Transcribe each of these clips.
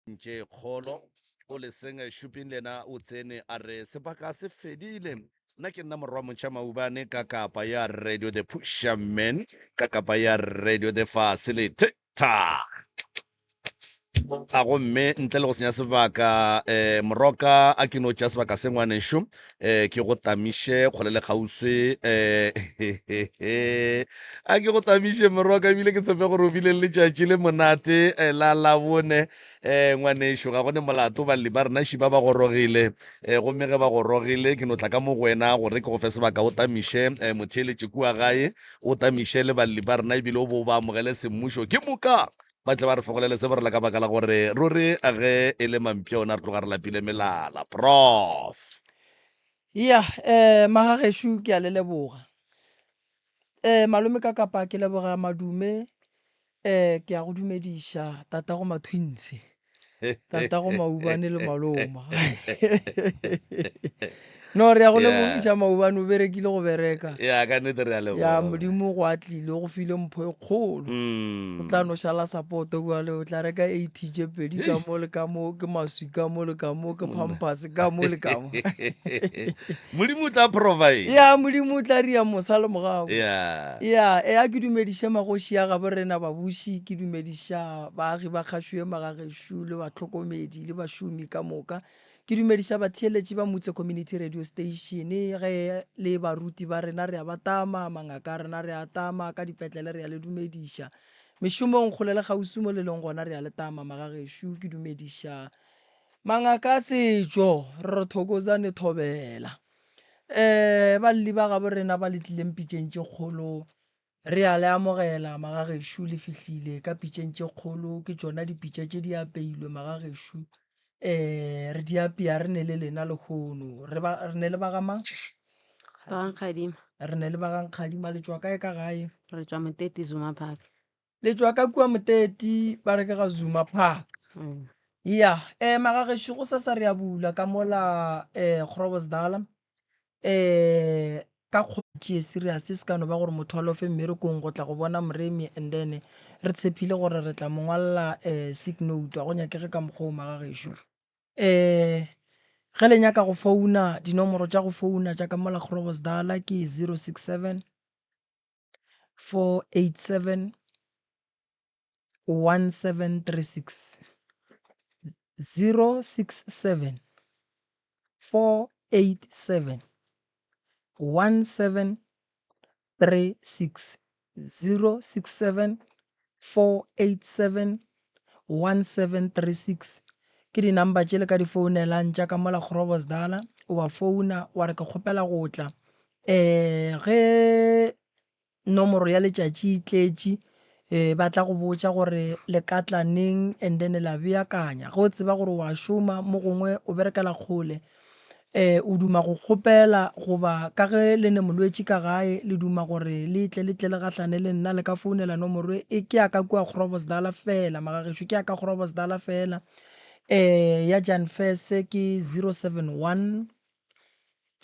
Tše kgolo. O leseng šuping le yena o tsene a re sebaka se fedile. Nna ke nna morwa Montšha Maubane ka kapa ya Radio The Pusher Man, ka kapa ya Radio The Facilitator. A gomme ntle le go senya sebaka um moroka a ke no tšea sebaka se ngwanešo um ke go tamiše kgole le kgauswi um a ke go tamiše moroka ebile ke tshepe gore o bile le letšatši le monate eh, la labone um ngwanešo ga gone molato balli ba rena šiba ba gorogile um gomme ge ba gorogile ke no tla ka mo go wena gore ke go fe sebaka o tamiše um motheeletše kua gae o tamiše le balli ba rena ebile o bo o ba amogele semmušo ke moka ba tle ba re fogolele se borela ka baka la gore ruri ge e le mampša ona re tloga re lapile melala prof Ya, eh, magagešo ke a le leboga. Eh, malome ka kapa ke leboga madume, eh, ke a go dumediša tatago mathwintshi, tatago maubane le maloma. No, re ya go Yeah. lebogiša maubane o berekile go bereka. ya ka nnete re a leboga Ya modimo go atlile o go file mpho e kgolo. Mm. O tla no šala support kwale o tla reka 80 tše pedi ka mo le ka mo ke maswi ka mo le ka mo ke pampers ka mo le ka mo. Modimo o tla provide. Ya modimo o tla ria mosa le mogau. Yeah. Ya e a ke dumediše magoši a gabo rena babuši ke dumediša baagi ba kgašo ye magagešu le bahlokomedi le bašomi ka moka. Ke dumediša batheeletši ba Mutse Community Radio Station, ge le baruti ba rena re a ba tama, mangaka a rena re a tama, ka dipetlele re a le dumediša. Mešomong kgole le kgauswi mo le leng gona re a le tama magagešo. Ke dumediša mangaka a setšo, re re thokozane thobela. Um balli ba gabo rena ba le tlileng pitšeng tše kgolo, Re a le amogela magagešo le fihlile ka pitšeng tše kgolo ke tšona dipitša tše di apeilwe magagešo um re di apea re ne le lena lehono re ba re ne le ba ga mang? Ba ga Nkgadima. Re ne le ba ga Nkgadima le tšwa kae ka gae? Re tšwa Moteti Zuma Park. Le tšwa ka kua Moteti ba re ke ga Zuma Park. Mm. Ya, eh magagešo go sasa re a bula ka mola eh Groblersdal eh ka kgo tšee serious se ka no ba gore motho a lofe mmerekong go tla go bona Moremi and then re tshepile gore re tla mo ngwalela eh sick note a go nyakege ka mokgwa o magagešo. Eh ge le nyaka go founa dinomoro tša go founa tša ka mola Groblersdal ke 067 487 1736 067 487 1736 067 487 1736 ke di number tše le ka di founelang tša ka mola Groblersdal wa founa wa re ke kgopela go tla um ge nomoro ya letšatši e tletše um ba tla go botša gore le ka tla neng and then la beakanya. Ge o tseba gore wa šoma mo gongwe o berekela kgole um o duma go kgopela goba ka ge le ne molwetši ka gae le duma gore le tle le tle le gahlane le nna le ka founela nomoro e ke ya ka kua Groblersdal fela magagešo ke ya ka Groblersdal fela um ya Jan Fese ke 071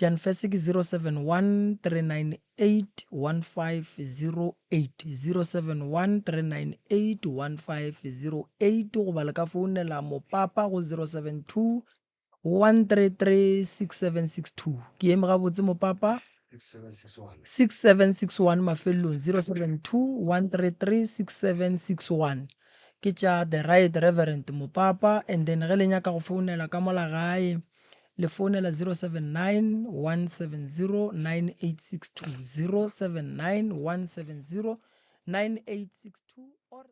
Janfese ke 071 398 1508, 071 398 1508 goba le ka founela Mopapa go 072 133 6762. Ke eme gabotse Mopapa? 6761 mafelelong 072 133 6761 ke tša The Right Reverend Mopapa and then ge le nyaka go founela ka mola gae Le founela 079 170 9862, 079 170 9862 or.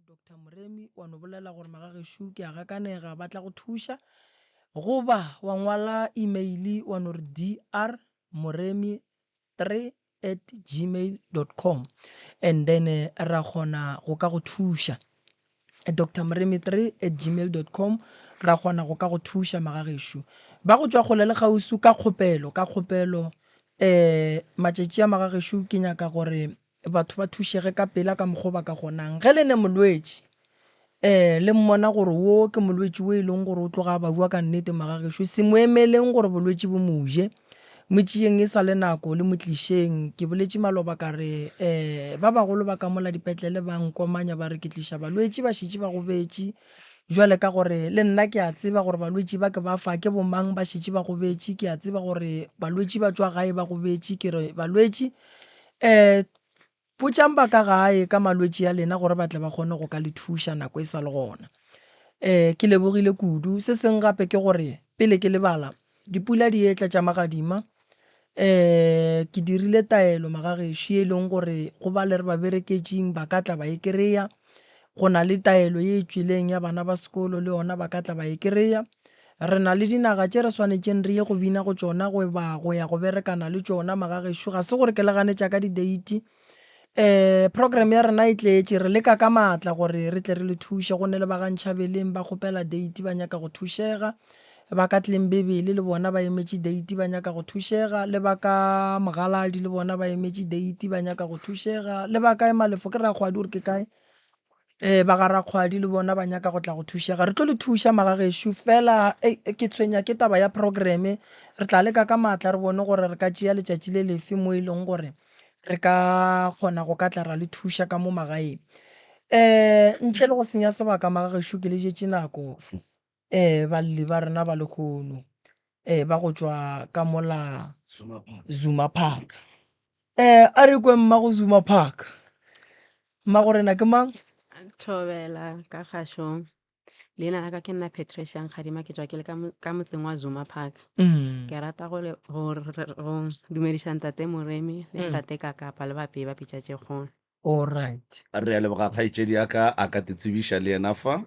Doctor Moremi wa no bolela gore magagešo ke a gakanega ba tla go thuša goba wa ngwala email wa no re dr moremi 3 at gmail dot com and then ra kgona go ka go thuša Doctor Moremi 3 at gmail dot com ra kgona go ka go thuša magagešo ba go tšwa kgole le kgauswi ka kgopelo ka kgopelo um matšatši a magagešo ke nyaka gore batho ba thušege ka pela ka mokgwa o ba ka kgonang. Ge le ne molwetši um le mmona gore wo ke molwetši wo e leng gore o tloga a babja ka nnete magagešo, se mo emeleng gore bolwetši bo mo je. Mo tšeeng e sa le nako le mo tlišeng. Ke boletše maloba ka re, um ba bagolo ba ka mola dipetlele ba nkomanya ba re ke tliša balwetši ba šetše ba gobetše. Bjale ka gore le nna ke a tseba gore balwetši ba ke ba fa ke bomang ba šetše ba gobetše, ke a tseba gore balwetši ba tšwa gae ba gobetše. Ke re balwetši um Botšang ba ka gae ka malwetši a lena gore ba tle ba kgone go ka le thuša nako e sa le gona. E, ke lebogile kudu. Se sengwe gape ke gore pele ke lebala, dipula di etla tša magadima. E, ke dirile taelo magagešo ye e leng gore go ba le re ba bereketšing ba ka tla ba e kry-a. Go na le taelo ye e tšweleng ya bana ba sekolo le yona ba ka tla ba e kry-a. Re na le dinaga tše re swanetšeng re ye go bina go tšona goba go ya go berekana le tšona, magagešo. Ga se gore ke le ganetša ka dideiti. Um program ya rena e tletše, re leka ka maatla gore re tle re le thuše. Go ne le ba ga Ntšhabeleng ba kgopela deiti ba nyaka go thušega, ba ka Tlembebele le bona ba emetše deiti ba nyaka go thušega, le ba ka Mogaladi le bona ba emetše deiti ba nyaka go thušega, le ba kae Malefo ke Rakgwadi gore ke kae? Ee, ba ga Rakgwadi le bona ba nyaka go tla go thušega. Re tlo le thuša magagešo, fela ei, ke tshwenya ke taba ya programme. Re tla leka ka maatla re bone gore re ka tšea letšatši le lefe mo e leng gore re ka kgona go ka tla ra le thuša ka mo magaeng. Um ntle le go senya sebaka magagešo ke le jetše nako um balli ba rena ba lehono um ba go tšwa ka mola Zuma Park. Eh, a re kwe mmago Zuma Park. Mmago rena ke mang? Thobela ka kgašong. Leina la ka ke nna Patricia Nkgadima ke tšwa ke le ka mo- ka motseng wa Zuma Park. Ke rata go le- go re- go dumediša ntate Moremi le ntate Kakapa le bapei ba pitša tše kgolo. All right. Re a leboga kgaetšedi ya ka a ka te tsebiša le yena fa.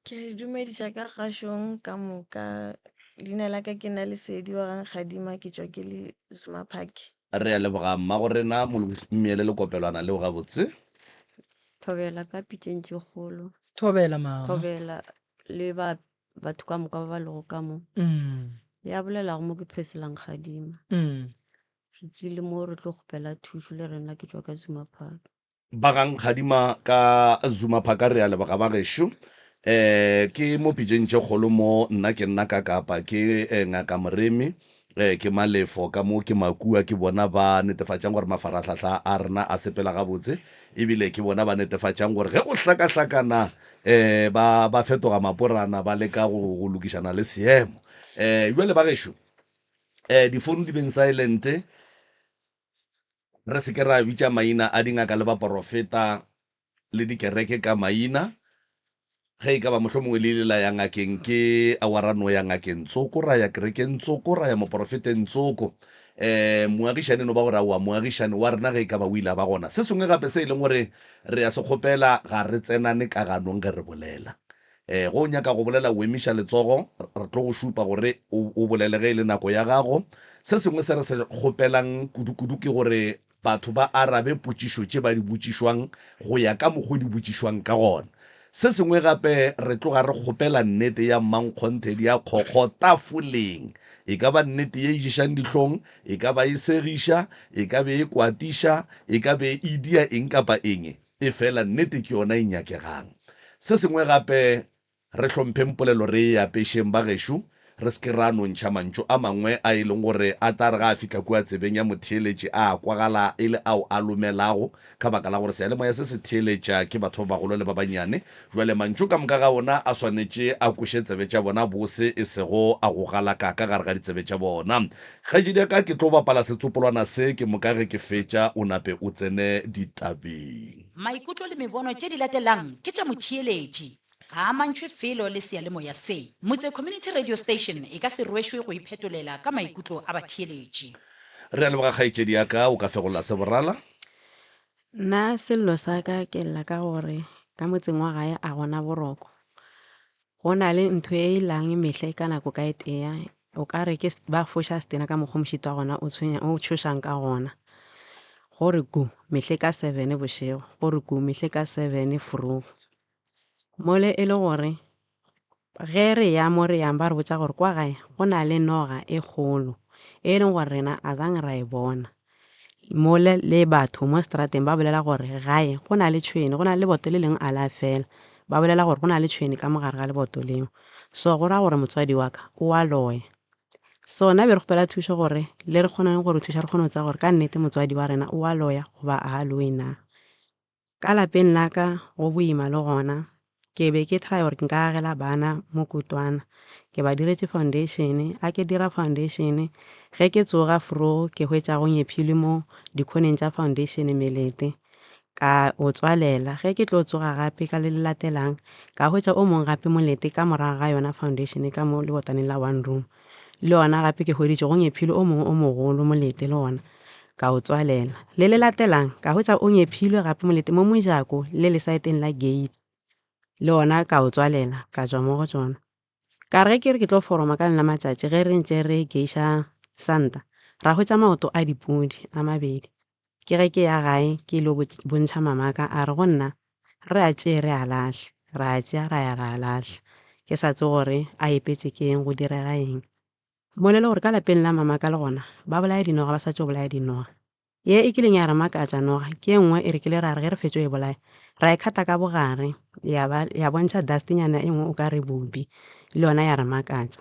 Ke a le dumediša ka kgašong ka moka. Leina la ka ke nna Lesedi wa ga Nkgadima, ke tšwa ke le Zuma Park. Re a leboga mmagorena Mmeele lekopelwana leo gabotse. Thobela ka pitšeng tše kgolo. Thobela mama. Thobela le ba batho ka moka ba ba lego ka mo. Ya bolelago mo ke Priscilla Nkgadima. Re tlile mo re tlo kgopela thušo le rena ke tšwa ka Zuma Park. Ba ga Nkgadima ka Zuma Park re a leboga ba gešo. Um ke mo pitšeng tše kgolo mo nna ke nna ka Kapa ke Ngaka Moremi um ke Malefo ka mo ke Makua ke bona ba netefatšang gore mafarahlahla a rena a sepela gabotse ebile ke bona ba netefatšang gore ge go hlakahlakana um ba ba fetoga maporana ba leka go go lokišana le seemo. Um bjale ba gešo um difounu di beng silent Re se ke ra bitša maina a dingaka le baporofeta le dikereke ka maina. Ge e ka ba mohlomongwe le ile la ya ngakeng, ke awa ra no ya ngakeng tsoko, ra ya kerekeng tsoko, ra ya moporofeteng tsoko. Um moagišani e no ba gore aowa, moagišani wa rena ge e ka ba o ile a ba gona. Se sengwe gape se e leng gore re a se kgopela, ga re tsenane ka ganong ge re bolela. Ge o nyaka go bolela o emiša letsogo, re tlo go šupa gore o, o bolele ge e le nako ya gago. Se sengwe se re se kgopelang kudu-kudu ke gore batho ba arabe potšišo tše ba di botšišwang go ya ka mokgo di botšišwang ka gona. Se sengwe gape re tloga re kgopela nnete ya mmankgonthe di ya kgokgo tafoleng. E ka ba nnete ye e ješang dihlong, e ka ba e segiša, e ka be e kwatiša, e ka be e dia eng kapa eng. Efela nnete ke yona e nyakegang. Se sengwe gape, re hlompheng polelo re e apešeng ba gešo, re se ke ra no ntšha mantšu a mangwe a e leng gore a tla re ga a fihla kua tsebeng ya motheeletši a kwagala e le ao a lomelago, ka baka la gore seyalemoya se se theeletša ke batho ba bagolo le ba banyane. Bjale mantšu ka moka ga ona a swanetše a kweše tsebe tša bona bose e sego a go galaka ka gare ga ditsebe tša bona. Kgaetšedi ya ka, ke tlo bapala setsopolwana se, ke moka ge ke fetša o nape o tsene ditabeng. Maikutlo le mebono tše di latelang ke tša motheeletši. Ga a amantšhwe felo le seyalemoya se. Motse Community Radio Station e ka se rwešwe go iphetolela ka maikutlo a batheeletši. Re a leboga kgaetšedi ya ka, o ka fegolla se borala. Nna sello sa ka ke lla ka gore ka motseng wa gae a gona boroko. Go na le ntho e e llang mehle ka nako ka e tea, o ka re ke ba foša setena ka mokgo mošito wa gona o tshwenya o tšhošang ka gona. Go re ku mehle ka sevene bošego, go re ku mehle ka sevene vroeg. Mole e le gore ge re ya mo re yang ba re botša gore kwa gae go na le noga e kgolo e leng gore rena a zang ra e bona. Mole le batho mo seterateng ba bolela gore gae go na le tšhwene, go na le leboto le lengwe a la fela. Ba bolela gore go na le tšhwene ka mo gare ga leboto leo. So go ra gore motswadi wa ka o a loya. So nna be re kgopela thušo gore le re kgoneng go re thuša re kgone go tseba gore ka nnete motswadi wa rena o a loya goba a loye na. Ka lapeng la ka go boima le gona, ke be ke try gore nka agela bana mokutwana, ke ba diretše foundation, a ke dira foundation ge ke tsoga frogo ke hwetša go nyephilwe mo dikhoneng tša foundation melete, ka o tswalela. Ge ke tlo tsoga gape ka le le latelang ka hwetša o mongwe gape molete ka morago ga yona foundation ka mo lebotaneng la one room, le yona gape ke hweditše go nyephilwe o mongwe o mogolo molete le gona. Ka o tswalela. Le le latelang, ka hwetša o nyephilwe gape molete mo mojako le lesaeteng la gate. Le ona ka o tswalela, ka tšwa mo go tšona. Ka re ge ke re ke tlo foroma ka lena matšatši ge re ntše re geiša santa, ra hwetša maoto a dipudi a mabedi. Ke ge ke ya gae ke ilo bontšha mamaka a re go nna re a tšee re a lahle. Ra a tšea ra ya ra a lahla. Ke sa tsebe gore a epetše ke eng go direga eng. Mole le gore ka lapeng la mamaka le gona ba bolaya dinoga ba sa tšo bolaya dinoga. Ye e kileng ya re makatša noga ke ye nngwe e re kile ra re ge re fetšo e bolaya ra e khata ka bogare ya ba ya bontšha dust nyana e nngwe o ka re bupi le yona ya re makatša.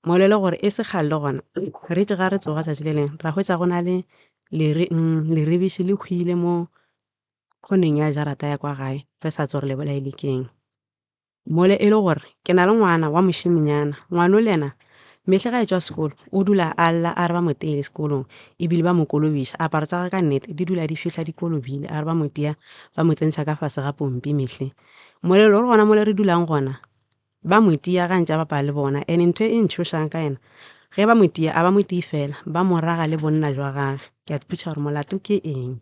Mole le gore e se kgale le gona re itše ga re tsoga tšatši le lengwe ra hwetša go na le lere leribiši le hwile mo khoneng ya jarata ya kwa gae re sa tsebe gore le bolaile keng. Mole e le gore ke na le ngwana wa mošemenyana, ngwano le yena mehle ge a etšwa sekolo o dula a lla a re ba mo teile sekolong ebile ba mo kolobiša, aparo tša gagwe ka nnete di dula di fihla di kolobile a re ba mo tia ba mo tsentšha ka fase ga pompi mehle. Mole le gore gona mole re dulang gona ba mo tia ga ntše a bapala le bona and ntho e ntšhošang ka yena ge ba mo tia a ba mo tie fela ba mo raga le bonna jwa gage, ke a ipotšiša gore molato ke eng.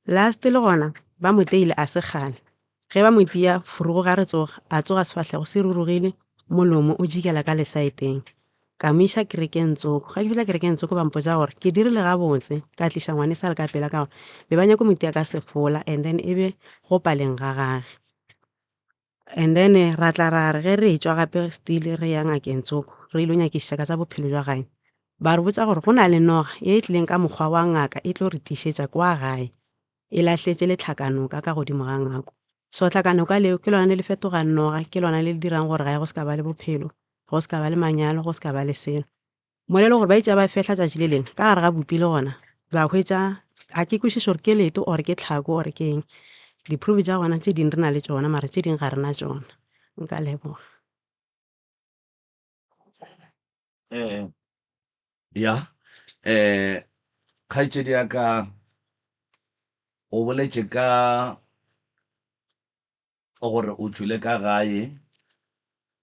Last le gona ba mo teile a se kgale Ge ba mo tia furugo ga re tsoga, a tsoga sefahlego se rurugile, molomo o jikela ka lesaeteng. Ka mo iša kerekeng tsoko. Ga ke fihla kerekeng tsoko ba mpotša gore ke dirile gabotse ka tliša ngwana e sa le ka pela ka gore be ba nyako mo tia ka sefola and then e be go paleng ga gage. And then ra tla ra re ge re etšwa gape still re ya ngakeng tsoko re ilo nyakišiša ka tša bophelo bja gae, ba re botša gore go na le noga ye e tlileng ka mokgwa wa ngaka e tlo re tlišetša kwa gae. E lahletše lehlakanoka ka godimo ga ngako. So hlakanoka leo ke lona le le fetogang noga, ke lona le le dirang gore gae go se ka ba le bophelo, go se ka ba le manyalo, go se ka ba le selo. Mola e le gore ba itše ba fehla tšatši le lengwe, ka gare ga bupi le gona ba hwetša, ga ke kwešiše gore ke leeto or ke tlhako or ke eng. Di-proof tša gona tše dingwe re na le tšona mara tše dingwe ga re na tšona. Nka leboga. Eh, ya eh kgaetšedi ya ka o boletše ka gore o tšwile ka gae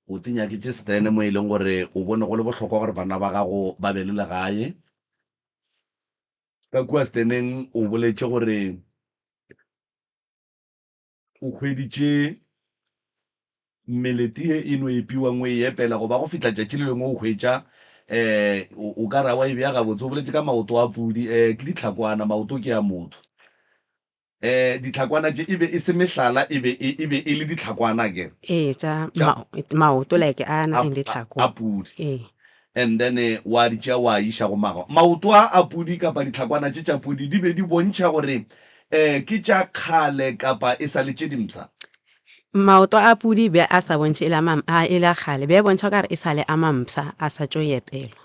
o tinyaketše stene mo e leng gore o bone go le bohlokwa gore bana ba gago ba be le legae ka kua steneng o boletše gore O hweditše melete ye e no epiwang o e epela go ba go fihla tšatši le lengwe o hwetša um o ka ra wa e bea gabotse. O boletše ka maoto a pudi um ke ditlhakwana, maoto ke a motho. Um ditlhakwana tše e be e se mehlala e be e, e be e le ditlhakwana akere? Ee, tša maoto like a na leng ditlhako. A pudi. Ee. And then wa di tšea wa iša go mago. Maoto a a pudi kapa ditlhakwana tše tša pudi di be di bontšha gore um ke tša kgale kapa e sa le tše dimpsha? Maoto a pudi be a sa bontšhe e le a a e le a kgale, be a bontšha o ka re e sa le a mampsha a sa tšo epelwa.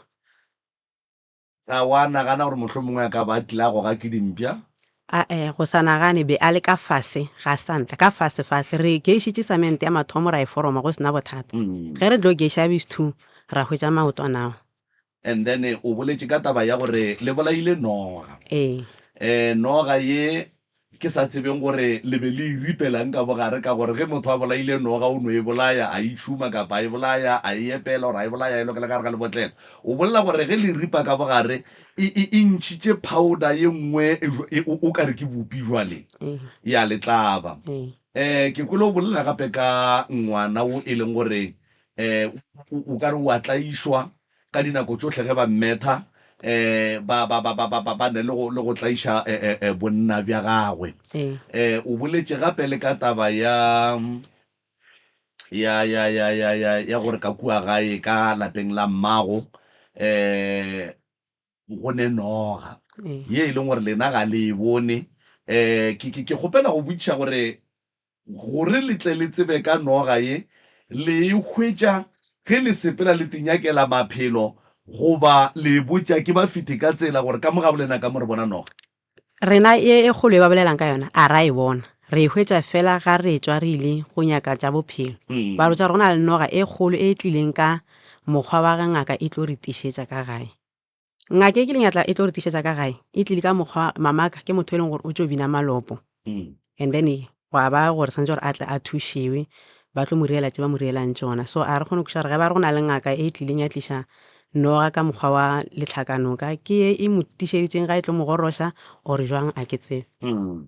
Ga wa nagana gore mohlomongwe a ka ba a tlile a goga ke dimpša? A-e, go sa nagane, be a le ka fase ga santa, ka fase-fase. Re geišitše samente ya mathomo ra e foroma go se na bothata. Ge re tlo geiša ya bes-two, ra hwetša maotwana ao. And then o boletše ka taba ya gore le bolaile noga. Ee. Eh, noga ye Ke sa tsebeng gore le be le e ripelang ka bogare, ka gore ge motho a bolaile noga o no e bolaya, a e tšhuma kapa a e bolaya, a e epela or a e bolaya a e lokela ka gare ga lebotlelo. O bolela gore ge le ripa ka bogare e, e, e ntšhitše powder ye nngwe e, e, o, o ka re ke bupi jwale, ya le tlaba. Um ke kwele o bolela gape ka ngwana wo e leng gore um o, o ka re o a tlaišwa Ka dinako tšohle ge ba mmetha, um ba, ba, ba, ba, ba, ba, ba ne le go, le go tlaiša eh, eh, eh, bonna bja gagwe. Ee. Eh, o boletše gape le ka taba ya, ya, ya, ya, ya, ya, ya gore ka kua gae ka lapeng la mmago, eh, go ne noga Ee. ye e leng gore lena ga le e bone. Eh, ke, ke, ke kgopela go botšiša gore Gore le tle le tsebe ka noga ye, le e hwetša ge le sepela le tinyakela maphelo, Goba le botša ke ba fete ka tsela gore ka mo ga bolena ka mo re bona noga? Rena ye e kgolo ye ba bolelang ka yona a ra e bona. Re e hwetša fela ga re etšwa re ile go nyaka tša bophelo. Ba re botša gore go na le noga e kgolo e tlileng ka mokgwa wa ge ngaka e tlo re tišetša ka gae. Ngaka e kileng ya tla e tlo re tišetša ka gae e tlile ka mokgwa mamaka ke motho e leng gore o tšo bina malopo. And then gwa ba gore swantše gore a tle a thušiwe ba tlo mo riela tše ba mo rielang tšona. So a re kgone go kwešiša gore ge ba re go na le ngaka e tlileng ya tliša noga ka mokgwa wa lehlakanoka ke ye e mo tišeditšeng ga e tlo mo goroša or jwang a ke tsebe. Um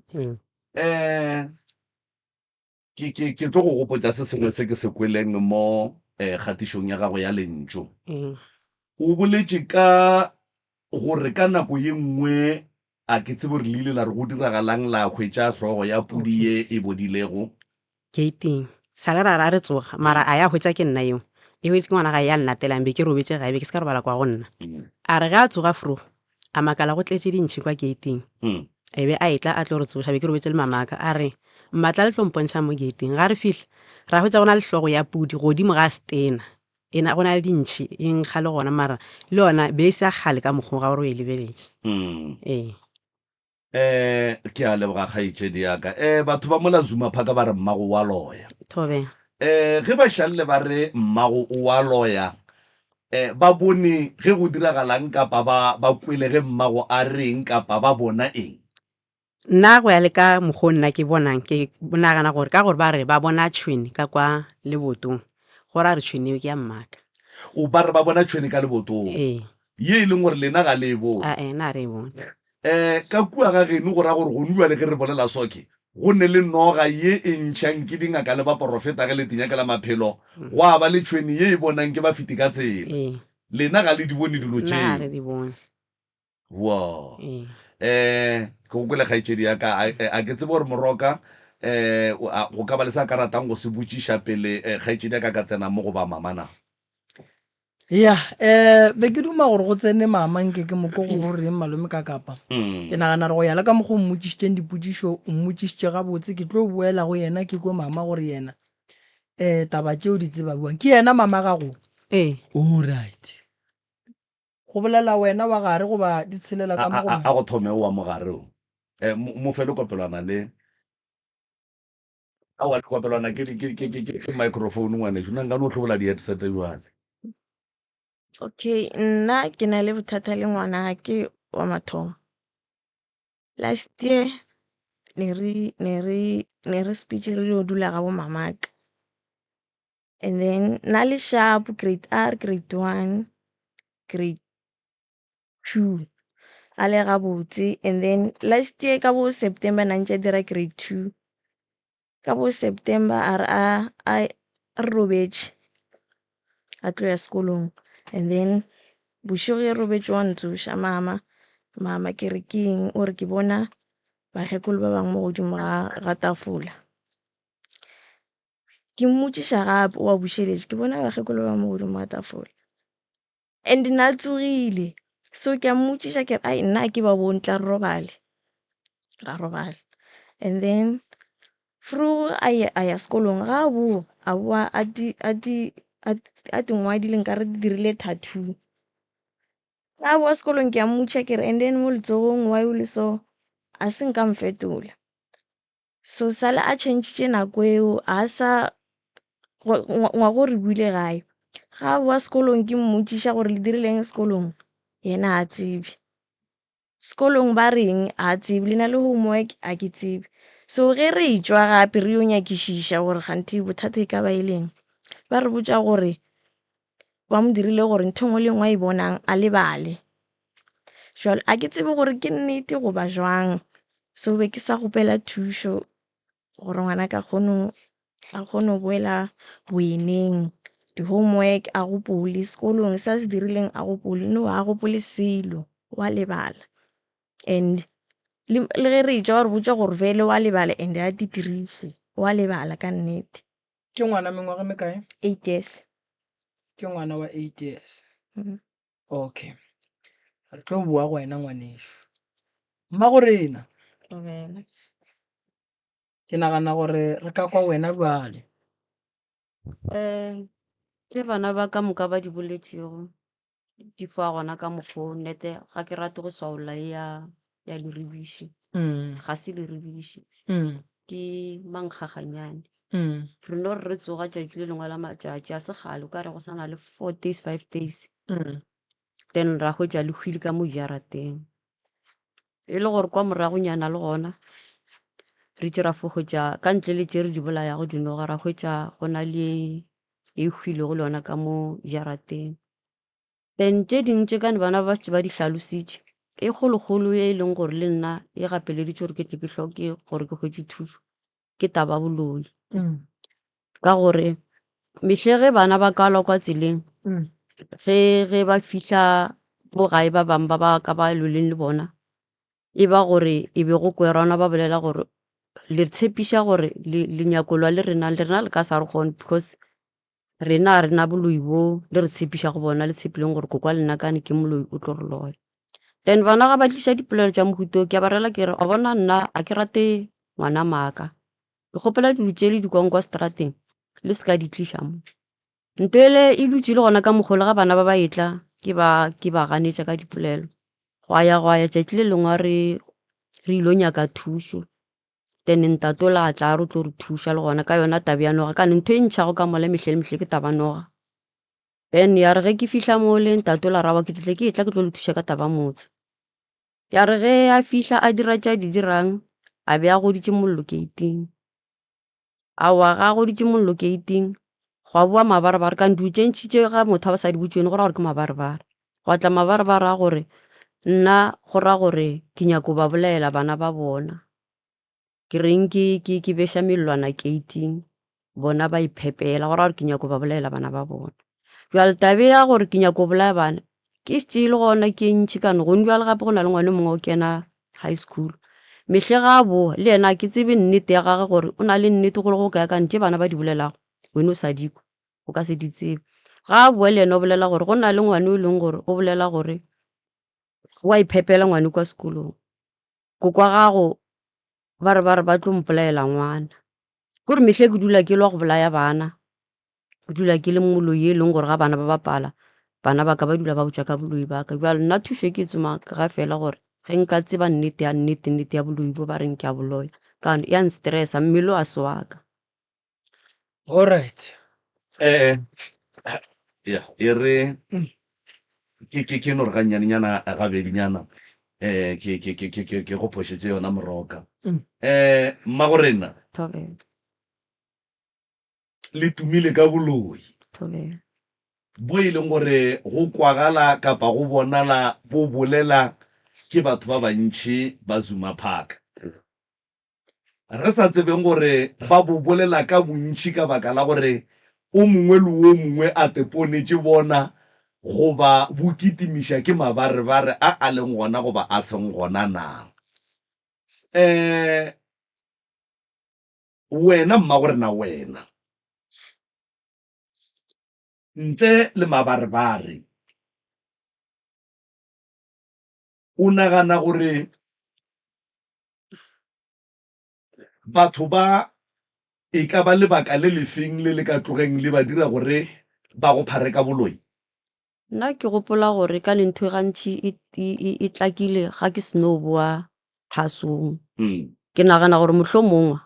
ke ke ke tlo go gopotša se sengwe se ke se kweleng mo um kgatišong ya gago ya lentšu. O boletše ka gore ka nako ye nngwe a ke tsebe gore le ile la re go diragalang la hwetša hlogo ya pudi ye e bodilego. Gating. Sa le ra re a re tsoga, mara a ya hwetša ke nna eo. E hwetše ke ngwana gae ya nnatelang, be ke robetše gae, be ke se ka robala kwa go nna. A re ge a tsoga vroeg, a makala go tletše dintšhi kwa gating. E be a etla a tlo re tsoša, be ke robetše le mamaka. A re, Mma tla le tlo mpontšha mo gating. Ga re fihla, ra hwetša go na le hlogo ya pudi godimo ga stena. E na, go na le dintšhi, e nkga le gona, mara le yona be e se ya kgale ka mokgwa o ga gore o e lebeletše. Ee. Eh, ke a leboga kgaetšedi ya ka. Eh, batho ba mola Zuma Park ba re mmago o a loya. Thobela. Eh, ge ba šalle ba re mmago o a loya, eh, ba bone ge go diragalang kapa ba, ba kwele ge mmago a reng kapa ba bona eng? Nna go ya le ka mokgo nna ke bonang, ke nagana gore ka gore ba re ba bona tšhwene ka kwa lebotong, go ra gore tšhwene eo ke ya mmaka. O, ba re ba bona tšhwene ka lebotong. Ee. Ye e leng gore lena ga le e bone. Ae, nna ga re e bone. Um ka kua ga geno go ra gore gonu bjale ge re bolela so ke go ne le noga ye e ntšhang ke dingaka le baporofeta ge le tinyakela maphelo, gwa ba le tšhwene ye e bonang ke bafeti ka tsela. Ee. Lena ga le di bone dilo Nna ga tšeo. re di bone. Woo. Ee. Um ke go kwele kgaetšedi ya ka. A, a ke tsebe gore Moroka um a go ka ba le se a ka ratang go se botšiša pele eh, kgaetšedi ya ka ka tsena mo goba mama na? Ya, eh, be ke duma gore go tsene mama nke ke mo ko go go reng malome ka kapa. Ke nagana gore go ya le ka mokgwa o mmotšišitšeng dipotšišo, o mmotšišitše gabotse, ke tlo boela go yena ke kwe mama gore yena eh taba tšeo di tseba bjang. Ke yena mama gago? Ee. Alright. Go bolela wena wa gare goba di tshelela ka mo go A, a, a go thome o wa mogare o. Eh, mo, mo fe lekopelwana le. Aowa, lekopelwana ke, ke, ke, ke, ke, ke microphone ngwanešu. Nna nka no hlobola di-headset jwale. Okay, nna ke na le bothata le ngwanake wa mathomo. Last year ne re ne re ne re sepetše re yo dula ga bo mamaka. And then na le sharp grade R, grade 1, grade 2 a le gabotse. And then last year ka bo September na ntše a dira grade 2. Ka bo September a re a a re robetše a tlo ya sekolong. And then bošego ge re robetše wa ntsoša mama, mama ke re ke eng o re ke bona bakgekolo ba bangwe mo godimo ga ga tafola. Ke mmotšiša gape o a bušeletša ke bona bakgekolo ba mo godimo ga tafola. And na tsogile so ke a mmotšiša ke re ai nna a ke ba bone tla re robale, ra robala. And then vroeg a ya a ya sekolong ga a boa a boa a di a di a di ngwadile nkare di dirile tattoo. Ga a boa sekolong ke a mmotšiša ke re and then mo letsogong why o le so a se nka mfetola. So sale a tšhentšhitše nako eo a sa ngwaga o re boile gae. Ga a boa sekolong ke mmotšiša gore le dirileng sekolong, yena ga tsebe. Sekolong ba reng ga tsebe, le na le homework ga ke tsebe. So ge re tšwa gape re yo nyakišiša gore kganthe bothata e ka ba e leng, ba re botša gore ba mo dirile gore ntho e nngwe le e nngwe a e bonang a lebale. Jwale a ke tsebe gore ke nnete goba jwang, so be ke sa kgopela thušo gore ngwanaka a kgone a kgone go boela boyeneng. Di-homework a gopole, sekolong se a se dirileng a gopole, no ga gopole selo wa lebala. And le ge re etšwa ba re botša gore vele wa lebala and ga di diriše, wa lebala ka nnete. Ke ngwana mengwaga e mekae? 8 years. Ke ngwana wa 8 years. Okay. Re tlo boa go wena ngwanešu. Mmagorena. Thobela. Ke nagana gore re ka kwa wena bjale. Um tše bana ba ka moka ba di boletšego. Di fa gona ka mokgo nnete ga ke rate go swaolla e ya ya leribiši. Ga se leribiši. Ke mankgaganyane. Re no re re tsoga tšatši le lengwe la matšatši a se kgale o ka re go sa na le 4 days 5 days. Then ra hwetša le hwile ka mo jarateng. E le gore kwa moragonyana le gona re itše ra fo hwetša ka ntle le tše re di bolayago dinoga ra hwetša go na le e hwilego le yona ka mo jarateng. Then tše dingwe tše kane bana ba šetše ba di hlalositše, e kgolokgolo e leng gore le nna e gapeleditše gore ke tle ke hloke gore ke hwetše thušo ke taba ya boloi. Ka gore mehle ge bana ba kalwa kwa tseleng, ge ge ba fihla mo gae ba bangwe ba ba ka ba lweleng le bona, e ba gore e be go kwerana ba bolela gore le tshepiša gore le le nyako lwa le rena, le rena le ka sa re kgone because rena ga re na boloi bo le re tshepišago bona le tshepileng gore kokwa lena kane ke moloi o tlo re loya. Then bana ga ba tliša dipolelo tša mohuta wo ke a ba rela ke re wa bona nna ga ke rate ngwana maaka, ke kgopela dilo tše le di kwang kwa seterateng le se ka di tliša mo. Nto ele e dutše le gona ka mokgwa le ga bana ba ba etla ke ba ke ba ganetša ka dipolelo. Gwa ya gwa ya tšatši le lengwe re re ilo nyaka thušo then ntate ola a tla a re o tlo re thuša le gona ka yona taba ya noga. Kane ntho e ntšhago ka mola mehle le mehle ke taba noga. Then ya re ge ke fihla mole ntate ola a re aowa ke tle ke etla ke tlo le thuša ka taba ya motse. Ya re ge a fihla a dira tše a di dirang a be a goditše mollo gate-ing. Aowa ga a goditše mollo gate-ing gwa bowa mabarebare ka dilo tše ntši tše ga motho a sa di botše go ra gore ke mabarebare. Gwa tla mabarebare a gore nna go ra gore ke nyako ba bolaela bana ba bona. Ke reng ke ke ke beša mellwana gate-ing bona ba iphepela go ra gore ke nyako ba bolaela bana ba bona. Bjale taba ya gore ke nyako bolaya bana ke šetše e le gona ke e ntši ka no gong bjale gape go na le ngwana o mongwe o kena high school. Mehle ga a boa le yena ga ke tsebe nnete ya gagwe gore o na le nnete go le go kae kang tše bana ba di bolelago wena o sa di kwe o ka se di tsebe. Ga a boa le yena o bolela gore go na le ngwana o e leng gore o bolela gore o a iphepela ngwana kwa sekolong. Koko wa gago ba re ba re ba tlo mpolaela ngwana. Ke gore mehle ke dula ke lwa go bolaya bana, ke dula ke le moloi e leng gore ga bana ba bapala bana ba ka ba dula ba botša ka boloi ba ka. Bjale nna thušo e ke e tsomang ke ga fela gore ge nka tseba nnete ya nnete nnete ya boloi bo ba reng ke a bo loya ka ya nstressa mmele wa se wa ka. Alright. Eh, ya e re ke ke ke no re gannyanenyana gabedinyana eh ke ke ke ke ke ke go phošetše yona moroka. Eh mmagorena Thobela. le tumile ka boloi Thobela. bo e leng gore go kwagala kapa go bonala bo bolela ke batho ba bantši ba Zuma Park. Re sa tsebeng gore ba bo bolela ka bontši ka baka la gore o mongwe le wo mongwe a teponetše bona goba bo kitimiša ke mabarebare a a leng gona goba a seng gona na. Um wena mmagorena wena, ntle le mabarebare, o nagana gore Batho ba e ka ba lebaka le lefeng le le ka tlogeng le ba dira gore ba go phare ka boloi? Nna ke gopola gore ka ne ntho e gantši e, e, e, e tlakile ga ke seno boa thasong. Ke nagana gore mohlomongwe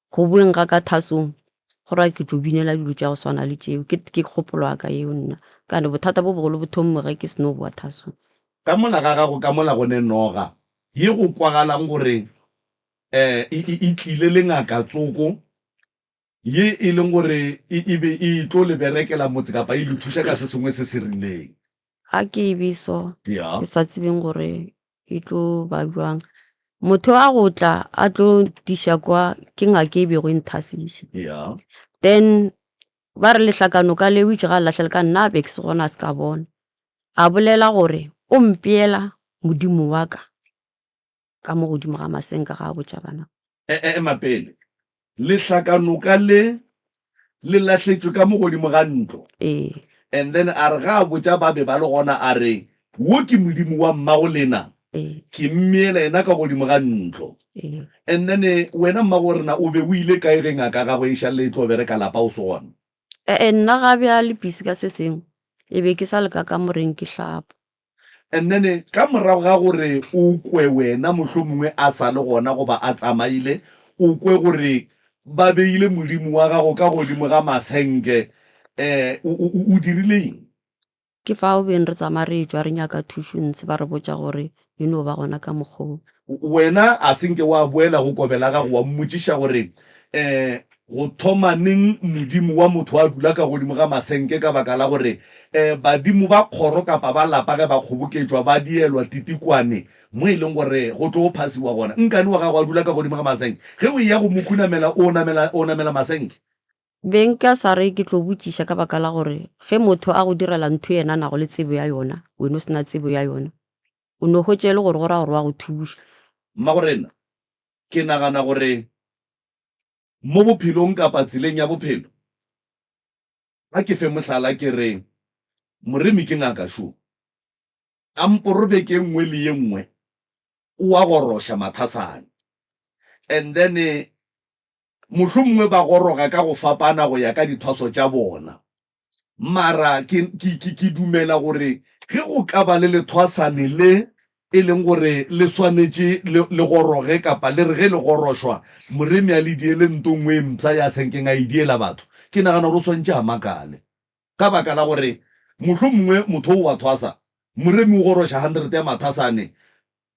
go boeng ga ka thasong go ra ke tlo binela dilo tša go swana le tšeo. Ke, ke kgopolo ya ka yeo nna. Ka ne bothata bo bogolo bo thomme ge ke seno boa thasong. Ka mola ga gago ka mola go ne noga ye go kwagalang gore e, e, e tlile le ngaka tsoko ye e leng gore e, e be e tlo le berekela motse kapa e le thuša ka se sengwe se se rileng. Ga ke e be so, Ya. ke sa tsebeng gore e tlo ba bjang. Motho a go tla a tlo ntiša kwa ke ngaka e bego e nthasiša. Ya. Then ba re lehlakanoka leo itše ga a lahlela ka nna a be ke se gona a se ka bona. A bolela gore o mpeela Modimo wa ka ka mo godimo ga masenka ga a botša bana. Ema pele. Lehlakanoka le le lahletšwe ka mo godimo ga ntlo. Ee. And then a re ga a botša ba be ba le gona a re, Wo ke Modimo wa mmago lena. Ee. Ke mmeela yena ka godimo ga ntlo. Ee. And then wena mmago rena o be o ile kae ge ngaka ya gago e šalle e tlo bereka lapa o se gona? E-e, nna ga bjale busy ka se sengwe. E be ke sa le ka kamoreng ke hlapa. And then ka morago ga gore o kwe wena mohlomongwe a sa le gona goba a tsamaile, o kwe gore ba beile modimo wa gago ka godimo ga masenke, um o, o, o dirile eng? Ke fao beng re tsamaya re etšwa re nyaka thušo ntshe ba re botša gore e no ba gona ka mokgwa wo. Wena a se nke wa boela go kobela gago wa mmotšiša gore, um Go thoma neng modimo wa motho a dula ka godimo ga masenke ka baka la gore um badimo ba kgoro kapa ba lapa ge ba kgoboketšwa ba dielwa titikwane mo e leng gore go tlo phasiwa gona? Nkane wa gago a dula ka godimo ga masenke ge o eya go mo khunamela o namela, o namela masenke? Be nka sa re ke tlo botšiša ka baka la gore ge motho a go direla ntho yena a nago le tsebo ya yona, wena o se na tsebo ya yona, o no hwetša e le gore go ra gore wa go thuša. Mmagorena, ke nagana gore mo bophelong kapa tseleng ya bophelo, a ke fe mohlala ke re Moremi ke ngaka šo, kamporo beke e nngwe le ye nngwe o a goroša mathasane and then Mohlomongwe ba goroga ka go fapana go ya ka dithwaso tša bona. Mara ke, ke, ke, ke dumela gore ge go ka ba le lethwasane le e leng gore le swanetše le, le goroge kapa le re ge le gorošwa, moremi a le diele nto nngwe e mpsha ya senkeng a e diela batho, ke nagana gore o swanetše a makale. Ka baka la gore mohlomongwe motho o wa thwasa, moremi o goroša hundred ya mathasane,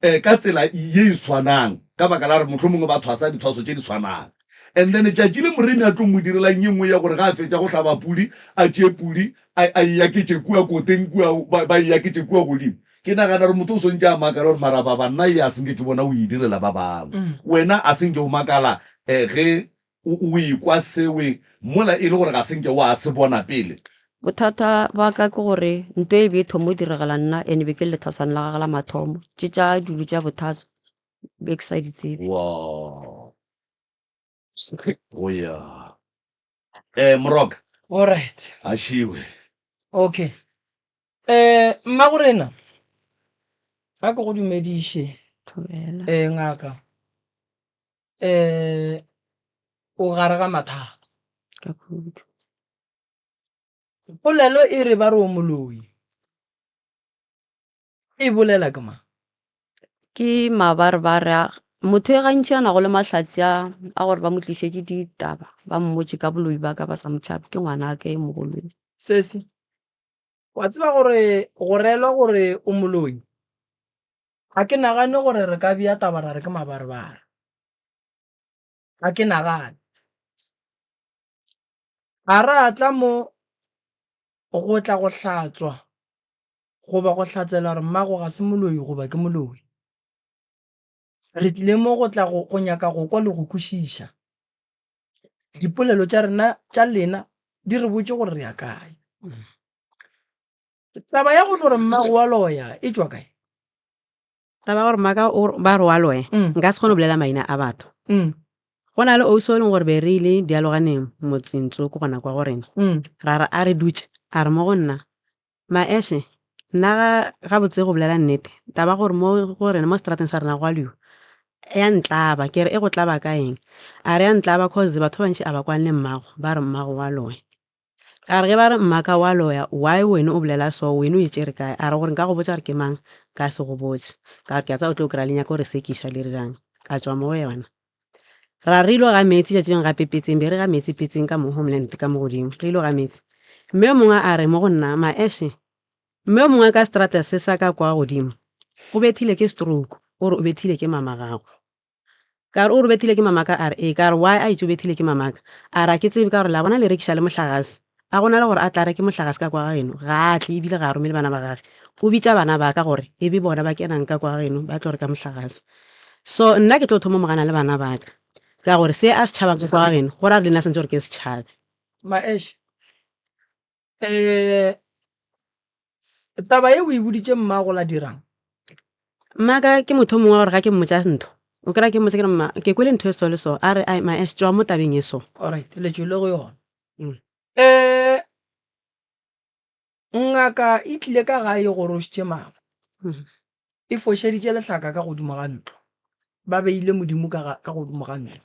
um ka tsela ye e swanang, ka baka la gore mohlomongwe ba thwasa dithwaso tše di swanang. And then tšatši le moremi a tlo mo direlang ye nngwe ya gore ge a fetša go hlaba pudi, a tšee pudi a, a e aketše kua koteng kua, ba, ba e aketše kua godimo. Ke nagana gore motho o swantše a makale gore mara ba banna ye a se nke ke bona o e direla ba bangwe. Wena a se nke o makala um ge O, o ekwa sewe mola e le gore ga se nke wa se bona pele. Bothata ba ka ke gore nto e be e thomo diregela nna ene be ke le lethaswane la gage la mathomo. Tše tša dilo tša bothaso be ke sa di tsebe. Wow. Go ya. Eh, Moroka. All right. A šiwe. Okay. Eh, mmagorena, a ke go dumediše. Thobela. Eh, ngaka. um o gare ga mathata. Ka kudu. Polelo e re ba re o moloi, e bolela ke mang? Ke mabarebare a motho e gantši a nago le mahlatse a a gore ba mo tlišetše ditaba ba mmotše ka boloi ba ka ba sa mo tšhabe ke ngwanake e mogolo. Sesi, wa tseba gore go reelwa gore o moloi Ga ke nagane gore re ka bea taba ra re ke mabarebare. Ga ke nagane. Ga ra tla mo go tla go hlatswa goba go hlatsela gore mmago ga se moloi goba ke moloi. Re tlile mo go tla go, go nyaka go kwa le go kwešiša. Dipolelo tša rena, tša lena di re botše gore re ya kae. Taba ya go no re mmago wa loya e tšwa kae? Taba ya gore mmaka o ba re wa loya, Mm. nka se kgone go bolela maina a batho. Mm. Go na le ausi o e leng gore be re ile dialoganeng motseng tsoko gona kwa go rena. Mm. Ra re a re dutše, a re mo go nna, Maeshe, nna ga gabotse go bolela nnete, taba ya gore mo go rena mo seterateng sa rena gwa lwiwa, ya ntlaba. Ke re e go tlaba ka eng? A re ya ntlaba cause batho ba bantši a ba kwane le mmago, ba re mmago wa loya. A re ge ba re mmaka wa loya why wene o bolela so wene o e tšere kae a re gore nka go botša gore ke mang ka se go botše ka gore ke a tseba o tlo kry-a le nyaka go re sekiša le dirang ka tšwa mo go yona. Ra re ilo ga meetse tšatši lengwe gape petseng be re ga meetse petseng ka mo homeland ka mo godimo re ilo ga meetse mme yo mongwe a re mo go nna maeshe mme yo mongwe ka seterata se sa ka kwa godimo o bethile ke stroke o re o bethile ke mama gago. Ka re, O re o bethile ke mamaka? A re, Ee. Ka re, Why a itše o bethile ke mamaka? A re, A ke tsebe, ka gore le a bona le rekiša le mohlagase. A go na le gore a tla reke mohlagase ka kwa ga geno? Ga a tle, ebile ga a romele bana ba gage. O bitša bana ba ka gore e be bona ba kenang ka kwa ga geno ba tlo reka mohlagase. So nna ke tlo thoma mo gana le bana ba ka, ka gore se a se tšhabang ka kwa ga geno, go ra gore le nna santse gore ke se tšhabe. Maeshe, um taba ye o e boditše mmago la dirang? Mmaka ke motho o mongwe wa gore ga ke mmotša ntho o kry-a ke mmotša ke re mma ke kwele ntho e so le so a re ai ma tšwa mo tabeng e so. Alright, le tšwele go yona. Mm. Um ngaka e tlile ka gae e gorošitše mama. Mm. E fošeditše lehlaka ka godimo ga ntlo. Ba beile Modimo ka ga, ka godimo ga ntlo.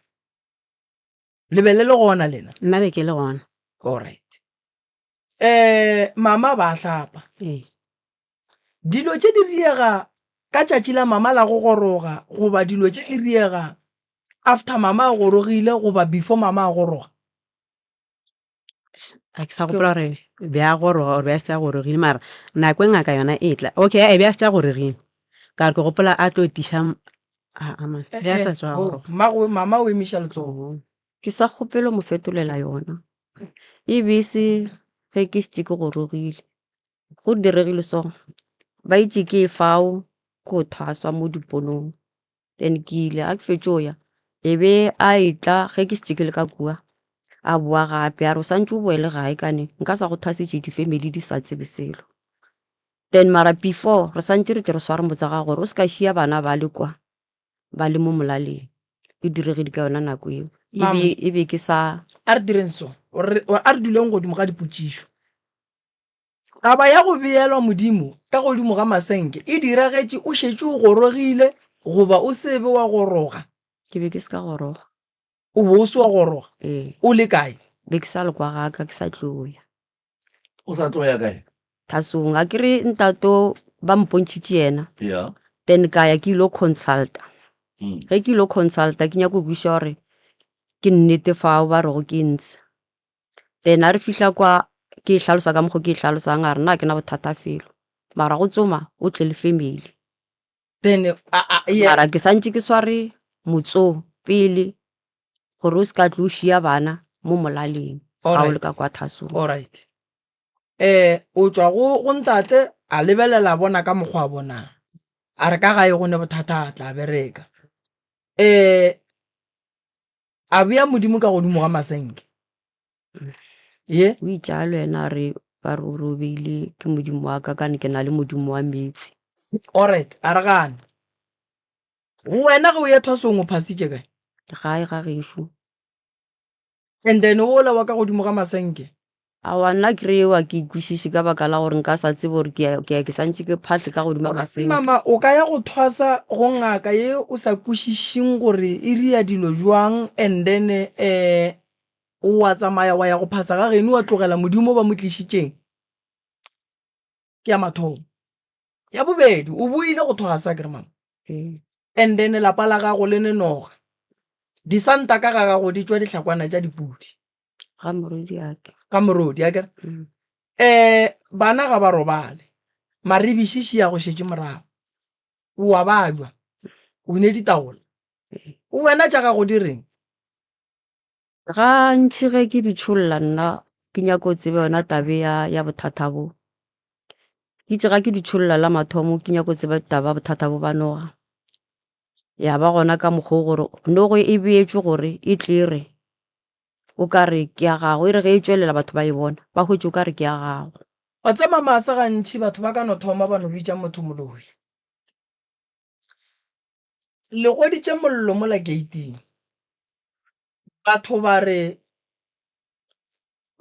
Le be le le gona lena? Nna be ke le gona. Alright. Um mama ba hlapa. Ee. Dilo tše di riega ka tšatši la mama la go goroga goba dilo tše di riega after mama a gorogile goba before mama a goroga? A ke sa gopola gore be a goroga or be a se a gorogile mara nako e ngaka yona e tla okay e be a se a gorogile ka gore ke gopola a tlo tiša aa man be a sa tšwa Oh, goroga. mmago mama o emiša letsogo. Ke sa kgopele go mo fetolela yona. E be e se ge ke šetše ke gorogile. Go diregile so, ba itše ke ye fao ko thwaswa mo diponong. Then ke ile ga ke fetše go ya, e be a etla ge ke šetše ke le ka kua, a boa gape a re o santše o boele gae kane nka sa go thwasetše di-family di sa tsebe selo. Then mara before re santše re tle re sware motse ga gore o se ka šia bana ba le kwa ba le mo molaleng. E diregile ka yona nako eo e be e be ke sa. A re direng so, a re duleng godimo ga dipotšišo. Taba ya go beelwa Modimo ka godimo ga masenke e diragetše o šetše o gorogile goba o se be wa goroga? Ke be ke se ka goroga. O be o se wa goroga? Ee. O le kae? Be ke sa le kwa ga ka, ke sa tlo ya. O sa tlo ya kae? Thasong. A ke re ntato ba mpontšhitše yena. Yeah. Then ka ya ke ilo consulta. Ge ke ilo consulta ke nyako kwešiša gore ke nnete fao ba rego ke ntshe. Then a re fihla kwa ke e hlalosa ka mokgo ke e hlalosang a re nna ga ke na bothata felo mara go tsoma o tle le family. Then a, a, ye, Mara ke santše ke sware motso pele gore o se ka tlo šia bana mo molaleng ga o le Alright. ka kwa thasong. Alright. Eh, o tšwa go go ntate a lebelela a bona ka mokgwa a bonang. A re ka gae go ne bothata a tla bereka. Eh, A bea Modimo ka godimo ga masenke. Ye. O itšalo yena a re, Ba re o robeile ke Modimo wa ka, kane ke na le Modimo wa meetse. Alright, a re gane. Wena ge o ya thwasong o phasitše kae? Gae ga gešo. And then wola wa ka godimo ga masenke? Aowa, nna kry eo a ke e kwešiše ka baka la gore nka sa tsebe gore ke ya, ke ya ke santše ke phahle ka godimo ga masenke. Mama, o ka ya go thwasa go ngaka ye o sa kwešišeng gore e ria dilo jwang and then um wa tsamaya wa ya go phasa ga geno wa tlogela Modimo o ba mo tlišitšeng? Ke ya mathomo. Ya bobedi, o boile go thwasa akere mama? Ee. And then lapa la gago le ne noga. Disanta ka ga gago di tšwa dihlakwana tša dipudi. Ga morodi ake. Ga morodi akere? Mm. Eh, bana ga ba robale. Maribiši še ya go šetše morago. O a bajwa. O ne ditaola. Ee. Wena tša gago di reng? Gantši ge ke di tšholla nna ke nyako tseba yona tabe ya, ya bothata bo. Ke itse ga ke di tšholla la mathomo ke nyako tseba taba bothata bo ba noga. Ya ba gona ka mokgwa o gore nogo e beetšwe gore e tle re o ka re ke ya gago, e re ge e tšwelela batho ba e bona ba hwetše o ka re ke ya gago. Wa tseba masa gantši batho ba ka no thoma ba no bitša motho moloi. Le goditše mollo mola geiting. Batho ba re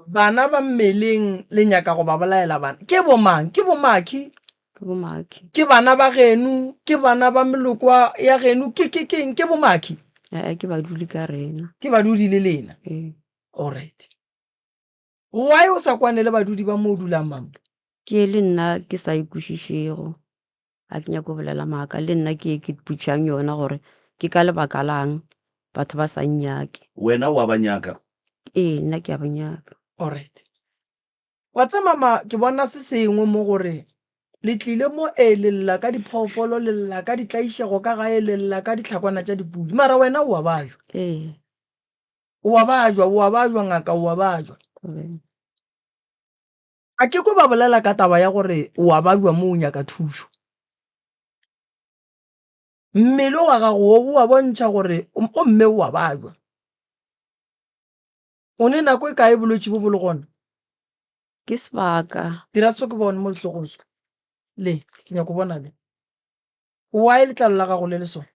bana ba mmeleng le nyaka go ba bolaela bana. Ke bomang? Ke bomakhi? Ke bomakhi. Ke bana ba geno? Ke bana ba meloko ya geno? Ke ke keng? Ke bomakhi? Ee, ke badudi ka rena. Ke badudi le lena? Ee. Alright. Why o sa kwane le badudi ba mo o dulang mama? Ke le nna ke sa e kwešišego. Ga ke nyake go bolela maaka, le nna ke ye ke ipotšang yona gore ke ka lebaka lang batho ba sa nnyake. Wena o a ba nyaka? Ee, nna ke a ba nyaka. Alright. Wa tseba mama, ke bona se sengwe mo gore le tlile mo ee le lla ka diphoofolo, le lla ka ditlaišego ka gae, le lla ka dihlakwana tša dipudi, mara wena o a bajwa. Ee. O a bajwa, o a bajwa ngaka, o a bajwa. Ee. A ke kwe ba bolela ka taba ya gore o a babja mo o nyaka thušo. Mmele wa gago wo o a bontšha gore o mme o a babja. O ne nako e kae bolwetši bo bo le gona? Ke sebaka. Dira so ke bone mo letsogong so. Le, ke nyako bona le. Why letlalo la gago le le so?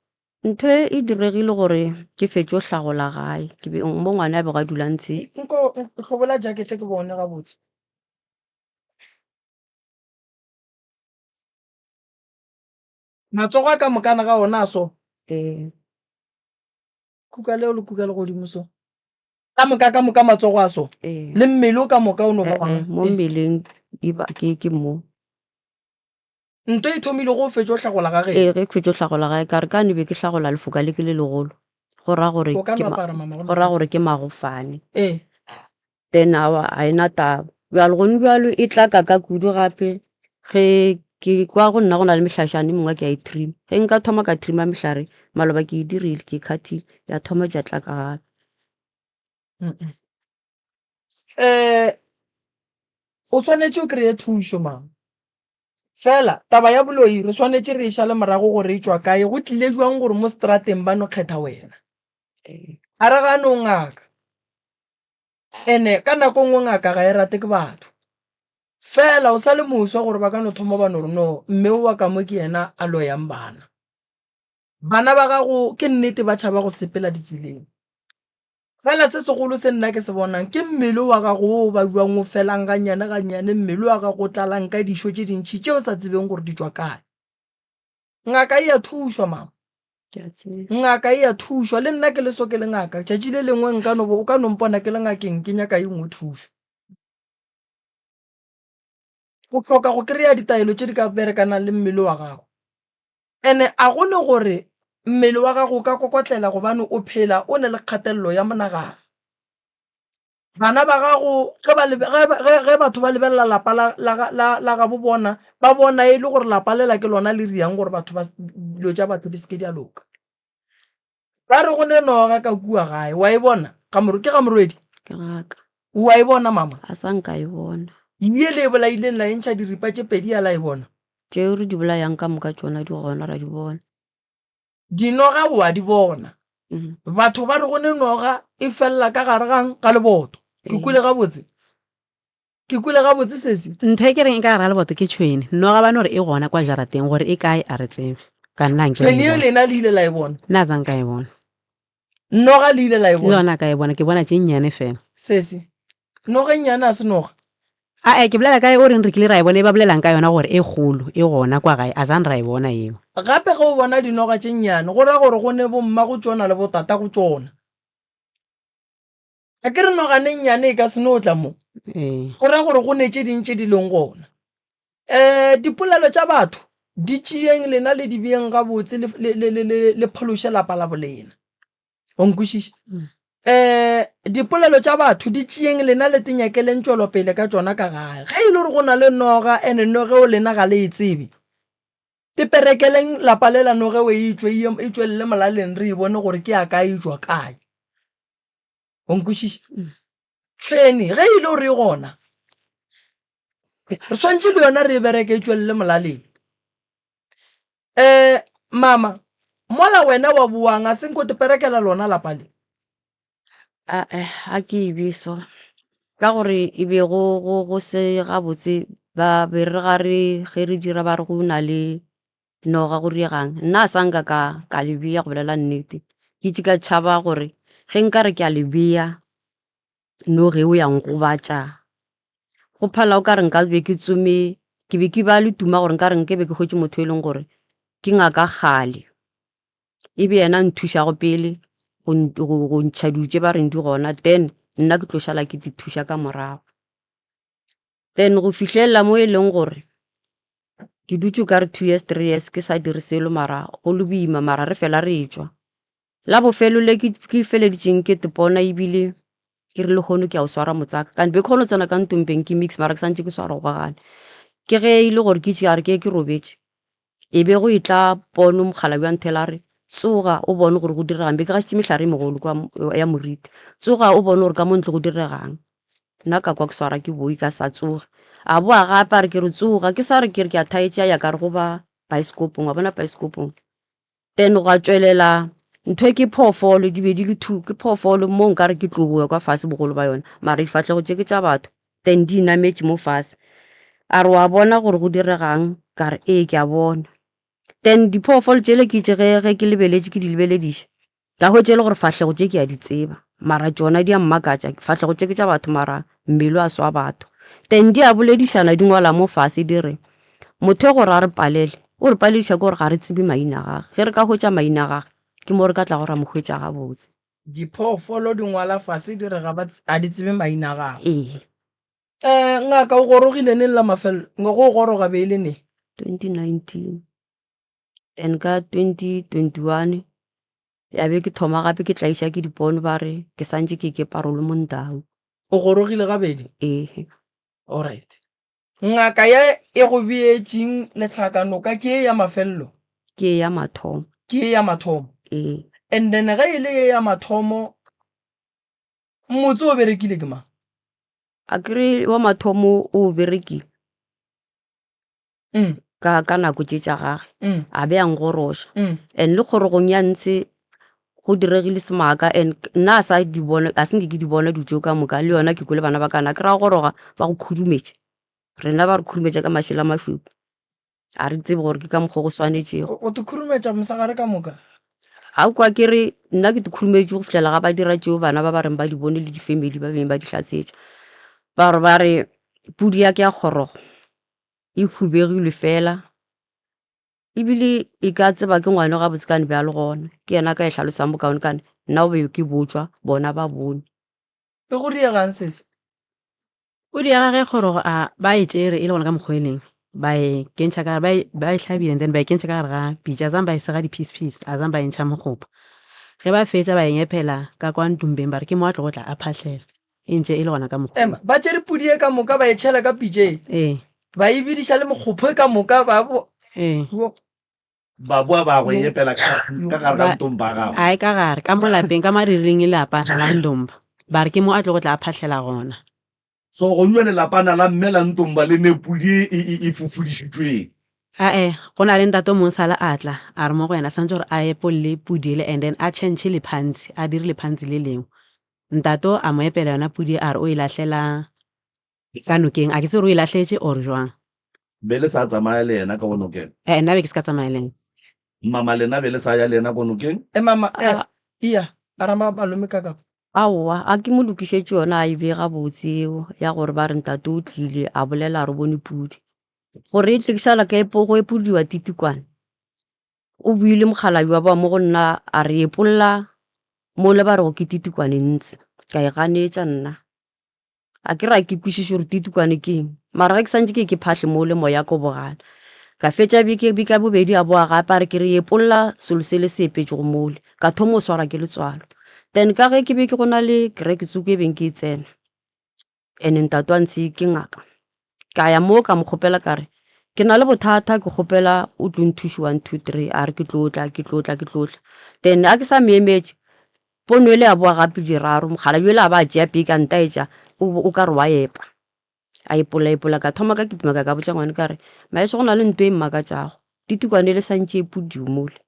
Ntho e e diregile gore ke fetše go hlagola gae, ke be mo ngwana a bego a dula ntse. Nko hlobola jacket ke bone gabotse. Matsogo a ka mokana ga ona a so. Ee. Kuka leo le kuka le godimo so. Ka moka ka moka matsogo a so Ee. le mmele o ka moka o no ba Eh, gona. eh, mo mmeleng e ba ke ke mo. Nto e thomile go fetša o hlagola ga geno. Ee, ge ke fetša go hlagola gae ka re ka ne be ke hlagola lefoka le ke le legolo go ra gore O ka ke no ma- apara mama, go go ra gore ke magofane. Ee. Then aowa ga e na taba. Bjalo gone bjalo e tla ka ka kudu gape ge ke kwa go nna go na le mehlašana e mengwe ke a e trim-a. Ge nka thoma ka trim-a mehlare maloba ke e dirile ke e cut-ile ya thoma tša tla ka gape. O swanetše o kry-e thušo mama. Fela taba ya boloi re swanetše re e šale morago gore e tšwa kae, go tlile jwang gore mo strateng ba no kgetha wena. A re gane o ngaka, ene ka nako nngwe ngaka ga e rate ke batho. Fela o sa le moswa gore ba ka no thoma ba no re no mme o wa ka mo ke yena a loyang bana. Bana ba gago ke nnete ba tšhaba go sepela ditseleng. Fela se segolo se nna ke se bonang ke mmele wa gago wo o babjang o felang gannyane gannyane, mmele wa gago o tlalang ka dišo tše dintši tše o sa tsebeng gore di tšwa kae. Ngaka e a thušwa, mama. Ke a tseba. Ngaka e a thušwa. Le nna ke le so ke le ngaka. Tšatši le lengwe nka no, o ka no mpona ke le ngakeng ke nyaka ye nngwe thušo. O hloka go kry-a ditaelo tše di ka berekanang le mmele wa gago. Ene a go ne gore mmele wa gago o ka kokotlela gobane o phela o ne le kgatelelo ya monagano. Bana ba gago ge ba lebe, ge, ge, ge batho ba lebelela lapa la, la, la, la gabo bona, ba bona e le gore lapa lela ke lona le riang gore batho ba, dilo tša batho di se ke di a loka. Ba re go ne noga ka kua gae, wa e bona? Ga moro, ke ga morwedi? Ke gaka. Wa e bona mama? A sa nka e bona. Ye le e bolaileng la e ntšha diripa tše pedi ya la e bona? Tšeo re di bolayang ka moka tšona di gona ra di bona. Dinoga o a di bona. Batho ba re go ne noga e felela ka gare gang ga leboto. Ke kwele gabotse? Ke kwele gabotse sesi? Ntho e ke reng e ka gare ga leboto ke tšhwene. Noga ba no re e gona kwa jarateng, gore e kae a re tsebe. Ka nna nke Tšhwene yeo lena le ile la e bona? Nna a zanka e bona. Noga le ile la e bona? Le yona ka e bona, ke bona tše nnyane fela. Sesi, noga e nnyane a se noga? Ae, ke bolela ka e o reng re kile ra e bona, e ba bolelang ka yona gore e kgolo, e gona kwa gae, a zang ra e bona yeo. Gape ge o bona dinoga tše nnyane, go ra gore go ne bomma go tšona le botata go tšona. A ke re nogane e nnyane e ka se no tla mo. Ee. Go ra gore go ne tše ding tše di leng gona. Um dipolelo tša batho di tšeeng lena le di beeng gabotse le, le, le, le, le, le phološe lapa la bolena. O nkwešiša? Um dipolelo tša batho di tšeeng lena le tenyakeleng tšwelopele ka tšona ka gae. Ge e le gore go na le noga ene nogeo lena ga le e tsebe, teperekeleng lapa lela nogeo e tšwe e tšwelele molaleng re e bone gore ke ya kae e tšwa kae. O nkwešiša? Tšhwene ge e le gore e gona, re swanetše le yona re e bereke e tšwelele molaleng. Um mama, mola wena wa boang a se nko te perekela lona lapa le? Ae, ga ke e be so ka gore e be go, go, go se gabotse ba be re ga re ge re dira ba re go na le noga go diegang nna a sa nka ka ka le bea go bolela nnete ke itše ka tšhaba gore ge nka re ke a le bea noge eo ya ngobatša go phala o ka re nka be ke tsome ke be ke ba le tuma gore nka re nke be ke hwetše motho e leng gore ke ngaka kgale e be yena a nthušago pele go ntšha dilo tše ba reng di gona then nna ke tlo šala ke di thuša ka morago. Then go fihlelela mo e leng gore ke dutše o kare 2 years 3 years ke sa dire selo mara go le boima mara re fela re tšwa. La bofelo le ke feleditšeng ke tepona ebile ke re lehono ke a o swara motsaka kante be ke kgona go tsena ka ntlong beng ke mix mara ke santše ke swara go gane. Ke ge e le gore ke itše a re ke ke robetše e be go etla pono mokgalabje wa nthela a re tsoga o bone gore go diregang be ke gašitše mehlare e megolo kwa ya moriti tsoga o bone gore ka mo ntlo go diregang. Nna ka kwa ke swara ke boi ka sa tsoge. A boa gape a re ke re tsoga ke sa re ke re ke a thaetše a ya ka re go ba baesekopong wa bona baesekopong. Then gwa tšwelela ntho e ke phoofolo di be di le two ke phoofolo mo nkare ke tlou go ya kwa fase bogolo ba yona mara difahlego tše ke tša batho then di inametše mo fase. A re wa bona gore go diregang ka re ee ke a bona. Then diphoofolo tšele ke itše ge ge ke lebeletše ke di lebelediša ka hwetša e le gore fahlego tše ke a di tseba mara tšona di a mmakatša fahlego tše ke tša batho mara mmele a swa batho. Then di a boledišana di ngwala mo fase di re motho e gore a re palele o re palediša ke gore ga re tsebe maina a gage ge re ka hwetša maina a gage ke mo re ka tlago ra mo hwetša gabotse. Diphoofolo di ngwala fase di re ga ba ga di tsebe maina a gago. Ee. Um ngaka o gorogile neng la mafelelo? Go goroga be e le neng? 2019. Then ka 2021 ya be ke thoma gape ke tlaiša ke dipono ba re ke santše ke ke parole montau. O gorogile gabedi? Ee. Alright. Ngaka ye e go beetšeng lehlakanoka ke ye ya mafelelo? Ke ye ya mathomo. Ke ye ya mathomo? Ee. And then ge e le ye ya mathomo, motse o berekile ke mang? Akere wa mathomo o berekile. Mm. Ka, ka nako tše tša gage. Mm. A be a nkgoroša. Mm. And le kgorogong ya ntshe go diregile semaka and nna a sa di bona, a se nke ke di bona dilo tšeo ka moka. Le yona ke kwele bana ba ka na ke ra goroga ba go khurumetša. Rena ba re khurumetša ka mašela a mašweu. A re tsebe gore ke ka mokgwa o go swanetšego. O te khurumetša mosegare ka moka? Ga kwa ke re nna ke te khurumeditše go fihlela ga ba dira tšeo bana ba ba reng ba di bone le di-family ba beng ba di hlatsetša. Ba re ba re pudi ya ka ya kgorogo e hubegilwe fela ebile e ka tseba ke ngwane gabotse kane be a le gona. Ke yena a ka e hlalosang bokaone kane nna o be ke botšwa bona ba bone. Be go diegang sesi? Pudi ya gage kgorogo a ba e tšere e le gona ka mokgwa e leng ba e kentšha ka gare ba e ba e hlabile and then ba e kentšha ka gare ga pitša a zang ba e sega di-piece piece a zang ba e ntšha mokgopa. Ge ba fetša ba e ngepela ka kwa ntumbeng ba re ke mo a tlogo tla a phahlela e ntše e le gona ka mokgwa Ema, ba tšere pudi ye ka moka ba e tšhela ka pitšeng. Ee. Ba e bidiša le mokgopho e ka moka ba bo. Ee. Yo. Ba boa ba go e epela ka ka gare ga ntomba ya gago. Ae ka gare, ka mo lapeng, ka mariring e lapa la ntomba. Ba re ke mo a tlogo tla a phahlela gona. So go nywa lelapana la mme la ntomba le ne pudi e e e fufodišitšweng. Ae, go na le ntate o mongwe sale a tla, a re mo go yena swantše gore a epolle pudi ele and then a tšhentšhe lephantshi, a dire lephantshi le lengwe. Ntate o a mo epela yona pudi a re o e lahlela ka nokeng, a ke tsebe gore o e lahletše or jwang. Be le sa tsamaya le yena ka go nokeng? Ee, nna be ke se ka tsamaya le yena. Mama lena be le sa ya le yena ko nokeng? E mama, eh, iya, araba malome ka ka. Aowa, a ke mo lokišetše yona a e bee gabotse eo ya gore ba re ntate o tlile a bolela a re o bone pudi. Gore e tle ke šala ka epo go epolliwa titikwane. O buile mokgalabje wa boa mo go nna a re epolla mola ba rego ke titikwane ntsi. Ka e ganetša nna. A ke re a ke kwešiše gore titikwane ke eng, mara ge ke santše ke ke phahle mole moya ko bogale. Ka fetša beke beke ya bobedi a boa gape a re ke re epolla selo sele se epetšego mole. Ka thoma go swara ke letswalo. Then ka ge ke be ke go na le kereke tsoko e beng ke e tsena, and-e ntate wa ntshe ke ngaka. Ka ya moo ka mo kgopela ka re, ke na le bothata ke kgopela o tlo nthuše one two three. A re ke tlo tla, ke tlo tla, ke tlo tla. Then a ke sa mo emetše, pono ele ya boa gape diraro, mokgalabje yola a ba a tšea peke a ntaetša o ka re wa epa. A epolla epolla ka thoma ka kitima ka ka botša ngwane ka re, maešo go na le nto e mmakatšago, titikwane ele santše e podiwe mole.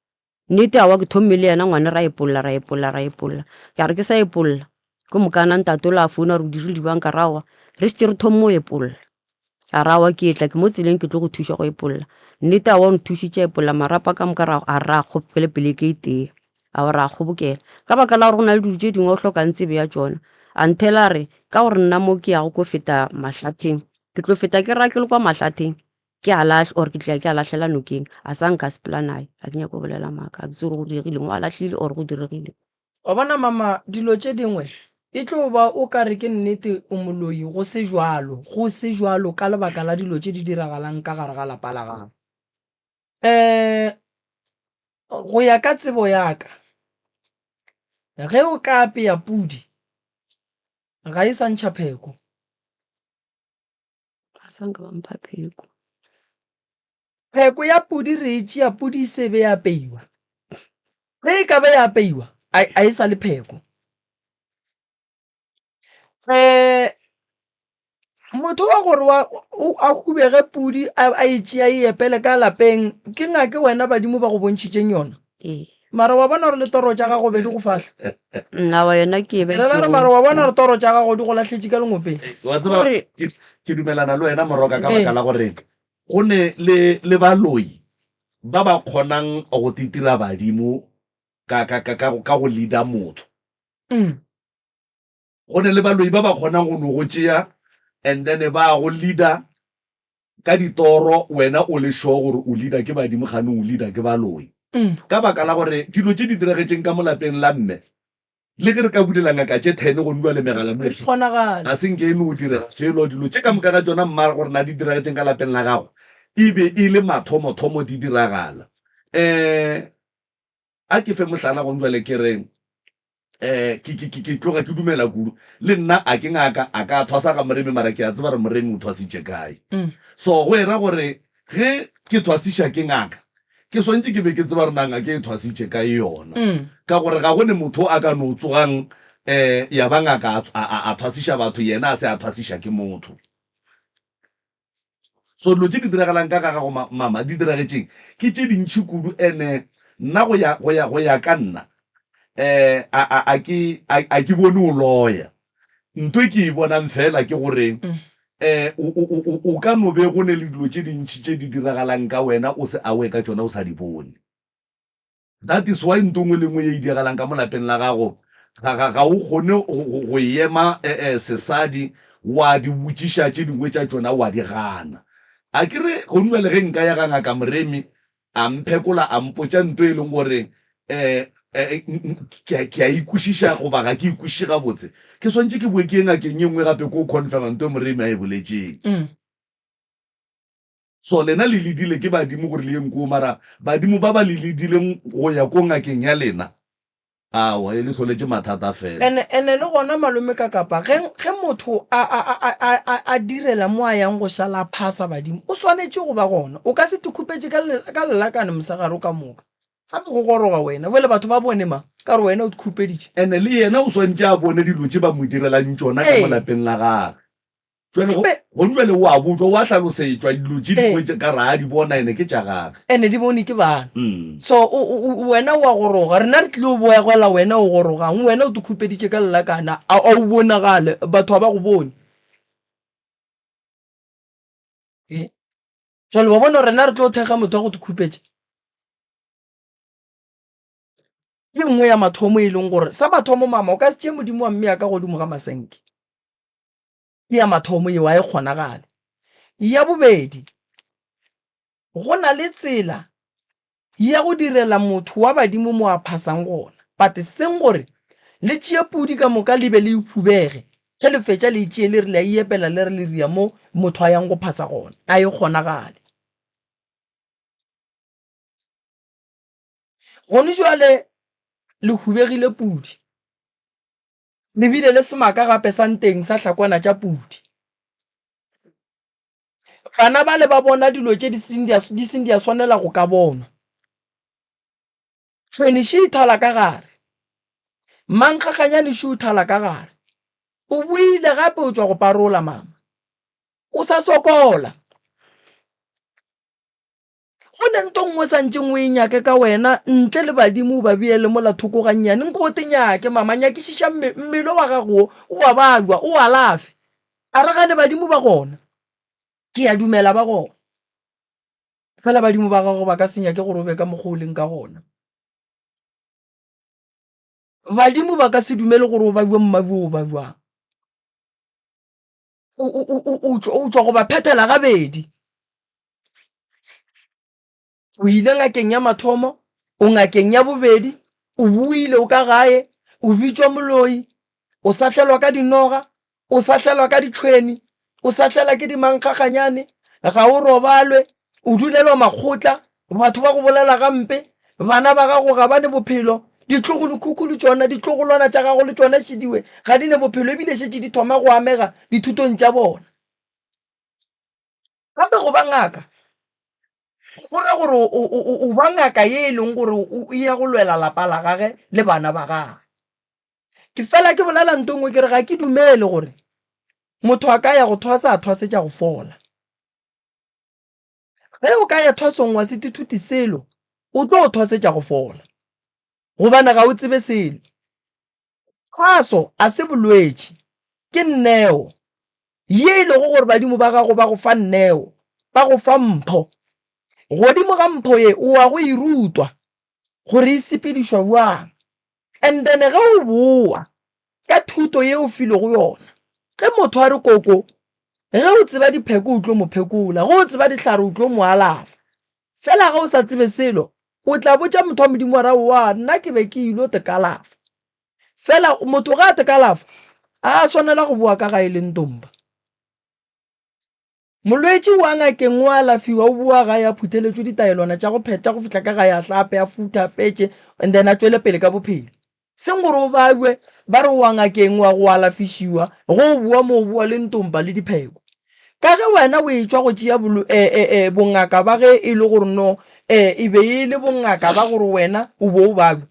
Nnete aowa ke thomme le yena ngwane ra epolla ra epolla ra epolla. Ka re ke sa epolla, ke mokana ntate ola a founa a re o dirile bjang ka re aowa re šetše re thomme go epolla. A re aowa ke etla ke mo tseleng ke tlo go thuša go epolla. Nnete aowa o nthušitše a epolla marapo a ka moka ra a re ra kgobokela poleke e tee. Aowa ra kgobokela. Ka baka la gore go na le dilo tše dingwe o hlokang tsebo ya tšona. A nthela a re ka gore nna mo ke yago ko feta Mahlatheng, ke tlo feta ke ra ke le kwa Mahlatheng ke a lahle or ke tla ke a lahlela nokeng a sa nka sepela nae a ke nyako go bolela maaka a ke tsebe gore go diregile o a lahlile or go diregile. Wa bona mama dilo tše dingwe e tlo ba o ka re ke nnete o moloi go se jwalo, go se jwalo ka lebaka la dilo tše di diragalang ka gare ga lapa la gago. Um go ya ka tsebo ya ka ge o ka apea pudi ga e sa ntšha pheko. Ga sa nka ba mpha pheko. Pheko ya pudi re e tšea pudi e se be ya apeiwa. Ge e ka be ya apeiwa, a, a e sa le pheko. Um motho wa gore wa o a hubege pudi a, a e tšea e epele ka lapeng, ke ngake wena badimo ba go bontšhitšeng yona. Ee. Mara wa bona gore le toro tša gago be di go fahla. Nna wa yona ke e ba Re ra re mara wa bona gore toro tša gago di go lahletše ka lengopeng. Wa tseba Gore- ke ke dumelana le wena Moroka ka Ee. baka la gore go ne le le baloi ba ba kgonang go titira badimo ka ka ka ka ka go leader motho. Mm. Go ne le baloi ba ba kgonang go no go tšea and then ba go leader ka ditoro wena o le sure gore o leader ke badimo kgane o leader ke baloi. Mm. Ka baka la gore dilo tše di diragetšeng ka mo lapeng la mme. Le ge re ka bulela ngaka tše thene go nua le megala mo, Ga di kgonagale. ga se nke e no direga felo. Dilo tše ka moka ga tšona mma gore na di diragetšeng ka lapeng la gago e be e le mathomothomo di diragala. Um a ke fe mohlala gone jwale ke re um ke, ke, ke, ke tloga ke dumela kudu le nna a ke ngaka a ka thwasa ga Moremi mara ke a tseba gore Moremi o thwasitše kae. So go era gore Ge ke thwasiša ke ngaka, ke swantše ke be ke tseba gore na ngaka e thwasitše kae yona. Ka gore ga go ne motho a ka no tsogang um ya ba ngaka a, a, a thwasiša batho yena a se a thwasiša ke motho. So dilo tše di diragalang ka ga gago ma, mama, di diragetšeng ke tše dintši kudu ene nna go ya, go ya, go ya ka nna um a, a, a ke, a, a ke bone o loya. Nto e ke e bonang feela ke gore um o ka no be go ne le dilo tše dintši tše di diragalang ka wena o se aware ka tšona o sa di bone. That is why nto nngwe le nngwe ye e diragalang ka mo lapeng la gago ga, ga, ga o kgone go, go, go ema sesadi wa di botšiša tše dingwe tša tšona wa di gana. A ke re gone bjale ge nka ya ga Ngaka Moremi A mphekola a mpotša nto e leng gore um ke a e kwešiša goba ga ke e kwešiše gabotse, ke swanetše ke boe ke ye ngakeng ye nngwe gape ko confirma nto e Moremi a e boletšeng. So lena le ledile ke badimo gore le yeng koo, mara badimo ba ba le ledileng go ya ko ngakeng ya lena, Aowa, e le hloletše mathata fela. Ene, ene le gona malome ka kapa ge, ge motho a, a, a, a, a, a direla mo a yang go šala a phasa badimo, o swanetše go ba gona. O ka se te khupetše ka le, ka lelakane mosegare ka moka. Gape go goroga wena. Bjale batho ba bone mang? Ka gore wena o te khupeditše. Ene le yena o swanetše a bone dilo tše ba mo direlang tšona ka mo Ee. lapeng la gagwe. Jwale go, Gape. gone jwale o a botšwa, o a hlalosetšwa dilo tše dingwe Ee. tše ka re a di bona ene ke tša gagwe. Ene di bone ke bana. Mm. So o, o, o, wena o a goroga, rena re tlilo boegela wena o gorogang, wena o te khupeditše ka lelakana, a, a o bonagale, batho ga ba go bone. E, jwale wa bona rena re tlo thekga motho wa go te khupetša. Ke nngwe ya mathomo e leng gore sa mathomo mama o ka se tšee modimo wa mme ya ka godimo ga masenke. Ke ya mathomo yeo, ga e kgonagale. Ya bobedi, go na le tsela ya go direla motho wa badimo mo a phasang gona, but seng gore le tšee pudi ka moka le be le e hubege, ge le fetša le e tšee le re le a e epela le re le ria mo motho a yang go phasa gona, ga e kgonagale. Gone jwale le hubegile pudi. Le bile le semaka gape sa nteng sa hlakwana tša pudi. Bana bale ba bona dilo tše di seng di seng di a swanela go ka bonwa. Tšhwene še e thala ka gare. Mankgaganyane še o thala ka gare. O boile gape o tšwa go parola mama. O sa sokola. Go ne nto nngwe sa ntšeng o e nyake ka wena ntle le badimo o ba bee le mola thoko gannyane nko o te nyake mama nyakišiša mme mmele wa gago wo o a babja o alafe a re gane badimo ba gona ke a dumela ba gona fela badimo ba gago ba ka se nyake gore o be ka mokgwa o leng ka gona badimo ba ka se dumele gore o babje mmabjo o babjang o tšwa go ba phethela gabedi. O ile ngakeng ya mathomo, o ngakeng ya bobedi, o boile o ka gae, o bitšwa moloi, o sahlelwa ka dinoga, o sahlelwa ka ditšhweni, o sahlela ke dimankgaganyane, ga o robalwe, O dulelwa makgotla, batho ba go bolela gampe, bana ba gago ga ba ne bophelo, ditlogolokhukhu le tšona, ditlogolwana tša gago le tšona šidiwe ga di ne bophelo ebile šetše di thoma go amega dithutong tša bona. Gape go ba ngaka go ra gore o ba ngaka ye e leng gore o ya go lwela lapa la gage le bana ba gage. Ke fela ke bolela nto nngwe ke re ga ke dumele gore motho a ka ya go thwasa a thwasetša go fola. Ge o ka ya thwasong wa se tithute selo, o tlo thwasetša go fola, gobane ga o tsebe selo. Thwaso a se bolwetši, ke neo ye e lego gore badimo ba gago ba go fa neo, ba go fa mpho. Godimo ga mpho ye o wa go e rutwa gore e sepedišwa bjang. And then ge o boa ka thuto ye o filwego yona, ge motho a re koko, ge o tseba dipheko o tlo mo phekola, ge o tseba dihlare o tlo mo alafa. Fela ge o sa tsebe selo, o tla botša motho wa Modimo wa re, aowa nna ke be ke ilo te kalafa. Fela motho ga a tekalafa a a swanela go boa ka gae le ntomba. Molwetši o a ngakeng o a alafiwa o boa gae a phutheletšwe ditaelwana tša go phetha go fihla ka gae a hlape a futhe a fetše and then a tšwele pele ka bophelo. Seng gore o babje ba re o a ngakeng wa go alafišiwa ge o boa mo o boa le ntomba le dipheko. Ka ge wena o etšwa go tšea bongaka ba ge e le gore no e be e le bongaka ba gore wena o bo o babja.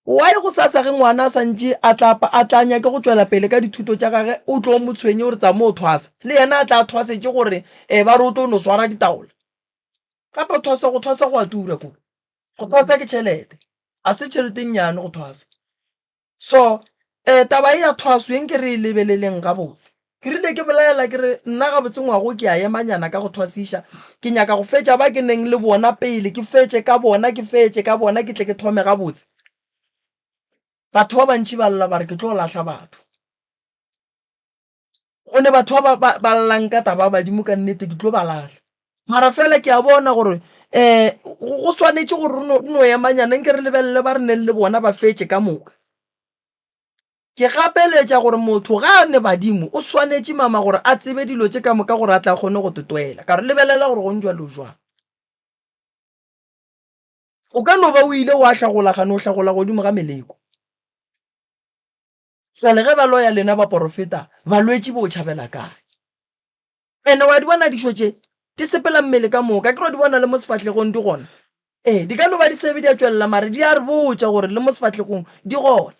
Why gosasa ge ngwana a sa ntše a tla a tla nyake go tšwela pele ka dithuto tša gage o tlo mo tshwenye gore tsamo o thwasa le yena a tla a thwasetše gore um ba re o tlo no swara ditaola. Gape thwasa go thwasa go a tura ko go thwasa ke tšhelete a se tšhelete e nnyane go thwasa. So um taba e ya thwaso e nke re e lebeleleng gabotse. Ke rile ke bolela ke re nna gabotse ngwago ke a emanyana ka go thwasiša, ke nyaka go fetša ba ke neng le bona pele, ke fetše ka bona, ke fetše ka bona ke tle ke thome gabotse. Batho ba bantši ba lla ba re ke tlo lahla batho. Go ne batho ba ba ba llang ka taba ya badimo ka nnete ke tlo ba lahla. Mara fela ke a bona gore um go swanetše gore re no re no emanyana nke re lebelele ba re neng le bona ba fetše ka moka. Ke gapeletša gore motho ga a ne badimo o swanetše mama gore a tsebe dilo tše ka moka gore a tle a kgone go totwela. Ka re lebelela gore go njwalo jwang. O ka no ba o ile wa hlagola gane o hlagola godimo ga meleko. Jwale ge ba loya lena baporofeta balwetši bo tšhabela kae? Ene wa di bona dišo tše di sepela mmele ka moka, ke re wa di bona le mo sefahlegong di gona. Ee, di ka no ba di sebe di a tšwelela mare di a re botša gore le mo sefahlegong di gona.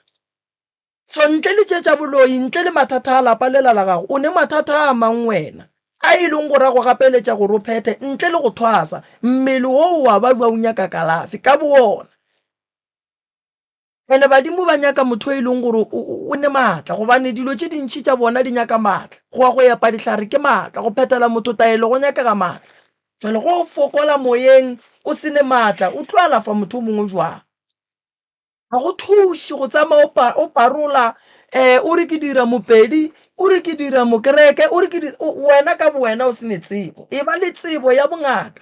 So ntle le tše tša boloi, ntle le mathata a lapa lela la gago, o ne mathata a mang wena a e leng gore a go gapeletša gore o phethe ntle le go thwasa? Mmele wo wa babja o nyaka kalafi ka bowona. Ene badimo ba nyaka motho e leng gore o ne maatla, gobane dilo tše dintši tša bona di nyaka maatla. Go ya go epa dihlare ke maatla, go phethela motho taelo go nyakega maatla. Jwale ge o fokola moyeng, o se ne maatla, o tlo alafa motho o mongwe jwang? Ga go thuše go tsamaya o parola um o re ke dira mopedi, o re ke dira mokereke, o re ke dira, wena ka bowena o se ne tsebo. E ba le tsebo ya bongaka.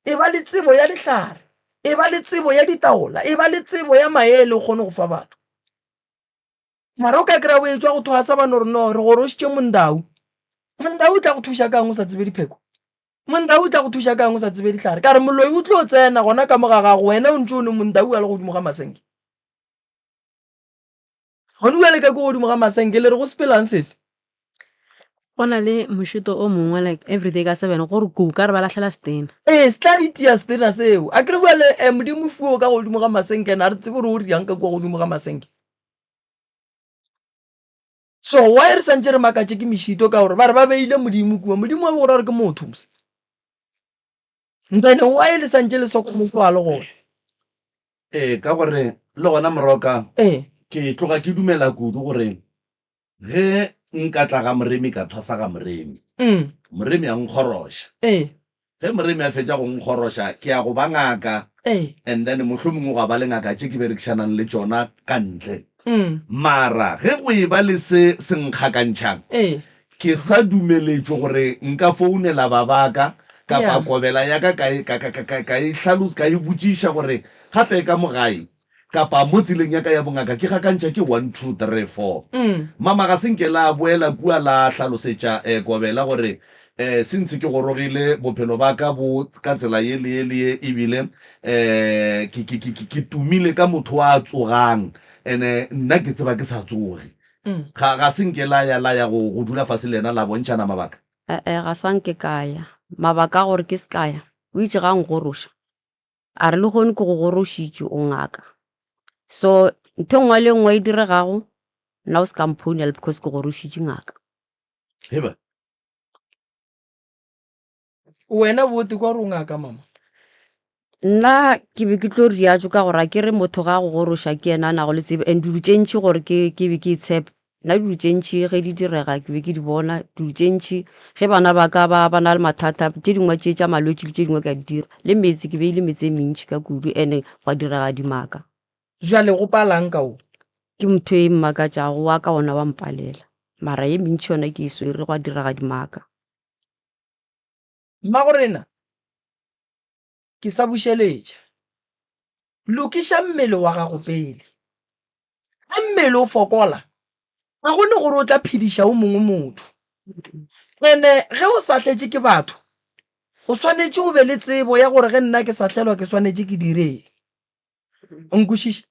E ba le tsebo ya dihlare, e ba le tsebo ya ditaola, e ba le tsebo ya maele o kgone go fa batho. Mara o ka kry-a o etšwa go thwasa ba no re no re gorošitše mondau. Mondau o tla go thuša kang o sa tsebe dipheko? Mondau o tla go thuša kang o sa tsebe dihlare? Ka re moloi o tlo tsena gona ka mo ga gago wena o ntše o ne mondau a le godimo ga masenke. Gone bjale ka ko godimo ga masenke le re go sepelang sese? Go na le mošito o mongwe like everyday ka seven gore ku ka re ba lahlela setena. Ee, se tla itia setena seo. A kere bjale eh, Modimo fuo ka godimo ga masenke na re tsebe gore o riang ka kua godimo ga masenke. So why re santše re makatše ke mešito ka gore ba re ba beile Modimo kua. Modimo wa bo gore re ke motho mose. Then why le santše le soka motho a le gona? Ee, ka gore le gona Moroka, Ee. ke tloga ke dumela kudu gore ge nka tla ga Moremi ka thwasa ga Moremi, Mm. Moremi a nkgoroša. Ee. Ge Moremi a fetša go nkgoroša, ke ya go ba ngaka, Ee. and then mohlomongwe gwa ba le ngaka tše ke berekišanang le tšona ka ntle. Mm. Mara ge go e ba le se se nkgakantšhang, Ee. Ke sa dumeletšwe gore nka founela ba ba ka kapa Yeah. kobela ya ka ka e, ka, ka, ka, ka, ka e hlalo, ka e botšiša gore gape ka mo gae kapa mo tseleng ya ka ya bongaka ke gakantšha ke one, two, three, four. Mm. Mama ga se nke la boela kua la hlalosetša eh, kobela gore eh, since ke gorogile bophelo ba ka bo ka tsela ye le ye le ye ebile eh, ke, ke, ke, ke, ke tumile ka motho a tsogang ene nna ke tseba ke sa tsoge. Ga, ga se nke la ya, la ya go, go dula fase le yena la bontšhana mabaka? E-e, ga sa nke ka ya. Mabaka a gore ke se ka ya, o itše ga a nkgoroša, a re lehono ke go gorošitše, o ngaka. So ntho e nngwe le e nngwe e diregago, nna o se ka mphounela because ke gorošitše ngaka. Heba. Wena bote kwa re o ngaka mama. Nna ke be ke tlo riatšo ka gore a ke re motho ga a go goroša ke yena a nago le tsebo and dilo tše ntši gore ke ke be ke itshepe nna dilo tše ntši ge di direga ke be ke di bona dilo tše ntši ge bana ba ka ba ba na le mathata tše dingwe tše tša malwetši le tše dingwe ka di dira le metse ke beile metse e mentši ka kudu and gwa direga dimaka. Bjale go palang ka wo? Ke motho e mmakatšago wa ka ona wa mpalela mara ye mentši yona ke e swere gwa direga dimaka. Mmagorena, ke sa bušeletša. Lokiša mmele wa gago pele. Ge mmele o fokola, ga go ne gore o tla phediša o mongwe motho. Ene ge o sahletše ke batho, o swanetše o be le tsebo ya gore ge nna ke sahlelwa ke swanetše ke direng. O nkwešiša?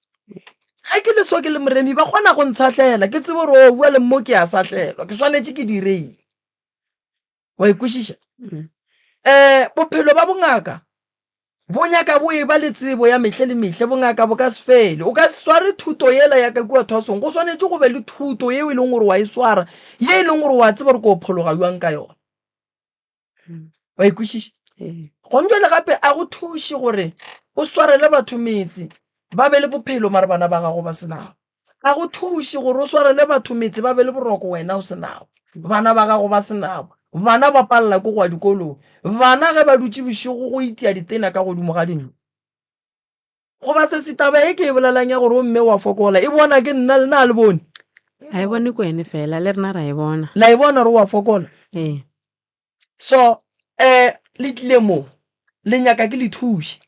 Ge ke le so ke le moremi ba kgona go ntshahlela, ke tsebe gore o bua le mo ke a sahlelwa, ke swanetše ke direng. Wa e kwešiša? Um bophelo ba bongaka bo nyaka bo e ba le tsebo ya mehle le mehle, bongaka bo ka se fele. O ka se sware thuto yela ya ka kua thwasong, go swanetše go be le thuto yeo e leng gore wa e swara, ye e leng gore wa tseba gore ko phologa jwang ka yona. Wa e kwešiša? Gong jwale gape a go thuše gore o swarele batho metse ba be le bophelo mara bana ba gago ba se nabo. Ga go thuše gore o swarele batho metse ba be le boroko wena o se nabo, bana ba gago ba se nabo. Bana ba palela ke go ya dikolong. Bana ge ba dutše bošego go itia ditena ka godimo ga dintlo. Goba sesi taba ye ke e bolelang ya gore o mme wa fokola e bona ke nna le na le bone? A e bone ke wene fela, le rena ra e bona. La e bona gore o a fokola? Ee. So um le tlile mo le nyaka ke le thuše.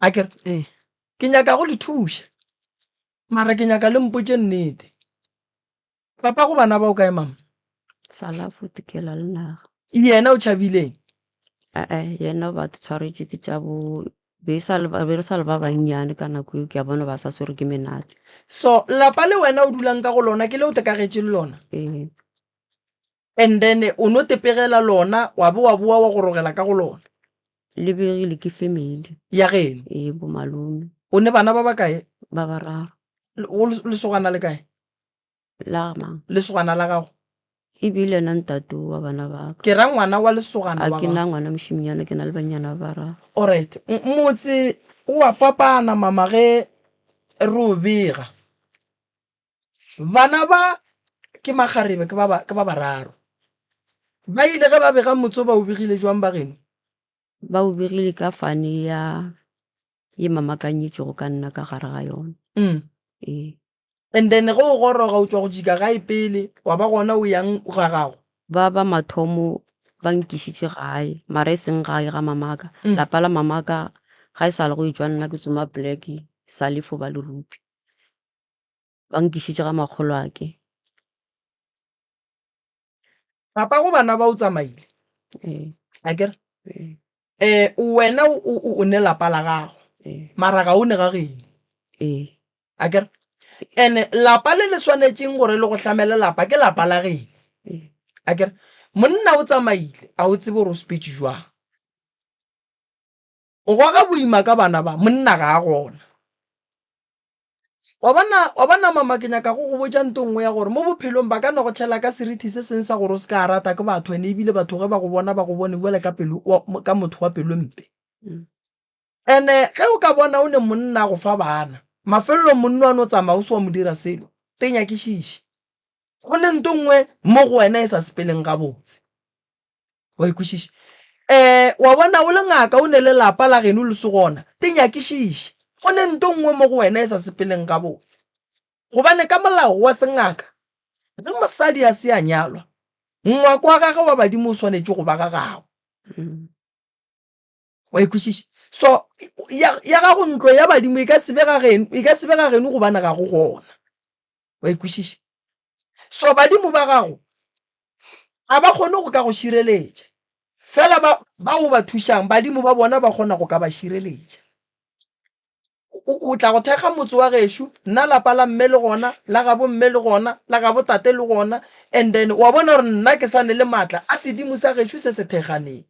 A ke re? Ee. Ke nyaka go le thuša. Mara ke nyaka le mpotše nnete. Papa go bana ba o kae mama? Sala fote ke la le naga. Yena o tšhabileng? Ee, yena ba tshwaretše ke tša bo be sa le be re sa le ba bannyane ka nako eo ke a bona ba sa swerwe ke menate. So lapa le wena o dulang ka go lona ke le o tekagetše le lona? Ee. And then o no tepegela lona wa be wa boa wa gorogela ka go lona? Le begile ke family. Ya geno? Ee, bo malome. O ne bana ba bakae? Ba bararo. O lesogana le kae? La mang? Lesogana la gago. E bile yena ntate wa bana ba ka. Ke ra ngwana wa lesogana A wa ke gago. na ngwana mošemanyana, ke na le banyana ba bararo. Alright, motse o a fapana mama ge re o bega. Bana ba ke makgarebe ke ba ke ba bararo. Ba ile ge ba bega motse o ba o begile jwang ba geno? Ba o begile ka fane ya ye mama ka nyetšego ka nna ka gare ga yona. Ee. And then ge o goroga o tšwa go jika gae pele wa ba gona o yang ga gago? Ba ba mathomo ba nkišitše gae mara e seng gae ga mamaka. Lapa la mamaka ga e sa le go etšwa nna ke tsoma pleke sa le fo ba le rupi. Ba nkišitše ga makgolwake. Papa go bana ba o tsamaile. Ee. Akere? Ee. Eh wena o o o ne lapa la gago. Ee. Mara ga o ne ga geno. Ee. Akere? Ene lapa le le swanetšeng gore le go hlamele lapa ke lapa la geno. Ee. Akere? Monna o tsamaile a o tsebe gore o sepetše jwang. O goga boima ka bana ba, monna ga a gona. Wa bona, wa bona mama ke nyaka go go botša nto nngwe ya gore mo bophelong ba ka no go tšhela ka serithi se seng sa gore o se ka rata ke batho ene ebile batho ge ba go bona ba go bone bjale ka pelo wa, ka motho wa pelo mpe. Ene ge o ka bona o ne monna a go fa bana, mafelelong monna wa no tsamaya o se wa mo dira selo, te nyakišiše. Go ne nto nngwe mo go wena e sa sepeleng gabotse. Wa e kwešiša? Um wa bona o le ngaka o ne le lapa la geno le se gona, te nyakišiše. Go ne nto nngwe mo go wena e sa sepeleng gabotse. Gobane ka molao wa sengaka, ge mosadi a se a nyalwa, ngwako wa gagwe wa badimo o swanetše go ba ga gagwe. Wa e kwešiša? So ya, ya gago ntlo ya badimo e ka se be ga geno, e ka se be ga geno gobane ga go gona. Wa e kwešiša? So badimo ba gago ga ba kgone go ka go šireletša, fela ba ba o ba thušang badimo ba bona ba kgona go ka ba šireletša. O, o tla go thekga motse wa gešo, nna lapa la mme le gona, la gabo mme le gona, la gabo tate le gona, and then wa bona gore nna ke sa ne le maatla a sedimo sa gešo se se thekganeng.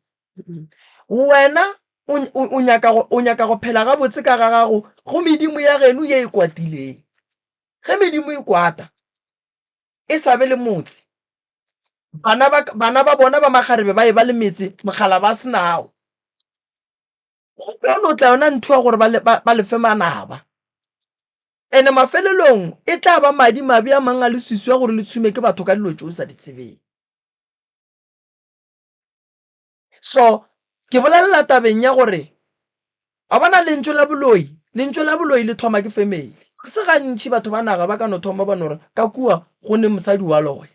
Wena o, o, o nyaka go, o nyaka go phela gabotse ka ga gago go medimo ya geno ye e kwatileng. Ge medimo e kwata, e sa be le motse, bana ba, bana ba bona ba makgarebe ba e ba le metse, mogala ba se nawo. Go tlo no tla yona ntho ya gore ba le, ba, ba lefe manaba. Ene mafelelong e tla ba madi mabe a mang a leswiswi a gore le tshume ke batho ka dilo tše o sa di tsebeng. So ke bolelela tabeng ya gore wa bona lentšu la boloi, lentšu la boloi le thoma ke family. Ga se gantši batho ba naga ba ka no thoma ba no re ka kua go ne mosadi wa loya.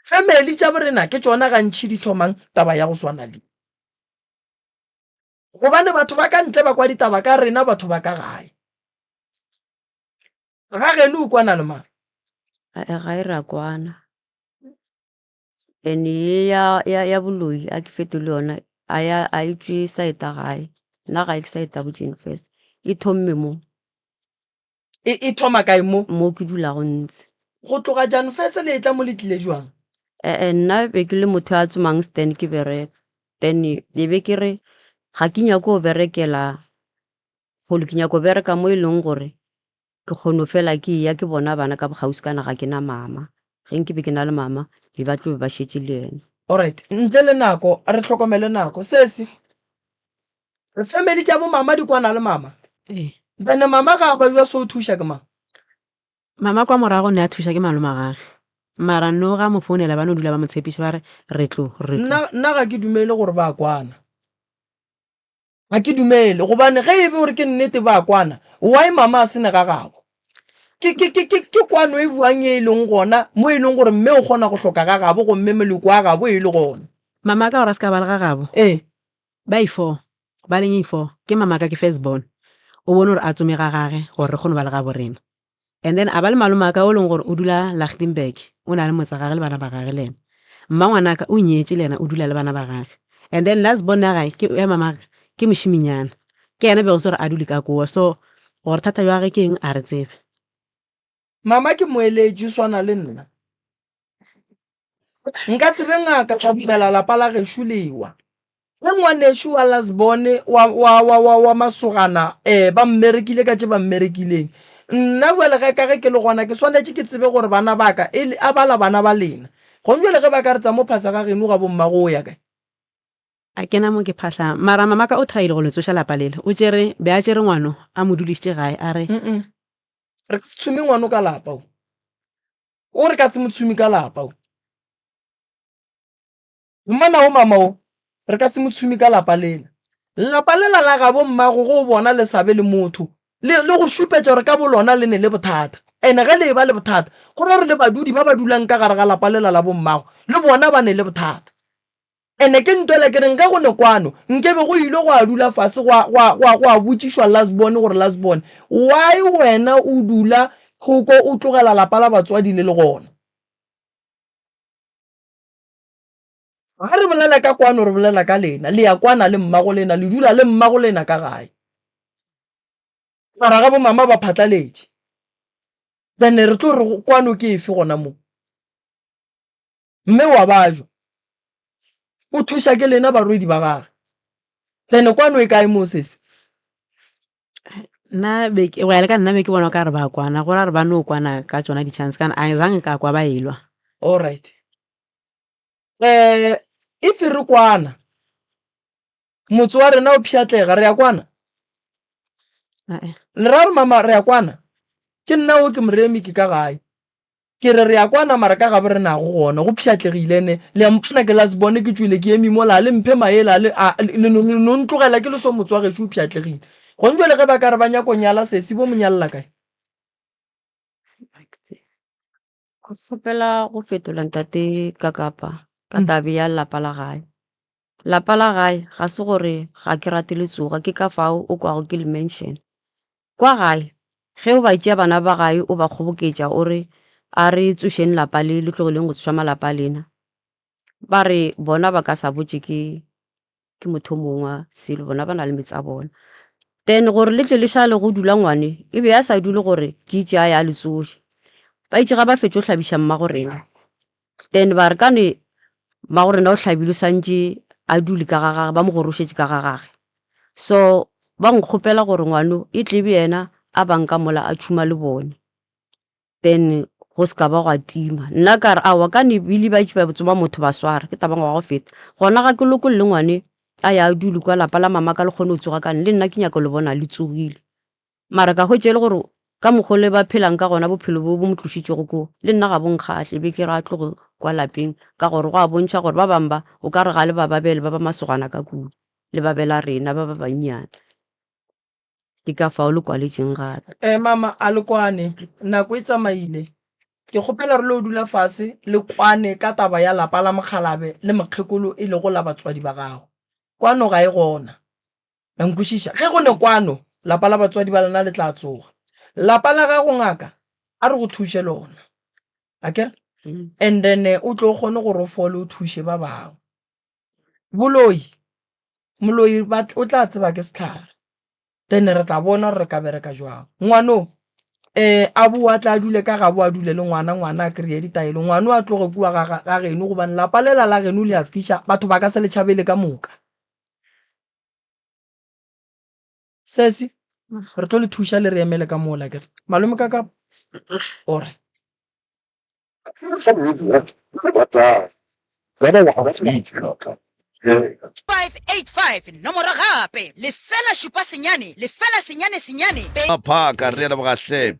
Family tša borena ke tšona gantši di thomang taba ya go swana le. Gobane batho ba ka ntle ba kwa ditaba ka rena batho ba ka gae. Ga geno o kwana le mang? Ae gae re a kwana. And ye ya, ya, ya boloi a ke fetole yona a ya a e tšwe saeta gae. Nna gae ke saeta bo Jane first. E thomme mo. E, e thoma kae mo? Mo ke dulago ntse. Go tloga Jan first le etla mo le tlile jwang? E-e, nna be ke le motho a tsomang stand ke bereka. Then e be ke re ga ke nyake go berekela kgole, ke nyako bereka mo e leng gore ke kgono fela ke eya ke bona bana ka bokgauswi kana ga ke na mama. Ge nke be ke na le mama be ba tlo be ba šetše le yena. Alright, ntle le nako, re hlokomele nako. Sesi, family tša bo mama di kwana le mama? Ee. Then mama ga a babja so o thuša ke mang? Mama kwa morago ne a thuša ke malome wa gage. Mara no ga mo founela ba no dula ba mo tshepiša ba re re tlo, re tlo. Nna, nna ga ke dumele gore ba kwana. Ga ke dumele, gobane ge e be gore ke nnete ba kwana, why mama a se ne ga gabo? Ke, ke, ke, ke, ke kwano e bjang ye e leng gona mo e leng gore mme o kgona go hloka ga gabo gomme meloko wa gabo e le gona? Mama ka gore a se ka ba le ga gabo. Ee. Ba i-four, ba leng i-four, ke mama ka ke first born, o bone gore a tsome ga gage gore re kgone go ba le gabo rena. And then a ba le malomaka o leng gore o dula Lichtenburg, o na le motsa gage le bana ba gage le yena. Mmangwanaka o nyetše le yena o dula le bana ba gage. And then last born ya gae ke ya mamaka ke mošiminyana, ke yena bego se gore a dule ka kowa so gore thata bja gage ke eng a re tsebe. Mama ke moeletši o swana le nna. Nka se be ngaka ka dumela lapa la gešo le wa. Ge ngwanešu wa last born wa, wa, wa, wa, wa masogana eh, ba mmerekile ka tše ba mmerekileng, nna bjale ge ka ge ke le gona ke swanetše ke tsebe gore bana ba ka e, a bala bana ba lena. Gong bjale ge ba ka re tsa mo phasa ga geno ga bommago o ya kae? A kena mo ke phahlang. Mara mamaka o tryile go le tsoša lapa lela. O tšere, be a tšere ngwano a mo dulišitše gae a re. Mm-mm. Re ka se tshwime ngwano ka lapa o. O re ka se mo tshwime ka lapa o. Mmana o mama o, re ka se mo tshwime ka lapa lela. Lapa lela la gabo mmago go o bona le sa be le motho, le, le go šupetša gore ka bolona le ne le bothata. Ene ge le eba le bothata, go ra gore le badudi ba ba dulang ka gare ga lapa lela la bommago, le bona ba ne le bothata. Ene ke ntwela ke reng ge go ne kwano, nke be go ile gwa dula fase gwa, gwa, gwa, gwa botšišwa last born gore last born, why wena o dula thoko o tlogela lapa la batswadi le le gona? Ga re bolela ka kwano re bolela ka lena, le ya kwana le mmago lena, le dula le mmago lena ka gae. Mara ga bo mama ba phatlaletše. Then re tlo re kwano ke efe gona mo? Mme wa bajwa. O thuša ke lena barwedi ba gage. Then kwano e kae mo sesi? Nna be ke, go ya le ka nna be ke bona o ka re ba kwana, go ra gore ba no kwana ka tšona di-chance kana a zange ka kwa ba elwa. Alright. Eh, if re kwana, motse wa rena o pšhatlega, re ya kwana? Ae. Le ra re mama re ya kwana? Ke nna o ke moremi ke ka gae. Ke re re ya kwana mara ka gabo re nago gona go pšhatlegile ne. Le a mpona ke last born ke tšwele ke eme mola a le mphe maele a le a le no le no ntlogela ke le so motse wa gešo o pšhatlegile. Gong jwale ge ba ka re ba nyako nyala sesi bo mo nyalela kae? Ke kgopela go fetola ntate Kakapa ka tabe ya lapa la gae. Lapa la gae ga se gore ga ke rate le tsoga, ke ka fao o kwago ke le mention. Kwa gae ge o ba tšea bana ba gae o ba kgoboketša o re a re tsošeng lapa le le tlogeleng go tsoša malapa a lena, ba re bona ba ka sa botše ke ke motho o mongwe wa selo bona ba na le metse a bona. Then gore le tle le šale go dula ngwane e be a sa dule gore ke itše a ya le tsoše. Ba itše ga ba fetše go hlabiša mmago rena then ba re kane mmago rena o hlabilwe santše a dule ka ga gage ba mo gorošetše ka ga gage. So ba nkgopela gore ngwano e tle be yena a ba nka mola a tšhuma le bone. Then go se ka ba gwa tima. Nna ka re, Aowa, ka ne bile ba itše ba tsoma motho ba swara, ke taba ngwaga go feta. Gona ga ke lokolle ngwane a ya a dule kwa lapa la mama ka le kgone go tsoga ka ne le nna ke nyaka go le bona le tsogile. Mara ka hwetša e le gore ka mokgo le ba phelang ka gona bophelo bo bo mo tlošitšego koo le nna ga bo nkgahle, be ke re a tloge kwa lapeng ka gore go a bontšha gore ba bangwe ba o ka re ga le ba babele ba ba masogana ka kudu, le babela rena ba ba bannyane. Ke ka fao le kwaletšeng gape. Eh mama a le kwane, nako e tsamaile. Ke kgopela re lo dula fase le kwane ka taba ya lapa la mokgalabe le mokgekolo e lego la batswadi ba gago. Kwano ga e gona. La nkwešiša? Ge go ne kwano, lapa la batswadi ba lena le tla tsoga. Lapa la gago ngaka? A re go thuše le gona. Akere? And then o tlo kgone gore o fole o thuše ba bangwe. Boloi, moloi ba o tla tseba ke sehlare. Then re tla bona gore re ka bereka jwang. Ngwano eh a boa tla dule ka gabo a dule le ngwana, ngwana a kry-e ditaelo. Ngwano a tloge kua ga ga geno gobane lapa lela la geno le a fiša, batho ba ka se le tšhabele ka moka. Sesi, re tlo le thuša le re emele ka mola akere. Malome ka ka ore. 585 Nomoro gape, lefela šupa senyane, lefela senyane senyane, pedi. Maphaka, re a leboga hle.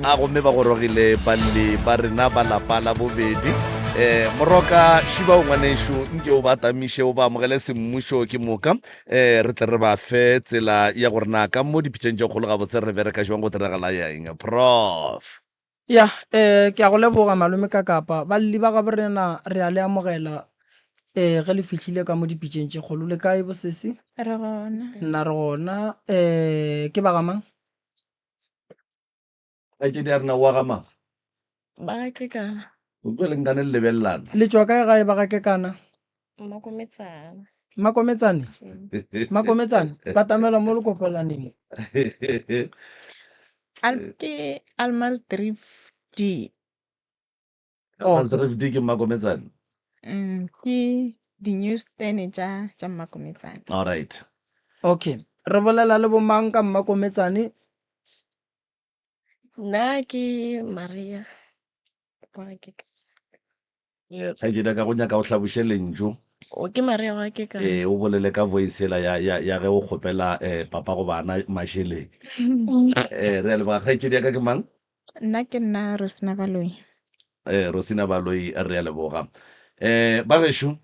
A gomme ba gorogile balli ba rena ba lapa la bobedi. Eh, moroka šiba o ngwanešu nke o ba tamiše o ba amogele semmušo ke moka eh, re tle re ba fe tsela ya gore na ka mo dipitšeng tše kgolo gabotse re bereka jwang go diragala ya eng prof Ya, eh, ke a go leboga malome Kakapa. Balli ba gabo rena re a le amogela eh, ge le fihlile ka mo dipitšeng tše kgolo. Le kae bosesi? Re gona. Nna re gona. Eh, ke ba ga mang? Kgaetšedi ya rena wa ga mang? Ba ga Kekana. Utlwa le nkane le lebelelana. Le tšwa kae gae ba ga Kekana? Mmakometsana. Mmakometsane? Mmakometsane, batamela mo lekopelaneng. Al ke Almarsdrift D. Almarsdrift D ke Mmakometsane? Ke di-newsstand tša tša Mmakometsane. All right. Okay. Re bolela le bomang ka Mmakometsane? Nna ke Maria wa ga Kekana. Kgaetšedi ya ka go nyaka o hlaboše lentšu. O ke Maria wa Kekana. Ee, o bolele ka voice yela ya, ya, ya ge o kgopela eh, papa go bana mašeleng. Eh, re a leboga. Kgaetšedi ya ka ke mang? Nna ke nna Rosina Baloyi. Eh, Rosina Baloyi, re a leboga. Eh, ba gešo,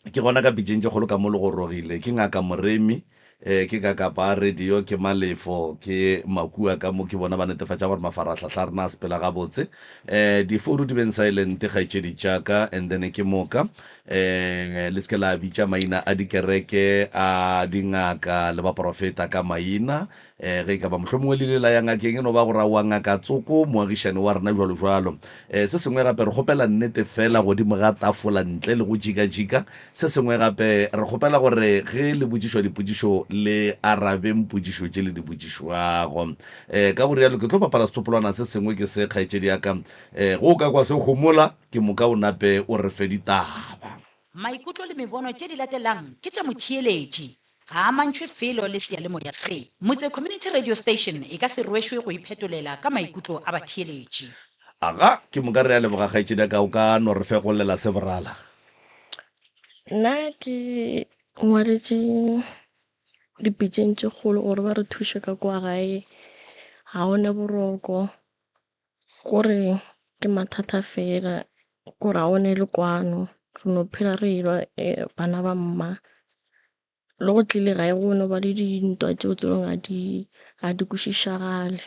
Ke gona ka pitšeng tše kgolo ka mo le gorogile. Ke Ngaka Moremi, eh, ke Kakapa a radio, ke Malefo, ke Makua ka mo, ke bona ba netefatša gore mafarahlahla a rena a sepela gabotse. Eh, difounu di beng silent, kgaetšedi tša ka, and then ke moka. Eh, le se ke la bitša maina a dikereke, a dingaka le baprofeta ka maina. E, ge e ka ba mohlomongwe le ile la ya ngakeng, e no ba gore aowa ngaka tsoko, moagišane wa rena, jwalo jwalo. E, se sengwe gape, re kgopela nnete feela godimo ga tafola ntle le go jikajika. Se sengwe gape, re kgopela gore ge le botšišwa dipotšišo le arabeng potšišo tše le di botšišwago. E, ka go rialo ke tlo bapala setsopolwana se sengwe ke se, kgaetšedi ya ka. E, ge o ka kwa se homola, ke moka o nape o re fe ditaba. Maikutlo le mebono tše di latelang ke tša motheeletši. Ga a amantšhwe felo le seyalemoya se. Motse Community Radio Station e ka se rwešwe go iphetolela ka maikutlo a batheeletši. Aga, ke moka re a leboga kgaetšedi ya ka, o ka no re fegollela se borala. Nna ke ngwaletše dipitšeng tše kgolo gore ba re thuše ka kwa gae, ga go ne boroko. Gore ke mathata fela kore ga go ne le kwano, re no phela re elwa bana ba mma. Le go tlile gae go no ba le dintwa tšeo tse leng ga di kwešišagale.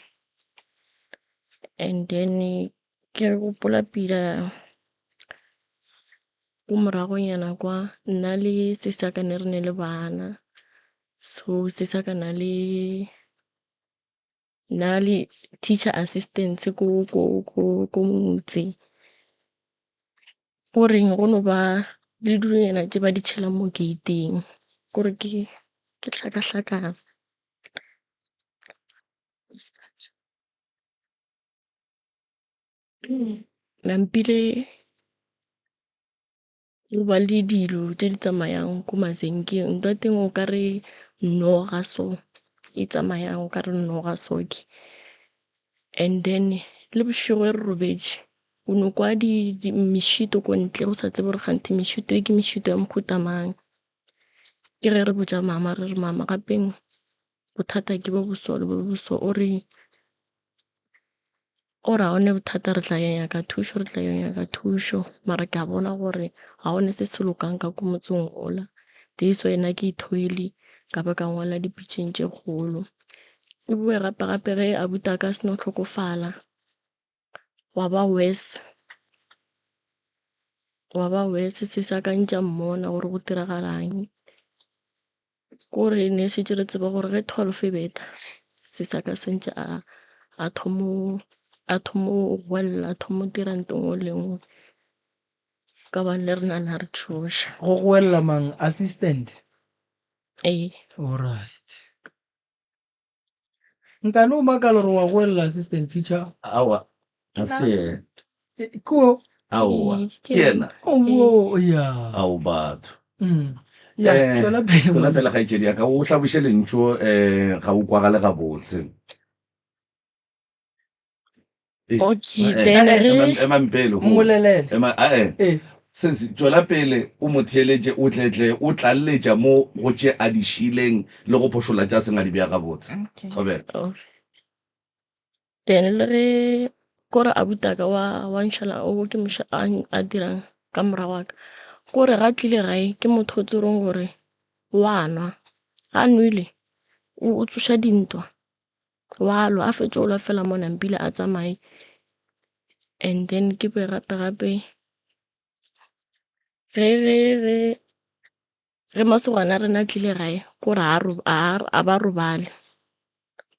And then ke gopola pila ko moragonyana kwa nna le sesi wa ka ne re ne le bana, so sesi wa ka na le. Na le teacher assistants ko ko ko ko motse. Ko reng go no ba le dilonyana tše ba di tšhelang mo gate-ing kore ke ke hlakahlakano. Nampile. Go ba le dilo tše di tsamayang ko masenkeng, ntho ya teng o ka re noga so e tsamayang o ka re noga so ke. And then le bošego ge re robetše o no kwa mešito ko ntle o sa tsebe gore kganthe mešito e ke mešito ya mohuta mang. Ke ge re botša mama re re mama gapeng bothata ke bo bo so le bo bo so o re. O re ga go ne bothata re tla ya nyaka thušo, re tla yo nyaka thušo. Mara ke a bona gore ga go ne se se lokang ka ko motseng ola. This why nna ke ithoile ka ba ka ngwala dipitšeng tše kgolo. Ke boe gape gape ge abuti a ka a seno hlokofala gwa ba worse, gwa ba worse se sa ka ntše a mmona gore go diragalang. Kore ne šetše re tseba gore ge 12 e betha se sa ka sentše a. A thomo a thomo goelela, a thomo dira nto nngwe le nngwe. Ka gobane le rena na re tšhoša. Go goelela mang? Assistant? Ee. Alright. Nkane o makala gore wa goelela assistant teacher? Aowa, ga se yena. Ke o? Aowa, ke yena. Oh, ya. Ao batho. Ya, tšwela pele. Tšwela pele kgaetšedi ya ka, o hlaboše lentšu um ga o kwagale gabotse. Okay, then re Emang pele. Mmolelele. Ema ae. Ee. Sesi, tšwela pele o mo theeletše, o tle tle o tlaleletša mo go tše a di šileng le go phošolla tša seng a di bea gabotse. Okay. Thobela. Oh. Then le ge kore abutaka wa wa nšala o ke moša a a dirang ka morago wa ka kore ga tlile gae ke motho o tsereng gore wa nwa ga nwele o tsoša dintwa. Wa lwa, a fetše go lwa fela mo nampile a tsamaye and then ke be gape gape ge ge ge ge masogana a rena a tlile gae kore ga ba robale.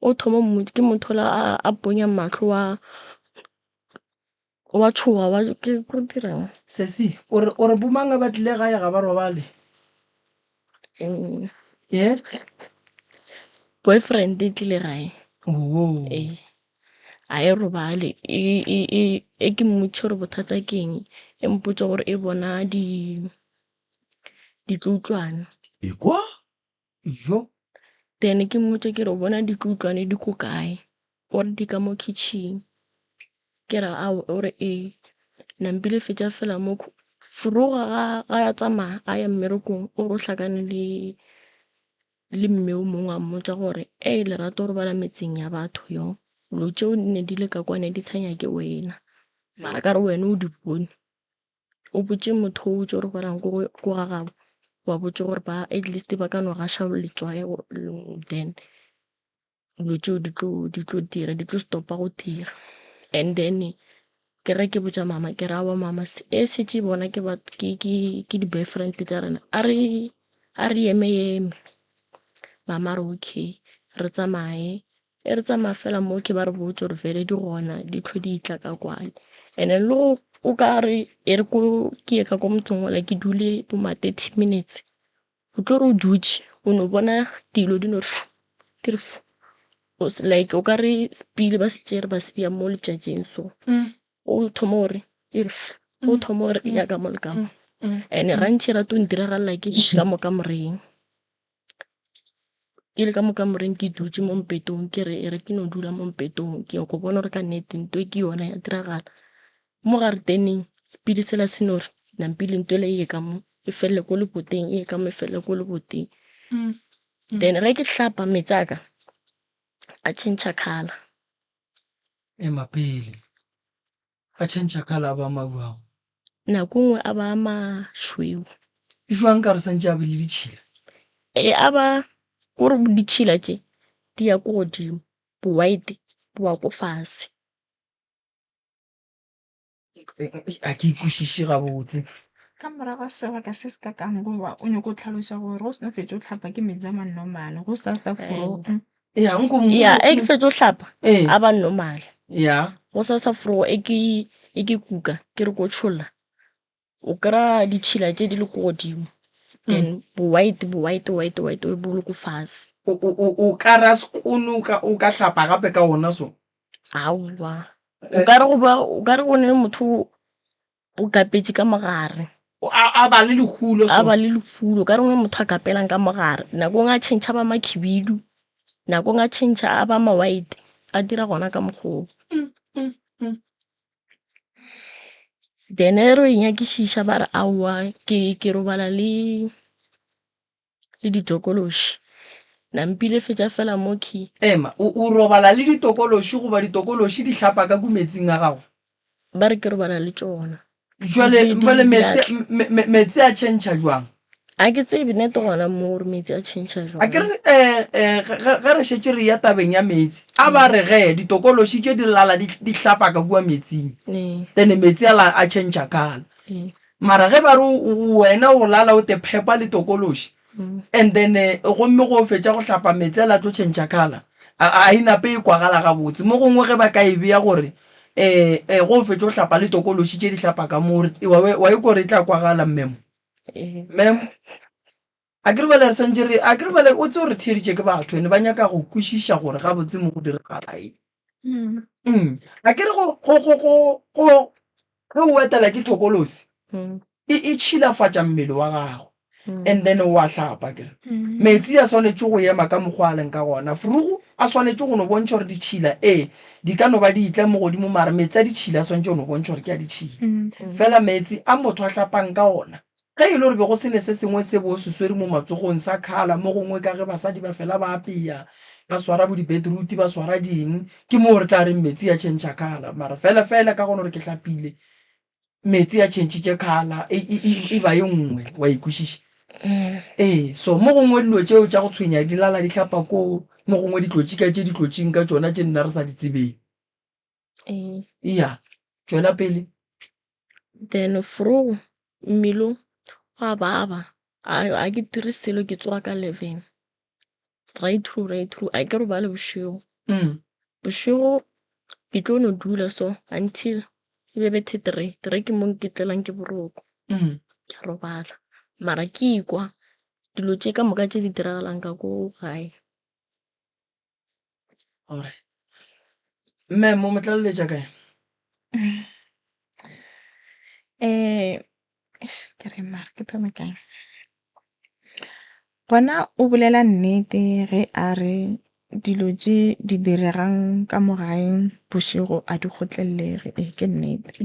O thoma ke motho ola a ponyang mahlo wa wa tšhoga wa ke go dirang. Sesi, o re o re bomang ga ba tlile gae ga ba robale? Ye? Boyfriend e tlile gae. Oo. Ee. A e robale e e e e ke mmotšiše gore bothata ke eng, e mpotša gore e bona di ditloutlwana. Ekwa? Jo. Then ke mmotše ke re o bona ditloutlwane di ko kae, o re di ka mo kitchen. Ke re aowa, o re ee. Nampile fetša fela mo foroga ga ga a tsamaya a ya mmerekong o re o hlakane le le mme o mongwe a mmotša gore ei Lerato o robala metseng ya batho yo, dilo tšeo ne di le ka kwa ne di sa nyake wena mara ka re wena o di bone. O botše motho o tšo robalang ko ko ga gabo, wa botše gore ba at least ba ka no gaša letswai then dilo tšeo di tlo di tlo dira di tlo stop-a go dira. And then ke ge ke botša mama ke re aowa mama e šetše e bona ke ke ke ke di-boyfriend tša rena a re a re eme eme. Mama a re okay re tsamaye. E re tsamaya fela mo ke ba re botse gore vele di gona di tlho di tla ka kwane. And then le go o ka re e re ko ke ye ka ko motseng ola ke dule bo ma 30 minutes, o tlo re o dutše o no bona dilo di no re fu di re fu like o ka re sepili ba se tšere ba se beya mo letšatšing so. O thoma gore e re fu o thoma gore e ya ka mo le ka mo. And-e gantši e rata go ntiragalela ke ka mo kamoreng. Ke le ka mo kamoreng ke dutše mo mpetong ke re e re ke no dula mo mpetong ke nyako bona gore ka nnete nto e ke yona ya diragala. Mo gareteneng sepili sela se no re nampile nto ela e ye ka mo e felele ko leboteng e ye ka mo e felele ko leboteng. Then ge ke hlapa meetse a ka a tšhentšha colour. Ema pele. A tšhentšha colour a ba mabjang? Nako nngwe a ba mašweu. Jwang ka re santše a be le ditšhila? E a ba kore ditšhila tše di ya ko godimo, bo white bo wa ko fase. A ke ikwešiše gabotse. Ka morago ga sebaka se se ka kang goba o nyoko tlhaloša gore go seno fetša o hlapa ke meetse a ma normal go sa sa forogo. Ya nko Ya e ke fetša o hlapa Ee. a ba normal. Ya. Go sa sa forogo e ke e ke kuka ke re ko tšholla o kry-a ditšhila tše di le ko godimo then bo white bo white white white bo le ko fase. O o o o ka ra sekono o ka o ka hlapa gape ka ona so? Aowa o ka re go ba o ka re go ne le motho o kapetše ka mogare. A, a ba le lehulo so. A ba le lehulo ka rengwe motho a kapelang ka mogare. Nako ngwe a tšhentšha ba makhibidu, nako ngwe a tšhentšha a ba ma white, a dira gona ka mokgwa Then ge re nyakišiša ba re aowa ke ke robala le le ditokološi. Nampile fetša fela mo key. Ema, o, o robala le ditokološi goba ditokološi di hlapa ka ku meetsing a gago? Ba re ke robala le tšona. Jwale, Di, di, jwale di meetse, lahla. me, me, meetse a tšhentšha jwang? A ke tsebe nete gona mo gore meetse a tšhentšha A ke jwang. re, eh, eh, ge, ge, ge re šetše re eya tabeng ya meetse, a ba re ge ditokološi tše di lala di, di hlapa ka kua meetsing, Ee. then meetse ala a tšhentšha colour. Ee. Mara ge ba re wena o lala o te phepa le tokološi and then gomme go fetša go hlapa meetse a la tlo tšhentšha colour. A e nape e kwagala gabotse. Mo gongwe ge ba ka e bea gore um go fetša go hlapa le tokološi tše di hlapa ka mo, wa e kwa gore e tla kwagala memo? Memo? A ke re bjale re swantše re, a ke re bjale o tsebe gore theeditše ke batho ene ba nyaka go kwešiša gore gabotse mo go diragala eng. Mm. A ke re go, go, go, go, go, ge o etela ke thokolosi, e, e tšhilafatša mmele wa gago. And then wa hlapa ke re. Metsi a swanetše go ema ka mokgwa a leng ka gona. Frugu a swanetše go no bontšha gore ditšhila, ee, di ka no ba di etla mo godimo mara metsi a ditšhila a swanetše go no bontšha gore ke a ditšhila. Fela metsi a motho a hlapang ka ona, Ge e le gore be go se ne se sengwe se bo se swere mo matsogong sa khala, mo gongwe ka ge basadi ba fela ba apea, ba swara bo di-beetroot, ba swara ding, ke moo re tla reng metsi a tšhentšha khala. Mara fela fela ka gona gore ke hlapile, metsi a tšhentšhitše khala, e, e, e, e ba e nngwe, wa e kwešiša? Ee, so mo gongwe dilo tšeo tša go tshwenya di lala di hlapa koo, mo gongwe ditlotši ka tše di tlotšing ka tšona tše nna re sa di tsebeng. Ee. Eya, tšwela pele. Then vroeg mmelong gwa baba a ke dire selo ke tsoga ka 11 right through right through a ke robale bošego. Bošego ke tlo no dula so until e be bethe three, three ke mo ke tlelang ke boroko ke a robala. Mara ke ikwa dilo tše ka moka tše di diragalang ka ko gae. Alright. Mme mo mo tlaleletša kae? Eish, ke reng mara ke thome kae? Gona o bolela nnete ge a re dilo tše di diregang ka mo gae bošego a di kgotlelelege. Ee, ke nnete.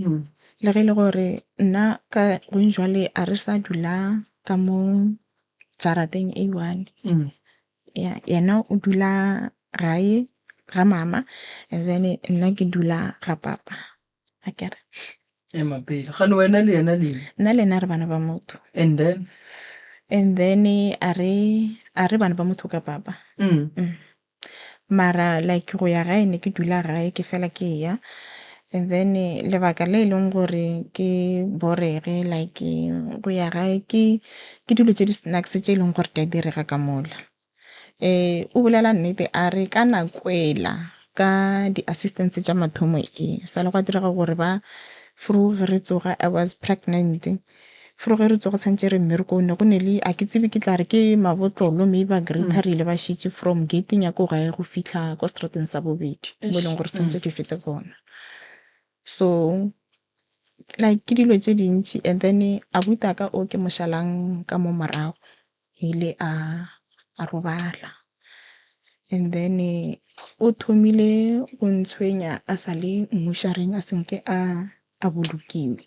Le ge e le gore nna ka gong jwale a re sa dula ka mo jarateng e one. Ya, yena o dula gae ga mama and then nna ke dula ga papa, akere. Ema pele, gane wena le yena le? Nna le yena re bana ba motho. And then? And then a re, a re bana ba motho ka papa. Mara like go ya gae ne ke dula gae ke fela ke ya and then lebaka le e leng gore ke borege like go ya gae ke ke dilo tše di snacks tše e leng gore di a direga ka mola. O bolela nnete a re ka nakwela ka di-assistance tša mathomo e sa le gwa direga gore ba vroeg ge re tsoga I was pregnant. Fro ge re tsoga tshwantše re mmerekong ne go ne le a ke tsebe ke tla re ke mabotlolo maybe ba greater re ile ba šetše from gating ya ko gae go fihla ko strateng sa bobedi mo e leng gore tshwantše ke fete gona. So like ke dilo tše dintši and then abuti a ka o ke mo šalang ka mo morago ile a a robala and then o thomile go ntshwenya a sa le mmušareng a senke a a bolokiwe.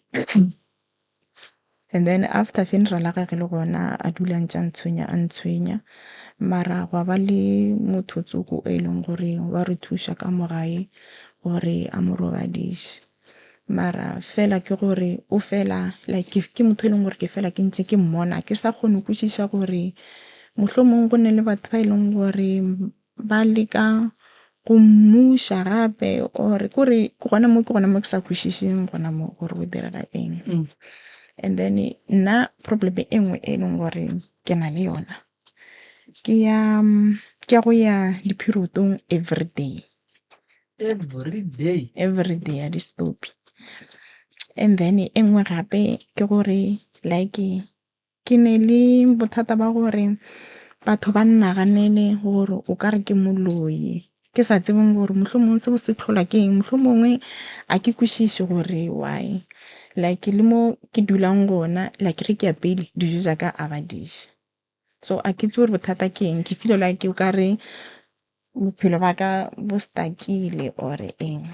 And then after funeral ya gage le gona a dula a ntše a ntshwenya a ntshwenya mara gwa ba le motho tsoko e leng gore wa re thuša ka mo gae gore a mo robadiše. Mara fela ke gore o fela like ke motho e leng gore ke fela ke ntše ke mmona ke sa kgone go kwešiša gore mohlomong go ne le batho ba e leng gore ba leka go mmuša gape or kore gona mo ke gona mo ke sa kwešišeng gona mo gore go direga eng. And then nna problem e nngwe e leng gore ke na le yona ke ya ke ya go ya di-period-ong everyday. Everyday? Everyday a di stop-e. And then e nngwe gape ke gore like Ke ne le bothata ba gore batho ba nnaganele gore o ka re ke moloi, ke sa tsebeng gore mohlomongwe seo se tlhola ke eng, mohlomongwe a ke kwešiše gore why. Like le mo ke dulang gona like ge ke apeile dijo tša ka a ba di je. So a ke tsebe gore bothata ke eng, ke feel-a like o ka re bophelo ba ka bo stuck-ile or eng.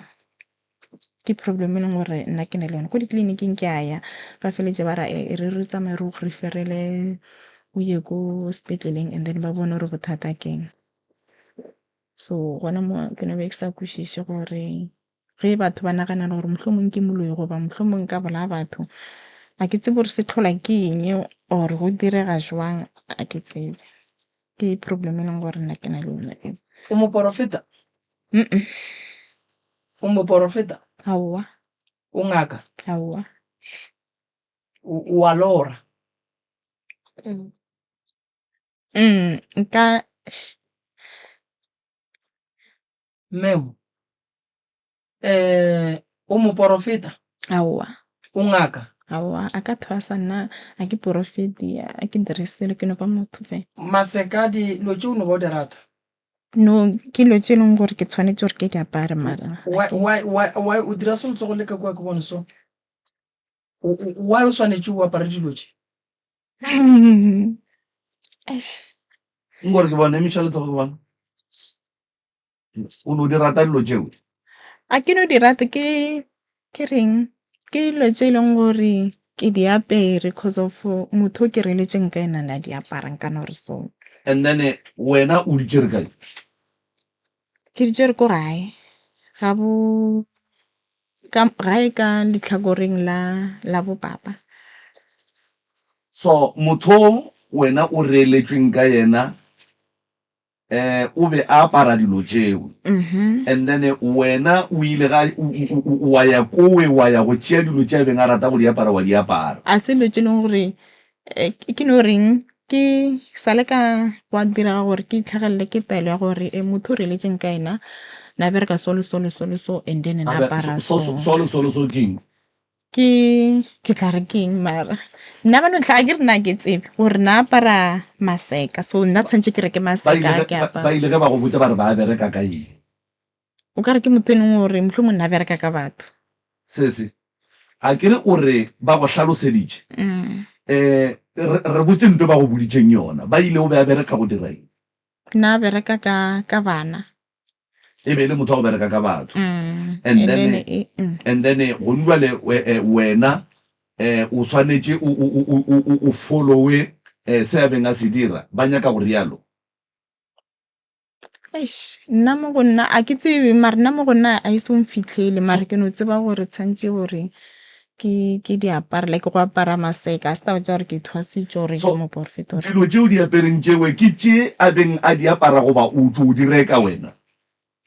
Ke problem e leng gore nna ke na le yone. Ko ditleliniking ke a ya ba feletse ba ra e re re tsamaye re go refer-ele o ye ko sepetleleng and then ba bone gore bothata ke eng. So gona mo ke no be ke sa kwešiše gore ge batho ba nagana gore mohlomong ke moloi goba mohlomong nka bolaya batho, a ke tsebe gore se tlhola ke eng or go direga jwang a ke tsebe. Ke problem e leng gore nna ke na le yona eo. O moporofeta? O moporofeta? Aowa. O ngaka? Aowa. O a lora? Nka. Memo, Eh, o moporofeta? Aowa. O ngaka? Aowa, a ka thwasa nna a ke porofeti, a ke dire selo, ke no ba motho fela. Maseka, dilo tše o no ba o di rata? No, ke dilo tše e leng gore ke tshwanetše gore ke di apare mara. Why, why, why, why o dira so letsogo le ka kua ke bone so? Why o swanetše o apare dilo tše? Eish. Nkore ke bone, emiša letsogo ke bone. O no di rata dilo tšeo? A ke no di rate ke ke reng ke dilo tše e leng gore ke di apere cause of motho o ke reletšeng ka ena na di apara nka no re so. And then wena o di tšere kae? Ke di tšere ko gae ga bo ka gae ka letlhakoreng la la bo papa. So motho wena o reeletšweng ka yena Eh, o be a apara dilo tšeo. And then wena o ile ga wa ya kowe wa ya go tšea dilo tše a beng a rata go di apara wa di apara. A se dilo tše leng gore ke no reng ke sa le ka gwa direga gore ke itlhagelele ke taelo ya gore e motho o reletšeng ka ena na bereka so le so le so le so and then na apara so. So le so le so ke eng? Ke ke tla re ke eng mara nna ba no tlha ke re nna ke tsebe gore na apara maseka so nna tshwanetse ke reke maseka ke apara ba ile ge ba go botša ba re ba bereka ka eng o ka re ke motho e leng gore mohlomong nna bereka ka batho sese a ke re o re ba go hlaloseditše um re botše nto ba go boditšeng yona ba ile o be a bereka go dira eng nna bereka ka ka bana E be e le motho wa go bereka ka batho. And then, and then gone jwale wena o swanetše o, o, o, o, o, o followe se a beng a se dira. Ba nyaka go rialo. Eish, nna mo go nna a ke tsebe mara nna mo go nna a e se mfitlhele mara ke no tseba gore tshwantše gore ke ke di apare like go apara maseka a se taba tša gore ke thwasitše gore ke moporofeta or Dilo tše o di apereng tšewe ke tše a beng a di apara goba o tšo di reka wena?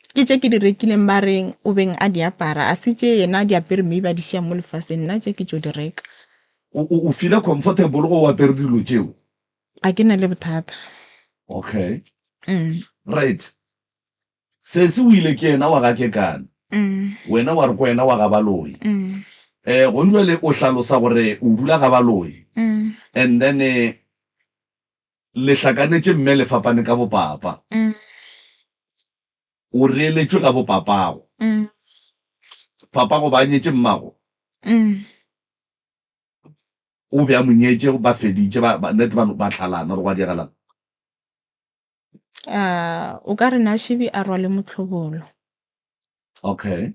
Ke tše ke di rekileng ba reng o beng a di apara a se tše yena a di apere maybe a di šia mo lefaseng nna tše ke tšo di reka. O o feela comfortable go o apere dilo tšeo? Ga ke na le bothata. Okay. Right. Sesi o ile ke yena wa ga Kekana, wena wa re ko yena wa ga Baloi. Eh, gone jwale o hlalosa gore o dula ga Baloi. And then le hlakanetše mme le fapane ka bopapa. O reeletšwe ga bopapago. Papago ba nyetše mmago? O be a mo nyetše ba feditše ba, ba, net ba, ba hlalana gore gwa diagalang? Ah, o ka re na šibi a rwale mohlobolo. Okay.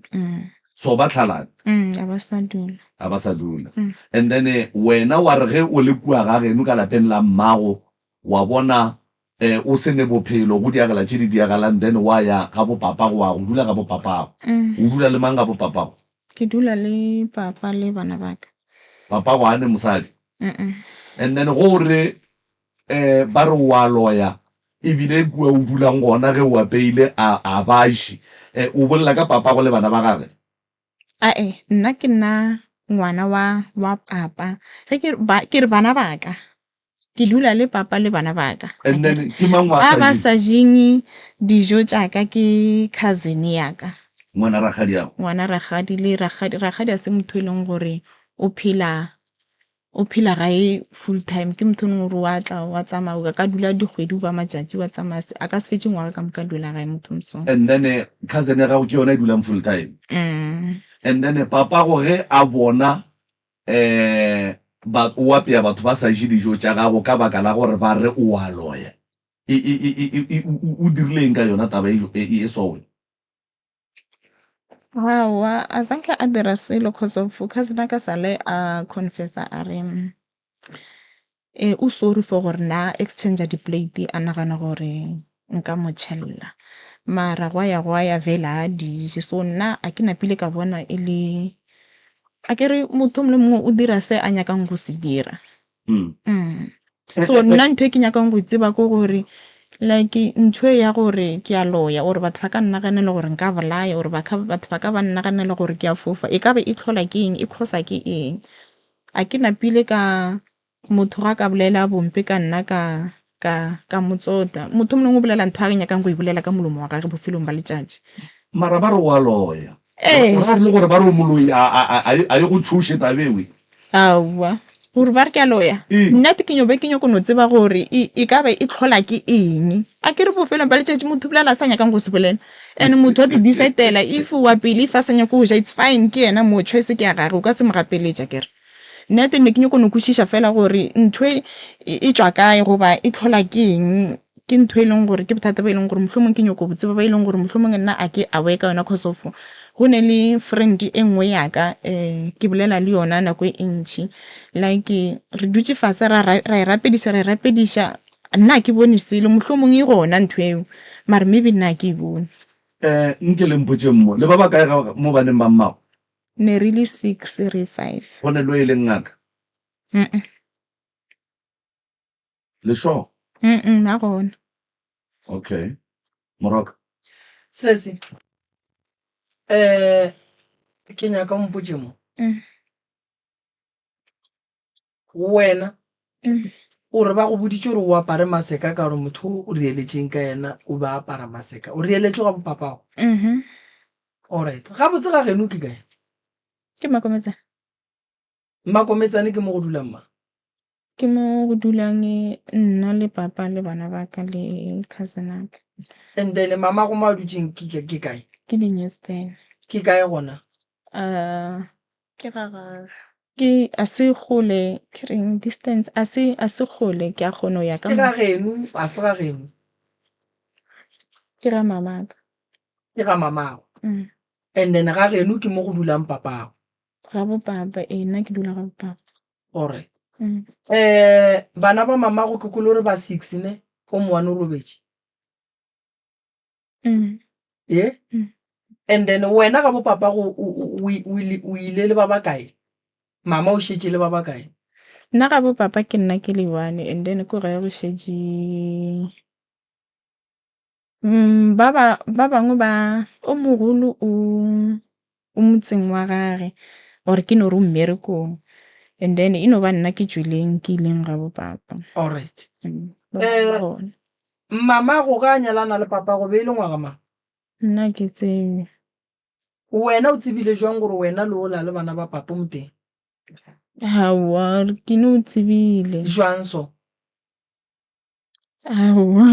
So ba tlhalane? Mm, a ba sa dula. A ba sa dula. And then wena wa re ge o le kua ga geno ka lapeng la mmago wa bona eh, o se ne bophelo go diagela tše di diagalang then wa ya ga bo papago wa go dula ga bo papago. O dula le mang ga bo papago? Ke dula le papa le bana ba ka. Papago a ne mosadi? And then go re um ba re o a loya ebile kua o dulang gona ge o apeile a a ba je. Um o bolela ka papago le bana ba gage? Ae, nna ke nna ngwana wa wa papa. Ge ke ba ke re bana ba ka. Ke dula le papa le bana ba ka. And then ke mang wa Ba sa ba jeng? sa jeng dijo tša ka ke cousin ya ka. Ngwana rakgadiago? Ngwana rakgadi le rakgadi, rakgadi a se motho e leng gore o phela O phela gae full time ke motho e leng gore wa tla wa tsamaya a ka dula dikgwedi goba matšatši wa tsamaya a ka se fetše ngwaga ka moka a dula gae motho moso. And then cousin ya gago ke yona e dulang full time? Mm. And then papago ge a bona um ba o apea batho ba sa je dijo tša gago ka baka la gore ba re o a loya, e, e, e, e, e, o dirile eng ka yona taba e, e, e so wena? Aowa, a zanke a dira selo cause of cousin ya ka sale a confess-a a re o sorry for gore na exchange-a di-plate a nagana gore nka mo tšhella. Mara gwa ya gwa ya vele a di je, so nna a ke napile ka bona e le akere motho o mongwe le mongwe o dira se a nyakang go se dira. So nna ntho e ke nyakang go e tseba ke gore like ntho e ya gore ke a loya or batho ba ka nnaganela gore nka bolaya or batho ba ka ba nnaganela gore ke a fofa e ka be e tlhola ke eng, e cause-a ke eng. A ke napile ka motho ga ka bolela bompe ka nna ka. Ka, ka mo tsota. Motho o mongwe o bolela ntho a re nyakang go e bolela ka molomo wa gage bofelong ba letšatši. Mara ba re o a loya. Ee. O ra gore le gore ba re o moloi a, a, a, a e go tšhoše taba ewe? Aowa. Gore ba re ke a loya? Ee. Nna ke nyo be ke nyako no tseba gore e, e ka ba e hlola ke eng. A ke re bofelong ba letšatši motho o bolela a sa nyakang go se bolela. And motho wa ti-decide-ela if wa pele if a sa nyake go ja it's fine ke yena mo choice ke ya gage o ka se mo gapeletše akere. Nna teng ne ke nyako no kwešiša fela gore ntho e e tšwa kae goba e tlhola ke eng. Ke ntho e leng gore ke bothata bo e leng gore mohlomong ke nyako bo tseba bo e leng gore mohlomong nna a ke aware ka yona cause of go ne le friend e nngwe ya ka ke bolela le yona nako e ntši. Like re dutše fase ra ra e rapediša ra e rapediša nna ga ke bone selo mohlomong e gona ntho eo mara maybe nna ga ke e bone. Nke le mpotšeng mo, le ba bakae ga mo baneng ba mmago? Ne re le 6 re 5. Go ne lo e leng ngaka? Mm. Le sure? Mm, ga gona. Okay. Moroka. Sesi, eh ke nyaka o mpotše mo. Mm. Wena Mm. o re ba go boditše gore o apare maseka ka gore motho o reeletšeng ka yena o be a apara maseka. O reeletše ga bopapago. Mhm. Alright. Gabotse ga geno ke kae? Ke Mmakometsane. Mmakometsane ke mo go dulang mang? Ke mo go dulang nna le papa le bana ba ka le cousin ya ka. And then mamago mo a dutšeng ke ke kae? Ke di-Newsden. Ke kae gona? Ke ga gage. Ke a se kgole ke reng distance a se a se kgole ke a kgona go ya ka Ke ga geno a se ga geno? Ke ga mamaka. Ke ga mamago. Mm. And then ga geno ke mo go dulang papago. Ga bo papa ee nna ke dula ga bo papa. Alright. Mm. Eh bana ba mamago ke kwele o re ba 6 ne o mo one o robetše. Mm. Ye? Mm. And then wena ga bo papago o o ile le ba bakae? Mama o šetše le ba bakae? Nna ga bo papa ke nna ke le one and then ko gae go šetše mm, ba ba ba bangwe ba o mogolo o o motseng wa gage or ke no re o mmerekong and then e no ba nna ke tšweleng ke ileng ga bo papa. Alright. Mm, ba bangwe ba Eh gona. mamago ga a nyalana le papago be e le ngwaga mang? Nna ke tsebe. Wena o tsebile jwang gore wena le ola le bana ba papa mo teng? Aowa ke no tsebile. Jwang so? Aowa.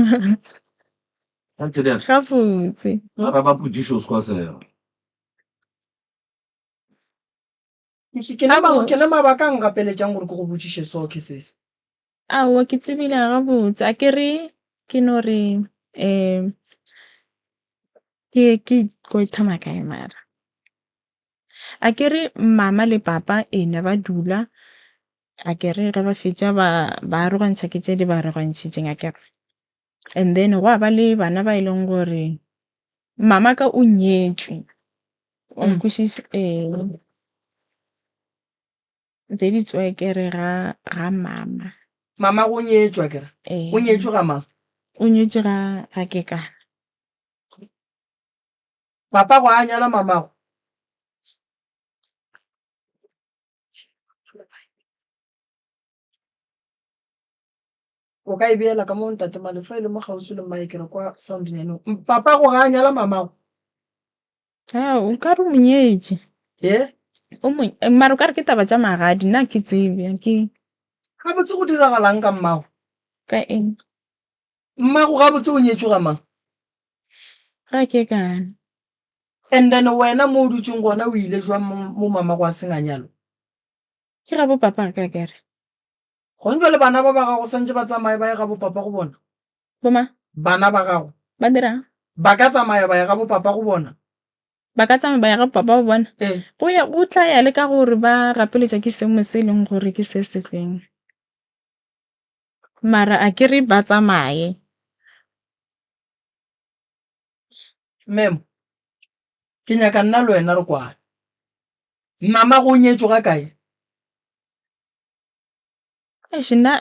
Kgaetšedi ya ka. Gabotse. Araba potšišo o se kwa sega. Ke ne ma- ke ne mabaka a ngapeletšang gore ke go botšiše so ke sese. Aowa ke tsebile gabotse a ke re ke no re um ke ke ko thoma kae mara. A ke re mama le papa e ne ba dula a ke re ge ba fetša ba ba arogantšha ke tše di ba arogantšhitšeng a ke re. And then gwa ba le bana ba e leng gore mama ka o nyetšwe. Wa nkwešiša? Ee. Tse di tswekere ga ga mama. Mama go nyetšwe akere? Ee. O nyetšwe ga mang? O nyetšwe ga ga Kekana. Papa go a nyala mamago? O ka e beela ka mo ntate Malefo e le mo kgauswi le mic re kwa sound nyane. Papa go ga a nyala mamago? Ha o ka re o mo nyetše. Ye? O mo mara o ka re ke taba tša magadi nna ke tsebe ke. Gabotse go diragalang ka mmago? Ka eng? Mmago gabotse o nyetšwe ga mang? Ga Kekana. And then wena mo o dutšeng gona o ile jwang mo mamago a seng a nyalwa? Ke ga bo papa ka kere. Gone jwale bana ba ba gago santše ba tsamaye ba ye ga bo papa go bona? Bo mang? Bana ba gago. Ba dirang? Ba ka tsamaya ba ya ga bo papa go bona? Ba ka tsamaya ba ya ga bo papa go bona? Ee. Go ya go tla ya le ka gore ba gapeletša ke seemo se e leng gore ke se se feng. Mara a ke re ba tsamaye. Memo, ke nyaka nna le wena re kwane. Mama go nyetšwe ga kae? Eish nna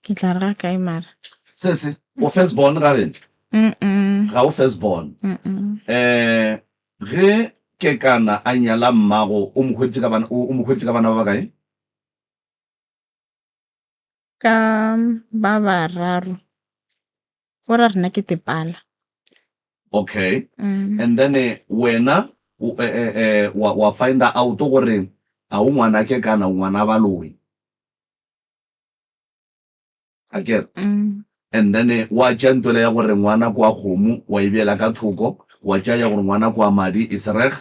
ke tla re ga kae mara. Sese, o first born ga rena? Mm-mm. Ga o first born. Mm-mm. Eh, ge Kekana a nyala mmago, o mo hweditše ka bana, o mo hweditše ka bana ba bakae? Ka ba bararo. Go ra rena ke tepala. Okay. And then wena o wa wa finder out gore a o ngwanake kana o ngwana baloi. Akere? And then wa tšea ntwela ya gore ngwana kwa kgomo wa e beela ka thoko, wa tšea ya gore ngwana kwa madi e sereg.